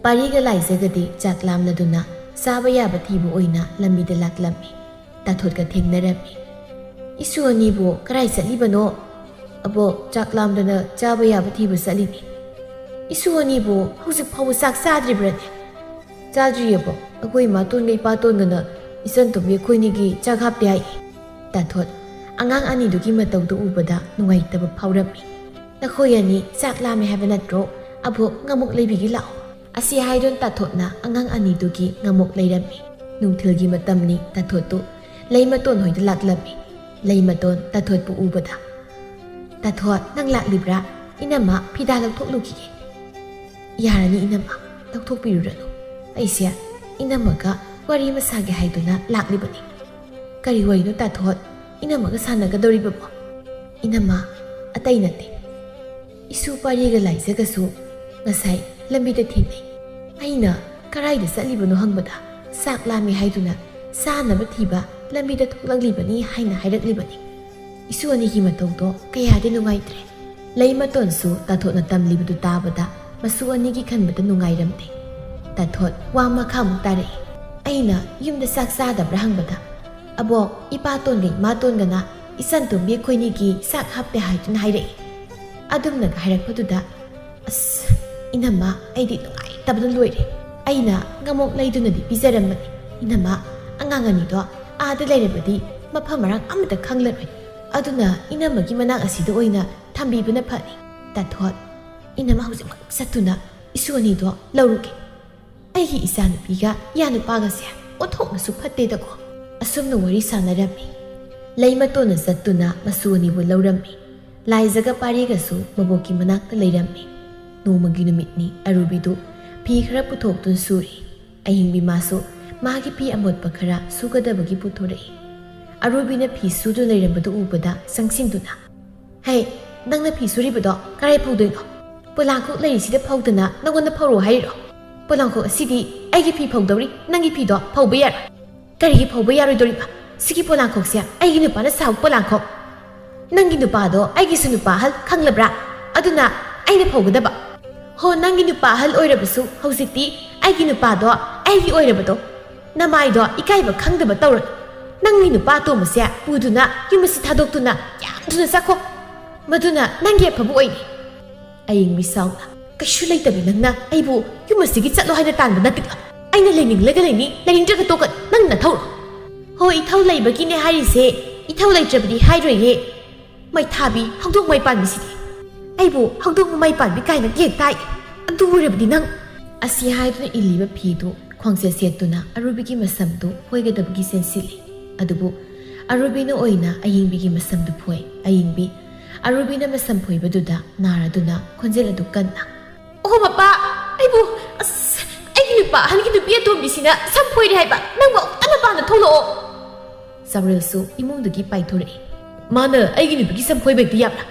ꯄꯥꯔꯤꯒ ꯂꯥꯏꯖꯒꯗꯤ ꯆꯥꯛ ꯂꯥꯝꯂꯗꯨꯅ ꯆꯥꯕ ꯌꯥꯕ ꯊꯤꯕ ꯑꯣꯏꯅ ꯂꯝꯕꯤꯗ ꯂꯥꯛꯂꯝꯃꯤ꯫ ꯇꯥꯊꯣꯠꯀ ꯊꯦꯡꯅꯔꯝꯃꯤ꯫ "ꯏꯁꯨ ꯑꯅꯤꯕꯨ ꯀꯔꯥꯏ ꯆꯠꯂꯤꯕꯅꯣ?" "ꯑꯕꯣꯛ, ꯆꯥꯛ ꯂꯥꯝꯗꯅ ꯆꯥꯕ ꯌꯥꯕ ꯊꯤꯕ ꯆꯠꯂꯤꯅꯤ꯫" "ꯏꯁꯨ ꯑꯅꯤꯕꯨ ꯍꯧꯖꯤꯛ ꯐꯥꯎꯕ ꯆꯥꯛ ꯆꯥꯗ꯭ꯔꯤꯕ꯭ꯔꯅꯦ?" "ꯆꯥꯗ꯭ꯔꯤꯌꯦꯕꯣ, ꯑꯩꯈꯣꯏ ꯏꯃꯥꯇꯣꯟꯒ ꯏꯄꯥꯇꯣꯟꯒꯅ ꯏꯆꯟ ꯇꯣꯝꯕꯤ ꯑꯩꯈꯣꯏꯅꯤꯒꯤ ꯆꯥꯛ ꯍꯥꯞꯇꯦ ꯍꯥꯏ꯫" ꯇꯥꯊꯣꯠ ꯑꯉꯥꯡ ꯑꯅꯤꯗꯨꯒꯤ ꯃꯇꯧꯗꯨ ꯎꯕꯗ ꯅꯨꯡꯉꯥꯏꯇꯕ ꯐꯥꯎꯔꯝꯃꯤ꯫ "ꯅꯈꯣꯏ ꯑꯅꯤ ꯆꯥꯛ ꯂꯥꯝꯃꯦ ꯍꯥꯏꯕ ꯅꯠꯇ꯭ꯔꯣ? ꯑꯕꯣꯛ, ꯉꯥꯃꯣꯛ ꯂꯩꯕꯤꯒꯤ ꯂꯥꯛꯑꯣ꯫" ꯑꯁꯤ ꯍꯥꯏꯗꯨꯅ ꯇꯥꯊꯣꯠꯅ ꯑꯉꯥꯡ ꯑꯅꯤꯗꯨꯒꯤ ꯉꯥꯃꯣꯛ ꯂꯩꯔꯝꯃꯤ꯫ ꯅꯨꯡꯊꯤꯜꯒꯤ ꯃꯇꯝꯅꯤ꯫ ꯇꯥꯊꯣꯠꯇꯨ ꯂꯩꯃꯇꯣꯟ ꯍꯣꯏꯗ ꯂꯥꯛꯂꯝꯃꯤ꯫ ꯂꯩꯃꯇꯣꯟ ꯇꯥꯊꯣꯠꯄꯨ ꯎꯕꯗ, "ꯇꯥꯊꯣꯠ, ꯅꯪ ꯂꯥꯛꯂꯤꯕ꯭ꯔꯥ? ꯏꯅꯝꯃ ꯐꯤꯗꯥ ꯂꯧꯊꯣꯛꯂꯨꯈꯤꯒꯦ꯫" "ꯌꯥꯔꯅꯤ ꯏꯅꯝꯃ, ꯂꯧꯊꯣꯛꯄꯤꯔꯨꯔꯅꯨ꯫ ꯑꯩꯁꯦ ꯏꯅꯝꯃꯒ ꯋꯥꯔꯤ ꯑꯃ ꯁꯥꯒꯦ ꯍꯥꯏꯗꯨꯅ ꯂꯥꯛꯂꯤꯕꯅꯤ꯫" "ꯀꯔꯤ ꯋꯥꯔꯤꯅꯣ ꯇꯥꯊꯣꯠ? ꯏꯅꯝꯃꯒ ꯁꯥꯟꯅꯒꯗꯧꯔꯤꯕꯕꯣ?" "ꯏꯅꯝꯃ, ꯑꯇꯩ ꯅꯠꯇꯦ꯫ ꯏꯁꯨ ꯄꯥꯔꯤꯒ ꯂꯥꯏꯖꯒꯁꯨ ꯉꯁꯥꯏ ꯂꯝꯕꯤꯗ ꯊꯦꯡꯅꯩ꯫ ꯑꯩꯅ ꯀꯔꯥꯏꯗ ꯆꯠꯂꯤꯕꯅꯣ ꯍꯪꯕꯗ, ꯆꯥꯛ ꯂꯥꯝꯃꯤ ꯍꯥꯏꯗꯨꯅ ꯆꯥꯅꯕ ꯊꯤꯕ ꯂꯝꯕꯤꯗ ꯊꯣꯛꯂꯛꯂꯤꯕꯅꯤ ꯍꯥꯏꯅ ꯍꯥꯏꯔꯛꯂꯤꯕꯅꯤ꯫ ꯏꯁꯨ ꯑꯅꯤꯒꯤ ꯃꯇꯧꯗꯣ ꯀꯌꯥꯗꯤ ꯅꯨꯡꯉꯥꯏꯇ꯭ꯔꯦ꯫" ꯂꯩꯃꯇꯣꯟꯁꯨ ꯇꯥꯊꯣꯠꯅ ꯇꯝꯂꯤꯕꯗꯨ ꯇꯥꯕꯗ ꯃꯁꯨ ꯑꯅꯤꯒꯤ ꯈꯟꯕꯗ ꯅꯨꯡꯉꯥꯏꯔꯝꯗꯦ꯫ ꯇꯥꯊꯣꯠ ꯋꯥ ꯃꯈꯥꯃꯨꯛ ꯇꯥꯔꯛꯏ꯫ "ꯑꯩꯅ ꯌꯨꯝꯗ ꯆꯥꯛ ꯆꯥꯗꯕ꯭ꯔꯥ ꯍꯪꯕꯗ, ꯑꯕꯣꯛ, ꯏꯄꯥꯇꯣꯟꯒ ꯏꯃꯥꯇꯣꯟꯒꯅ ꯏꯆꯟ ꯇꯣꯝꯕꯤ ꯑꯩꯈꯣꯏꯅꯤꯒꯤ ꯆꯥꯛ ꯍꯥꯞꯇꯦ ꯍꯥꯏꯗꯨꯅ ꯍꯥꯏꯔꯛꯏ꯫" ꯑꯗꯨꯝꯅꯒ ꯍꯥꯏꯔꯛꯄꯗꯨꯗ, "ꯑꯁ, ꯏꯅꯝꯃ, ꯑꯩꯗꯤ ꯅꯨꯡꯉꯥꯏꯇꯕꯅ ꯂꯣꯏꯔꯦ꯫ ꯑꯩꯅ ꯉꯥꯃꯣꯛ ꯂꯩꯗꯨꯅꯗꯤ ꯄꯤꯖꯔꯝꯕꯅꯤ꯫ ꯏꯅꯝꯃ, ꯑꯉꯥꯡ ꯑꯅꯤꯗꯣ ꯑꯥꯗ ꯂꯩꯔꯕꯗꯤ ꯃꯐꯝ ꯃꯔꯥꯡ ꯑꯃꯠꯇ ꯈꯪꯂꯔꯣꯏ꯫ ꯑꯗꯨꯅ ꯏꯅꯝꯃꯒꯤ ꯃꯅꯥꯛ ꯑꯁꯤꯗ ꯑꯣꯏꯅ ꯊꯝꯕꯤꯕꯅ ꯐꯅꯤ꯫ ꯇꯥꯊꯣꯠ, ꯏꯅꯝꯃ ꯍꯧꯖꯤꯛꯃꯛ ꯆꯠꯇꯨꯅ ꯏꯁꯨ ꯑꯅꯤꯗꯣ ꯂꯧꯔꯨꯒꯦ꯫ ꯑꯩꯒꯤ ꯏꯆꯥꯅꯨꯄꯤꯒ ꯏꯌꯥꯅꯨꯄꯥꯒꯁꯦ ꯑꯣꯟꯊꯣꯛꯅꯁꯨ ꯐꯠꯇꯦꯗꯀꯣ꯫" ꯑꯁꯨꯝꯅ ꯋꯥꯔꯤ ꯁꯥꯟꯅꯔꯝꯃꯤ꯫ ꯂꯩꯃꯇꯣꯟꯅ ꯆꯠꯇꯨꯅ ꯃꯁꯨ ꯑꯅꯤꯕꯨ ꯂꯧꯔꯝꯃꯤ꯫ ꯂꯥꯏꯖꯒ ꯄꯥꯔꯤꯒꯁꯨ ꯃꯕꯣꯛꯀꯤ ꯃꯅꯥꯛꯇ ꯂꯩꯔꯝꯃꯤ꯫ ꯅꯣꯡꯃꯒꯤ ꯅꯨꯃꯤꯠꯅꯤ꯫ ꯑꯔꯨꯕꯤꯗꯨ ꯐꯤ ꯈꯔ ꯄꯨꯊꯣꯛꯇꯨꯅ ꯁꯨꯔꯤ꯫ ꯑꯍꯤꯡꯕꯤ ꯃꯥꯁꯨ ꯃꯥꯒꯤ ꯐꯤ ꯑꯃꯣꯠꯄ ꯈꯔ ꯁꯨꯒꯗꯕꯒꯤ ꯄꯨꯊꯣꯔꯛꯏ꯫ ꯑꯔꯨꯕꯤꯅ ꯐꯤ ꯁꯨꯗꯨꯅ ꯂꯩꯔꯝꯕꯗꯨ ꯎꯕꯗ ꯆꯪꯁꯤꯟꯗꯨꯅ, "ꯍꯦ, ꯅꯪꯅ ꯐꯤ ꯁꯨꯔꯤꯕꯗꯣ ꯀꯔꯥꯏ ꯐꯧꯗꯣꯏꯅꯣ? ꯄꯣꯂꯥꯡꯈꯣꯛ ꯂꯩꯔꯤꯁꯤꯗ ꯐꯧꯗꯅ ꯅꯪꯉꯣꯟꯗ ꯐꯧꯔꯣ ꯍꯥꯏꯔꯤꯔꯣ? ꯄꯣꯂꯥꯡꯈꯣꯛ ꯑꯁꯤꯗꯤ ꯑꯩꯒꯤ ꯐꯤ ꯐꯧꯗꯧꯔꯤ, ꯅꯪꯒꯤ ꯐꯤꯗꯣ ꯐꯧꯕ ꯌꯥꯔꯣꯏ꯫" "ꯀꯔꯤꯒꯤ ꯐꯧꯕ ꯌꯥꯔꯣꯏꯗꯧꯔꯤꯕ? ꯁꯤꯒꯤ ꯄꯣꯂꯥꯡꯈꯣꯛꯁꯦ ꯑꯩꯒꯤ ꯅꯨꯄꯥꯅ ꯁꯥꯕ ꯄꯣꯂꯥꯡꯈꯣꯛ꯫ ꯅꯪꯒꯤ ꯅꯨꯄꯥꯗꯣ ꯑꯩꯒꯤꯁꯨ ꯅꯨꯄꯥ ꯑꯍꯜ, ꯈꯪꯂꯕ꯭ꯔꯥ? ꯑꯗꯨꯅ ꯑꯩꯅ ꯐꯧꯒꯗꯕ꯫" "ꯍꯣ, ꯅꯪꯒꯤ ꯅꯨꯄꯥ ꯑꯍꯜ ꯑꯣꯏꯔꯕꯁꯨ ꯍꯧꯖꯤꯛꯇꯤ ꯑꯩꯒꯤ ꯅꯨꯄꯥꯗꯣ ꯑꯩꯒꯤ ꯑꯣꯏꯔꯕꯗꯣ꯫ ꯅꯃꯥꯏꯗꯣ ꯏꯀꯥꯏꯕ ꯈꯪꯗꯕ ꯇꯧꯔꯅꯨ꯫ "ꯅꯪꯒꯤ ꯅꯨꯄꯥ ꯑꯇꯣꯝꯕꯁꯦ ꯄꯨꯗꯨꯅ ꯌꯨꯝ ꯑꯁꯤ ꯊꯥꯗꯣꯛꯇꯨꯅ ꯌꯥꯝ ꯊꯨꯅ ꯆꯠꯈꯣ꯫ ꯃꯗꯨꯅ ꯅꯪꯒꯤ ꯑꯐꯕ ꯑꯣꯏꯅꯤ꯫" ꯑꯌꯤꯡꯕꯤ ꯁꯥꯎꯅ, "ꯀꯩꯁꯨ ꯂꯩꯇꯕꯤ ꯅꯪꯅ ꯑꯩꯕꯨ ꯌꯨꯝ ꯑꯁꯤꯒꯤ ꯆꯠꯂꯣ ꯍꯥꯏꯅ ꯇꯥꯟꯕ ꯅꯠꯇꯦ꯫ ꯑꯩꯅ ꯂꯩꯅꯤꯡꯂꯒ ꯂꯩꯅꯤ, ꯂꯩꯅꯤꯡꯗ꯭ꯔꯒ ꯇꯣꯛꯀꯅꯤ, ꯅꯪ ꯅꯊꯧꯔꯣ꯫" "ꯍꯣꯏ, ꯏꯊꯧ ꯂꯩꯕꯒꯤꯅꯦ ꯍꯥꯏꯔꯤꯁꯦ, ꯏꯊꯧ ꯂꯩꯇ꯭ꯔꯕꯗꯤ ꯍꯥꯏꯔꯣꯏꯌꯦ꯫ ꯃꯩꯊꯥꯕꯤ, ꯍꯧꯗꯣꯡ ꯃꯩ ꯄꯥꯟꯕꯤꯁꯤꯗꯤ꯫ ꯑꯩꯕꯨ ꯍꯧꯗꯣꯡ ꯃꯃꯩ ꯄꯥꯟꯕꯤ ꯀꯥꯏꯅ ꯌꯦꯡ ꯇꯥꯏ꯫ ꯑꯗꯨ ꯑꯣꯏꯔꯕꯗꯤ ꯅꯪ꯫" ꯑꯁꯤ ꯍꯥꯏꯗꯨꯅ ꯏꯜꯂꯤꯕ ꯐꯤꯗꯨ ꯈ꯭ꯋꯥꯡꯁꯦ ꯁꯦꯠꯇꯨꯅ ꯑꯔꯨꯕꯤꯒꯤ ꯃꯁꯝꯗꯨ ꯐꯣꯏꯒꯗꯕꯒꯤ ꯆꯦꯟꯁꯤꯜꯂꯤ꯫ ꯑꯗꯨꯕꯨ ꯑꯔꯨꯕꯤꯅ ꯑꯣꯏꯅ ꯑꯌꯤꯡꯕꯤꯒꯤ ꯃꯁꯝꯗꯨ ꯐꯣꯏ꯫ ꯑꯌꯤꯡꯕꯤ ꯑꯔꯨꯕꯤꯅ ꯃꯁꯝ ꯐꯣꯏꯕꯗꯨꯗ ꯅꯥꯔꯗꯨꯅ ꯈꯣꯟꯖꯦꯜ ꯑꯗꯨ ꯀꯟꯅ, "ꯑꯣ ꯃꯄꯥ, ꯑꯩꯕꯨ, ꯑꯁ, ꯑꯩꯒꯤ ꯅꯨꯄꯥ ꯑꯍꯟꯒꯤ ꯅꯨꯄꯤ ꯑꯇꯣꯝꯕꯤꯁꯤꯅ ꯁꯝ ꯐꯣꯏꯔꯦ ꯍꯥꯏꯕ, ꯅꯪꯕꯨ ꯑꯃꯨꯛꯇ ꯃꯄꯥꯟꯗ ꯊꯣꯛꯂꯛꯑꯣ꯫" ꯆꯥꯎꯔꯦꯜꯁꯨ ꯏꯃꯨꯡꯗꯒꯤ ꯄꯥꯏꯊꯣꯔꯛꯏ꯫ "ꯃꯥꯅ ꯑꯩꯒꯤ ꯅꯨꯄꯤꯒꯤ ꯁꯝ ꯐꯣꯏꯕ ꯍꯦꯛꯇ ꯌꯥꯕ꯭ꯔꯥ?"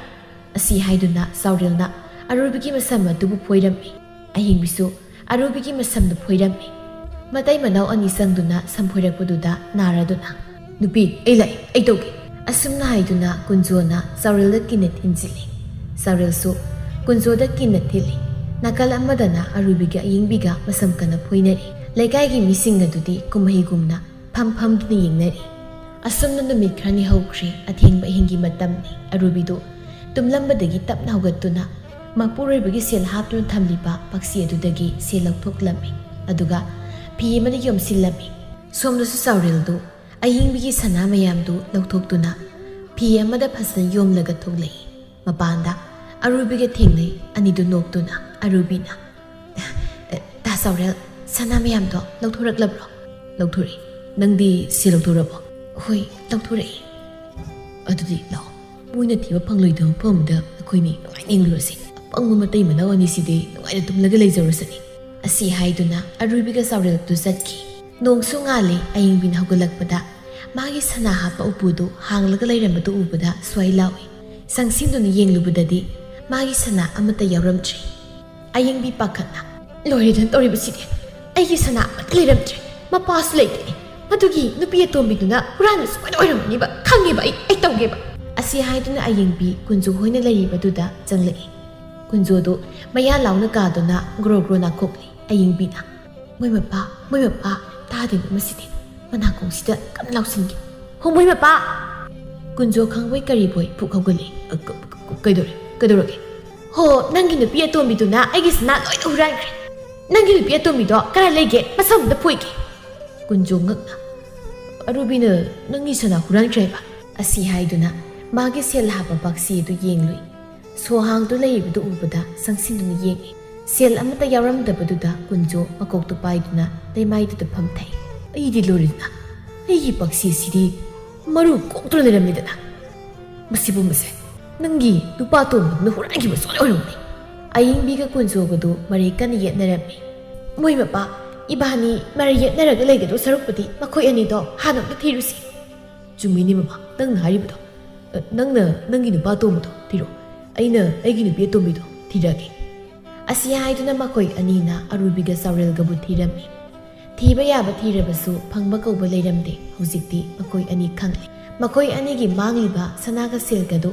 ꯑꯁꯤ ꯍꯥꯏꯗꯨꯅ ꯆꯥꯎꯔꯦꯜꯅ ꯑꯔꯨꯕꯤꯒꯤ ꯃꯁꯝ ꯑꯗꯨꯕꯨ ꯐꯣꯏꯔꯝꯃꯤ꯫ ꯑꯍꯤꯡꯕꯤꯁꯨ ꯑꯔꯨꯕꯤꯒꯤ ꯃꯁꯝꯗꯨ ꯐꯣꯏꯔꯝꯃꯤ꯫ ꯃꯇꯩ ꯃꯅꯥꯎ ꯑꯅꯤ ꯆꯪꯗꯨꯅ ꯁꯝ ꯐꯣꯏꯔꯛꯄꯗꯨꯗ ꯅꯥꯔꯗꯨꯅ, "ꯅꯨꯄꯤ, ꯑꯩ ꯂꯥꯛꯏ, ꯑꯩ ꯇꯧꯒꯦ꯫" ꯑꯁꯨꯝꯅ ꯍꯥꯏꯗꯨꯅ ꯀꯨꯟꯖꯣꯅ ꯆꯥꯎꯔꯦꯜꯗ ꯀꯤꯟꯅ ꯊꯤꯟꯖꯤꯜꯂꯤ꯫ ꯆꯥꯎꯔꯦꯜꯁꯨ ꯀꯨꯟꯖꯣꯗ ꯀꯤꯟꯅ ꯊꯤꯜꯂꯤ꯫ ꯅꯥꯀꯜ ꯑꯃꯗꯅ ꯑꯔꯨꯕꯤꯒ ꯑꯌꯤꯡꯕꯤꯒ ꯃꯁꯝ ꯀꯟꯅ ꯐꯣꯏꯅꯔꯤ꯫ ꯂꯩꯀꯥꯏꯒꯤ ꯃꯤꯁꯤꯡ ꯑꯗꯨꯗꯤ ꯀꯨꯝꯍꯩꯒꯨꯝꯅ ꯐꯝ ꯐꯝꯗꯨꯅ ꯌꯦꯡꯅꯔꯤ꯫ ꯑꯁꯨꯝꯅ ꯅꯨꯃꯤꯠ ꯈꯔꯅꯤ ꯍꯧꯈ꯭ꯔꯦ꯫ ꯑꯊꯦꯡꯕ ꯑꯍꯤꯡꯒꯤ ꯃꯇꯝꯅꯤ꯫ ꯑꯔꯨꯕꯤꯗꯨ ꯇꯨꯝꯂꯝꯕꯗꯒꯤ ꯇꯞꯅ ꯍꯧꯒꯠꯇꯨꯅ ꯃꯄꯨꯔꯣꯏꯕꯒꯤ ꯁꯦꯜ ꯍꯥꯞꯇꯨꯅ ꯊꯝꯂꯤꯕ ꯄꯥꯛꯁꯤ ꯑꯗꯨꯗꯒꯤ ꯁꯦꯜ ꯂꯧꯊꯣꯛꯂꯝꯃꯤ꯫ ꯑꯗꯨꯒ ꯐꯤ ꯑꯃꯅ ꯌꯣꯝꯁꯤꯜꯂꯝꯃꯤ꯫ ꯁꯣꯝꯗꯁꯨ ꯆꯥꯎꯔꯦꯜꯗꯨ ꯑꯌꯤꯡꯕꯤꯒꯤ ꯁꯅꯥ ꯃꯌꯥꯝꯗꯨ ꯂꯧꯊꯣꯛꯇꯨꯅ ꯐꯤ ꯑꯃꯗ ꯐꯖꯅ ꯌꯣꯝꯂꯒ ꯊꯣꯛꯂꯛꯏ꯫ ꯃꯄꯥꯟꯗ ꯑꯔꯨꯕꯤꯒ ꯊꯦꯡꯅꯩ꯫ ꯑꯅꯤꯗꯨ ꯅꯣꯛꯇꯨꯅ ꯑꯔꯨꯕꯤꯅ, "ꯑꯦ, ꯇꯥ ꯆꯥꯎꯔꯦꯜ, ꯁꯅꯥ ꯃꯌꯥꯝꯗꯣ ꯂꯧꯊꯣꯔꯛꯂꯕ꯭ꯔꯣ?" "ꯂꯧꯊꯣꯔꯛꯏ꯫ ꯅꯪꯗꯤ ꯁꯤ ꯂꯧꯊꯣꯔꯛꯑꯕꯣ?" "ꯍꯣꯏ, ꯂꯧꯊꯣꯔꯛꯏ꯫" "ꯑꯗꯨꯗꯤ ꯂꯥꯛꯑꯣ, ꯃꯣꯏꯅ ꯊꯤꯕ ꯐꯪꯂꯣꯏꯗꯕ ꯃꯐꯝ ꯑꯃꯗ ꯑꯩꯈꯣꯏꯅꯤ ꯅꯨꯡꯉꯥꯏꯅ ꯌꯦꯡꯂꯨꯔꯁꯤ꯫ ꯑꯄꯪꯕ ꯃꯇꯩ ꯃꯅꯥꯎ ꯑꯅꯤꯁꯤꯗꯤ ꯅꯨꯡꯉꯥꯏꯅ ꯇꯨꯝꯂꯒ ꯂꯩꯖꯔꯁꯅꯤ꯫" ꯑꯁꯤ ꯍꯥꯏꯗꯨꯅ ꯑꯔꯨꯕꯤꯒ ꯆꯥꯎꯔꯦꯜꯗꯨ ꯆꯠꯈꯤ꯫ ꯅꯣꯡꯁꯨ ꯉꯥꯜꯂꯤ꯫ ꯑꯌꯤꯡꯕꯤꯅ ꯍꯧꯒꯠꯂꯛꯄꯗ ꯃꯥꯒꯤ ꯁꯅꯥ ꯍꯥꯞꯄ ꯎꯄꯨꯗꯨ ꯍꯥꯡꯂꯒ ꯂꯩꯔꯝꯕꯗꯨ ꯎꯕꯗ ꯁ꯭ꯋꯥꯏ ꯂꯥꯎꯏ꯫ ꯆꯪꯁꯤꯟꯗꯨꯅ ꯌꯦꯡꯂꯨꯕꯗꯗꯤ ꯃꯥꯒꯤ ꯁꯅꯥ ꯑꯃꯠꯇ ꯌꯥꯎꯔꯝꯗ꯭ꯔꯤ꯫ ꯑꯌꯤꯡꯕꯤ ꯄꯥꯈꯠꯅ, "ꯂꯣꯏꯔꯦꯗꯅ ꯇꯧꯔꯤꯕꯁꯤꯗꯤ꯫ ꯑꯩꯒꯤ ꯁꯅꯥ ꯑꯃꯠꯇ ꯂꯩꯔꯝꯗ꯭ꯔꯦ꯫ ꯃꯄꯥꯁꯨ ꯂꯩꯇꯦ꯫ ꯃꯗꯨꯒꯤ ꯅꯨꯄꯤ ꯑꯇꯣꯝꯕꯤꯗꯨꯅ ꯍꯨꯔꯥꯟꯕ ꯁꯣꯏꯅ ꯑꯣꯏꯔꯝꯒꯅꯤꯕ꯫ ꯈꯪꯉꯦꯕ ꯑꯩ, ꯑꯩ ꯇꯧꯒꯦꯕ꯫" ꯑꯁꯤ ꯍꯥꯏꯗꯨꯅ ꯑꯌꯤꯡꯕꯤ ꯀꯨꯟꯖꯨ ꯍꯣꯏꯅ ꯂꯩꯔꯤꯕꯗꯨꯗ ꯆꯪꯂꯛꯏ꯫ ꯀꯨꯟꯖꯣꯗꯨ ꯃꯌꯥ ꯂꯥꯎꯅ ꯀꯥꯗꯨꯅ ꯒ꯭ꯔꯣ ꯒ꯭ꯔꯣ ꯅꯥꯈꯣꯛꯂꯤ꯫ ꯑꯌꯤꯡꯕꯤꯅ, "ꯃꯣꯏ ꯃꯄꯥ, ꯃꯣꯏ ꯃꯄꯥ, ꯇꯥꯗꯦꯅ ꯃꯁꯤꯗꯤ꯫ ꯃꯅꯥꯀꯣꯡꯁꯤꯗ ꯀꯟꯅ ꯂꯥꯎꯁꯤꯟꯈꯤ꯫ "ꯍꯣ, ꯃꯣꯏ ꯃꯄꯥ!" ꯀꯨꯟꯖꯣ ꯈꯪꯕꯣꯏ ꯀꯔꯤꯕꯣꯏ ꯄꯨꯛ ꯍꯧꯒꯠꯂꯛꯏ꯫ "ꯑ, ꯀ-, ꯀ-, ꯀꯩꯗꯧꯔꯦ? ꯀꯩꯗꯧꯔꯒꯦ?" "ꯍꯣ, ꯅꯪꯒꯤ ꯅꯨꯄꯤ ꯑꯇꯣꯝꯕꯤꯗꯨꯅ ꯑꯩꯒꯤ ꯁꯅꯥ ꯂꯣꯏꯅ ꯍꯨꯔꯥꯟꯈ꯭ꯔꯦ꯫ ꯅꯪꯒꯤ ꯅꯨꯄꯤ ꯑꯇꯣꯝꯕꯤꯗꯣ ꯀꯗꯥꯏ ꯂꯩꯒꯦ? ꯃꯁꯝ ꯑꯝꯇ ꯐꯣꯏꯒꯦ!" ꯀꯨꯟꯖꯣ ꯉꯛꯅ, "ꯑꯔꯨꯕꯤꯅ ꯅꯪꯒꯤ ꯁꯅꯥ ꯍꯨꯔꯥꯟꯈ꯭ꯔꯦ ꯍꯥꯏꯕ?" ꯑꯁꯤ ꯍꯥꯏꯗꯨꯅ ꯃꯥꯒꯤ ꯁꯦꯜ ꯍꯥꯞꯄ ꯕꯥꯛꯁꯤ ꯑꯗꯨ ꯌꯦꯡꯂꯨꯏ꯫ ꯁꯣꯍꯥꯡꯗꯨ ꯂꯩꯔꯤꯕꯗꯨ ꯎꯕꯗ ꯆꯪꯁꯤꯟꯗꯨꯅ ꯌꯦꯡꯉꯤ꯫ ꯁꯦꯜ ꯑꯃꯠꯇ ꯌꯥꯎꯔꯝꯗꯕꯗꯨꯗ ꯀꯨꯟꯖꯣ ꯃꯀꯣꯛꯇꯨ ꯄꯥꯏꯗꯨꯅ ꯂꯩꯃꯥꯏꯗꯨꯗ ꯐꯝꯊꯩ꯫ "ꯑꯩꯗꯤ ꯂꯣꯏꯔꯦꯗꯅ, ꯑꯩꯒꯤ ꯕꯥꯛꯁꯤ ꯑꯁꯤꯗꯤ ꯃꯔꯨ ꯀꯣꯛꯇꯨꯅ ꯂꯩꯔꯝꯃꯦꯗꯅ꯫ ꯃꯁꯤꯕꯨ ꯃꯁꯦ ꯅꯪꯒꯤ ꯅꯨꯄꯥ ꯑꯇꯣꯝꯕꯗꯨꯅ ꯍꯨꯔꯥꯟꯈꯤꯕ ꯁꯣꯏ ꯑꯣꯏꯔꯝꯒꯅꯤ꯫" ꯑꯌꯤꯡꯕꯤꯒ ꯀꯨꯟꯖꯣꯒꯗꯨ ꯃꯔꯩ ꯀꯟꯅ ꯌꯦꯠꯅꯔꯝꯃꯤ꯫ "ꯃꯣꯏ ꯃꯄꯥ, ꯏꯕꯥꯅꯤ ꯃꯔꯩ ꯌꯦꯠꯅꯔꯒ ꯂꯩꯒꯗꯧ ꯁꯔꯨꯛꯄꯨꯗꯤ ꯃꯈꯣꯏ ꯑꯅꯤꯗꯣ ꯍꯥꯟꯅ ꯑꯝꯇ ꯊꯤꯔꯨꯁꯤ꯫" "ꯆꯨꯝꯃꯤꯅꯦ ꯃꯃꯥ, ꯅꯪꯅ ꯍꯥꯏꯔꯤꯕꯗꯣ꯫ ꯑ, ꯅꯪꯅ ꯅꯪꯒꯤ ꯅꯨꯄꯥ ꯑꯇꯣꯝꯕꯗꯣ ꯊꯤꯔꯣ, ꯑꯩꯅ ꯑꯩꯒꯤ ꯅꯨꯄꯤ ꯑꯇꯣꯝꯕꯤꯗꯣ ꯊꯤꯔꯛꯑꯒꯦ꯫" ꯑꯁꯤ ꯍꯥꯏꯗꯨꯅ ꯃꯈꯣꯏ ꯑꯅꯤꯅ ꯑꯔꯨꯕꯤꯒ ꯆꯥꯎꯔꯦꯜꯒꯕꯨ ꯊꯤꯔꯝꯃꯤ꯫ ꯊꯤꯕ ꯌꯥꯕ ꯊꯤꯔꯕꯁꯨ ꯐꯪꯕ ꯀꯧꯕ ꯂꯩꯔꯝꯗꯦ꯫ ꯍꯧꯖꯤꯛꯇꯤ ꯃꯈꯣꯏ ꯑꯅꯤ ꯈꯪꯂꯦ꯫ ꯃꯈꯣꯏ ꯑꯅꯤꯒꯤ ꯃꯥꯡꯂꯤꯕ ꯁꯅꯥꯒ ꯁꯦꯜꯒꯗꯨ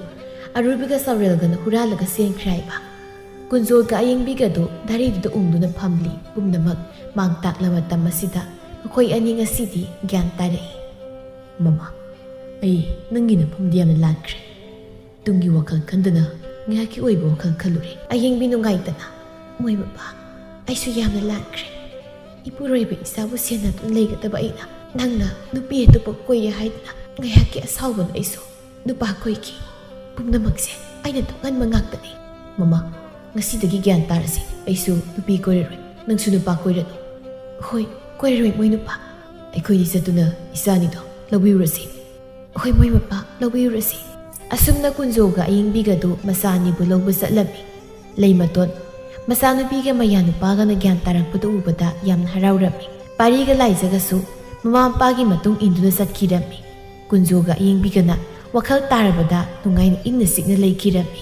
ꯑꯔꯨꯕꯤꯒ ꯆꯥꯎꯔꯦꯜꯒꯅ ꯍꯨꯔꯥꯜꯂꯒ ꯆꯦꯟꯈ꯭ꯔꯦ ꯍꯥꯏꯕ꯫ ꯀꯨꯟꯖꯣꯜꯒ ꯑꯌꯤꯡꯕꯤꯒꯗꯨ ꯙꯔꯤꯗꯨꯗ ꯎꯪꯗꯨꯅ ꯐꯝꯂꯤ꯫ ꯄꯨꯝꯅꯃꯛ ꯃꯥꯡ ꯇꯥꯛꯂ ꯃꯇꯝ ꯑꯁꯤꯗ ꯃꯈꯣꯏ ꯑꯅꯤ ꯉꯁꯤꯗꯤ ꯒ꯭ꯌꯥꯟ ꯇꯥꯔꯛꯏ꯫ "ꯃꯃꯥ, ꯑꯩ ꯅꯪꯒꯤ ꯅꯐꯝꯗꯤ ꯌꯥꯝꯅ ꯂꯥꯟꯈ꯭ꯔꯦ꯫ ꯇꯨꯡꯒꯤ ꯋꯥꯈꯜ ꯈꯟꯗꯅ ꯉꯥꯏꯍꯥꯛꯀꯤ ꯑꯣꯏꯕ ꯋꯥꯈꯜ ꯈꯜꯂꯨꯔꯦ꯫" ꯑꯌꯤꯡꯕꯤ ꯅꯨꯡꯉꯥꯏꯇꯅ, "ꯃꯣꯏ ꯃꯄꯥ, ꯑꯩꯁꯨ ꯌꯥꯝꯅ ꯂꯥꯟꯈ꯭ꯔꯦ꯫ ꯏꯄꯨꯔꯣꯏꯕ ꯏꯆꯥꯕꯨ ꯁꯦꯟꯅꯗꯨꯅ ꯂꯩꯒꯗꯕ ꯑꯩꯅ ꯅꯪꯅ ꯅꯨꯄꯤ ꯑꯇꯣꯞꯄ ꯀꯣꯏꯌꯦ ꯍꯥꯏꯗꯨꯅ ꯉꯥꯏꯍꯥꯛꯀꯤ ꯑꯁꯥꯎꯕꯅ ꯑꯩꯁꯨ ꯅꯨꯄꯥ ꯀꯣꯏꯈꯤ꯫ ꯄꯨꯝꯅꯃꯛꯁꯦ ꯑꯩꯅ ꯇꯨꯡꯍꯟꯕ ꯉꯥꯛꯇꯅꯤ꯫" "ꯃꯃꯥ, ꯉꯁꯤꯗꯒꯤ ꯒ꯭ꯌꯥꯟ ꯇꯥꯔꯁꯤ꯫ ꯑꯩꯁꯨ ꯅꯨꯄꯤ ꯀꯣꯏꯔꯔꯣꯏ, ꯅꯪꯁꯨ ꯅꯨꯄꯥ ꯀꯣꯏꯔꯅꯨ꯫" "ꯍꯣꯏ, ꯀꯣꯏꯔꯔꯣꯏ ꯃꯣꯏ ꯅꯨꯄꯥ꯫ ꯑꯩꯈꯣꯏꯅꯤ ꯆꯠꯇꯨꯅ ꯏꯆꯥꯅꯤꯗꯣ ꯂꯧꯕꯤꯔꯨꯔꯁꯤ꯫" "ꯍꯣꯏ, ꯃꯣꯏ ꯃꯄꯥ, ꯂꯧꯕꯤꯔꯨꯔꯁꯤ꯫" ꯑꯁꯨꯝꯅ ꯀꯨꯟꯖꯣꯒ ꯑꯌꯤꯡꯕꯤꯒꯗꯨ ꯃꯆꯥ ꯑꯅꯤꯕꯨ ꯂꯧꯕ ꯆꯠꯂꯝꯃꯤ꯫ ꯂꯩꯃꯇꯣꯟ, ꯃꯆꯥꯅꯨꯄꯤꯒ ꯃꯌꯥ ꯅꯨꯄꯥꯒꯅ ꯒ꯭ꯌꯥꯟ ꯇꯥꯔꯛꯄꯗꯨ ꯎꯕꯗ ꯌꯥꯝꯅ ꯍꯔꯥꯎꯔꯝꯃꯤ꯫ ꯄꯥꯔꯤꯒ ꯂꯥꯏꯖꯒꯁꯨ ꯃꯃꯥ ꯃꯄꯥꯒꯤ ꯃꯇꯨꯡ ꯏꯟꯗꯨꯅ ꯆꯠꯈꯤꯔꯝꯃꯤ꯫ ꯀꯨꯟꯖꯣꯒ ꯑꯌꯤꯡꯕꯤꯒꯅ ꯋꯥꯈꯜ ꯇꯥꯔꯕꯗ ꯅꯨꯡꯉꯥꯏꯅ ꯏꯪꯅ ꯆꯤꯛꯅ ꯂꯩꯈꯤꯔꯝꯃꯤ꯫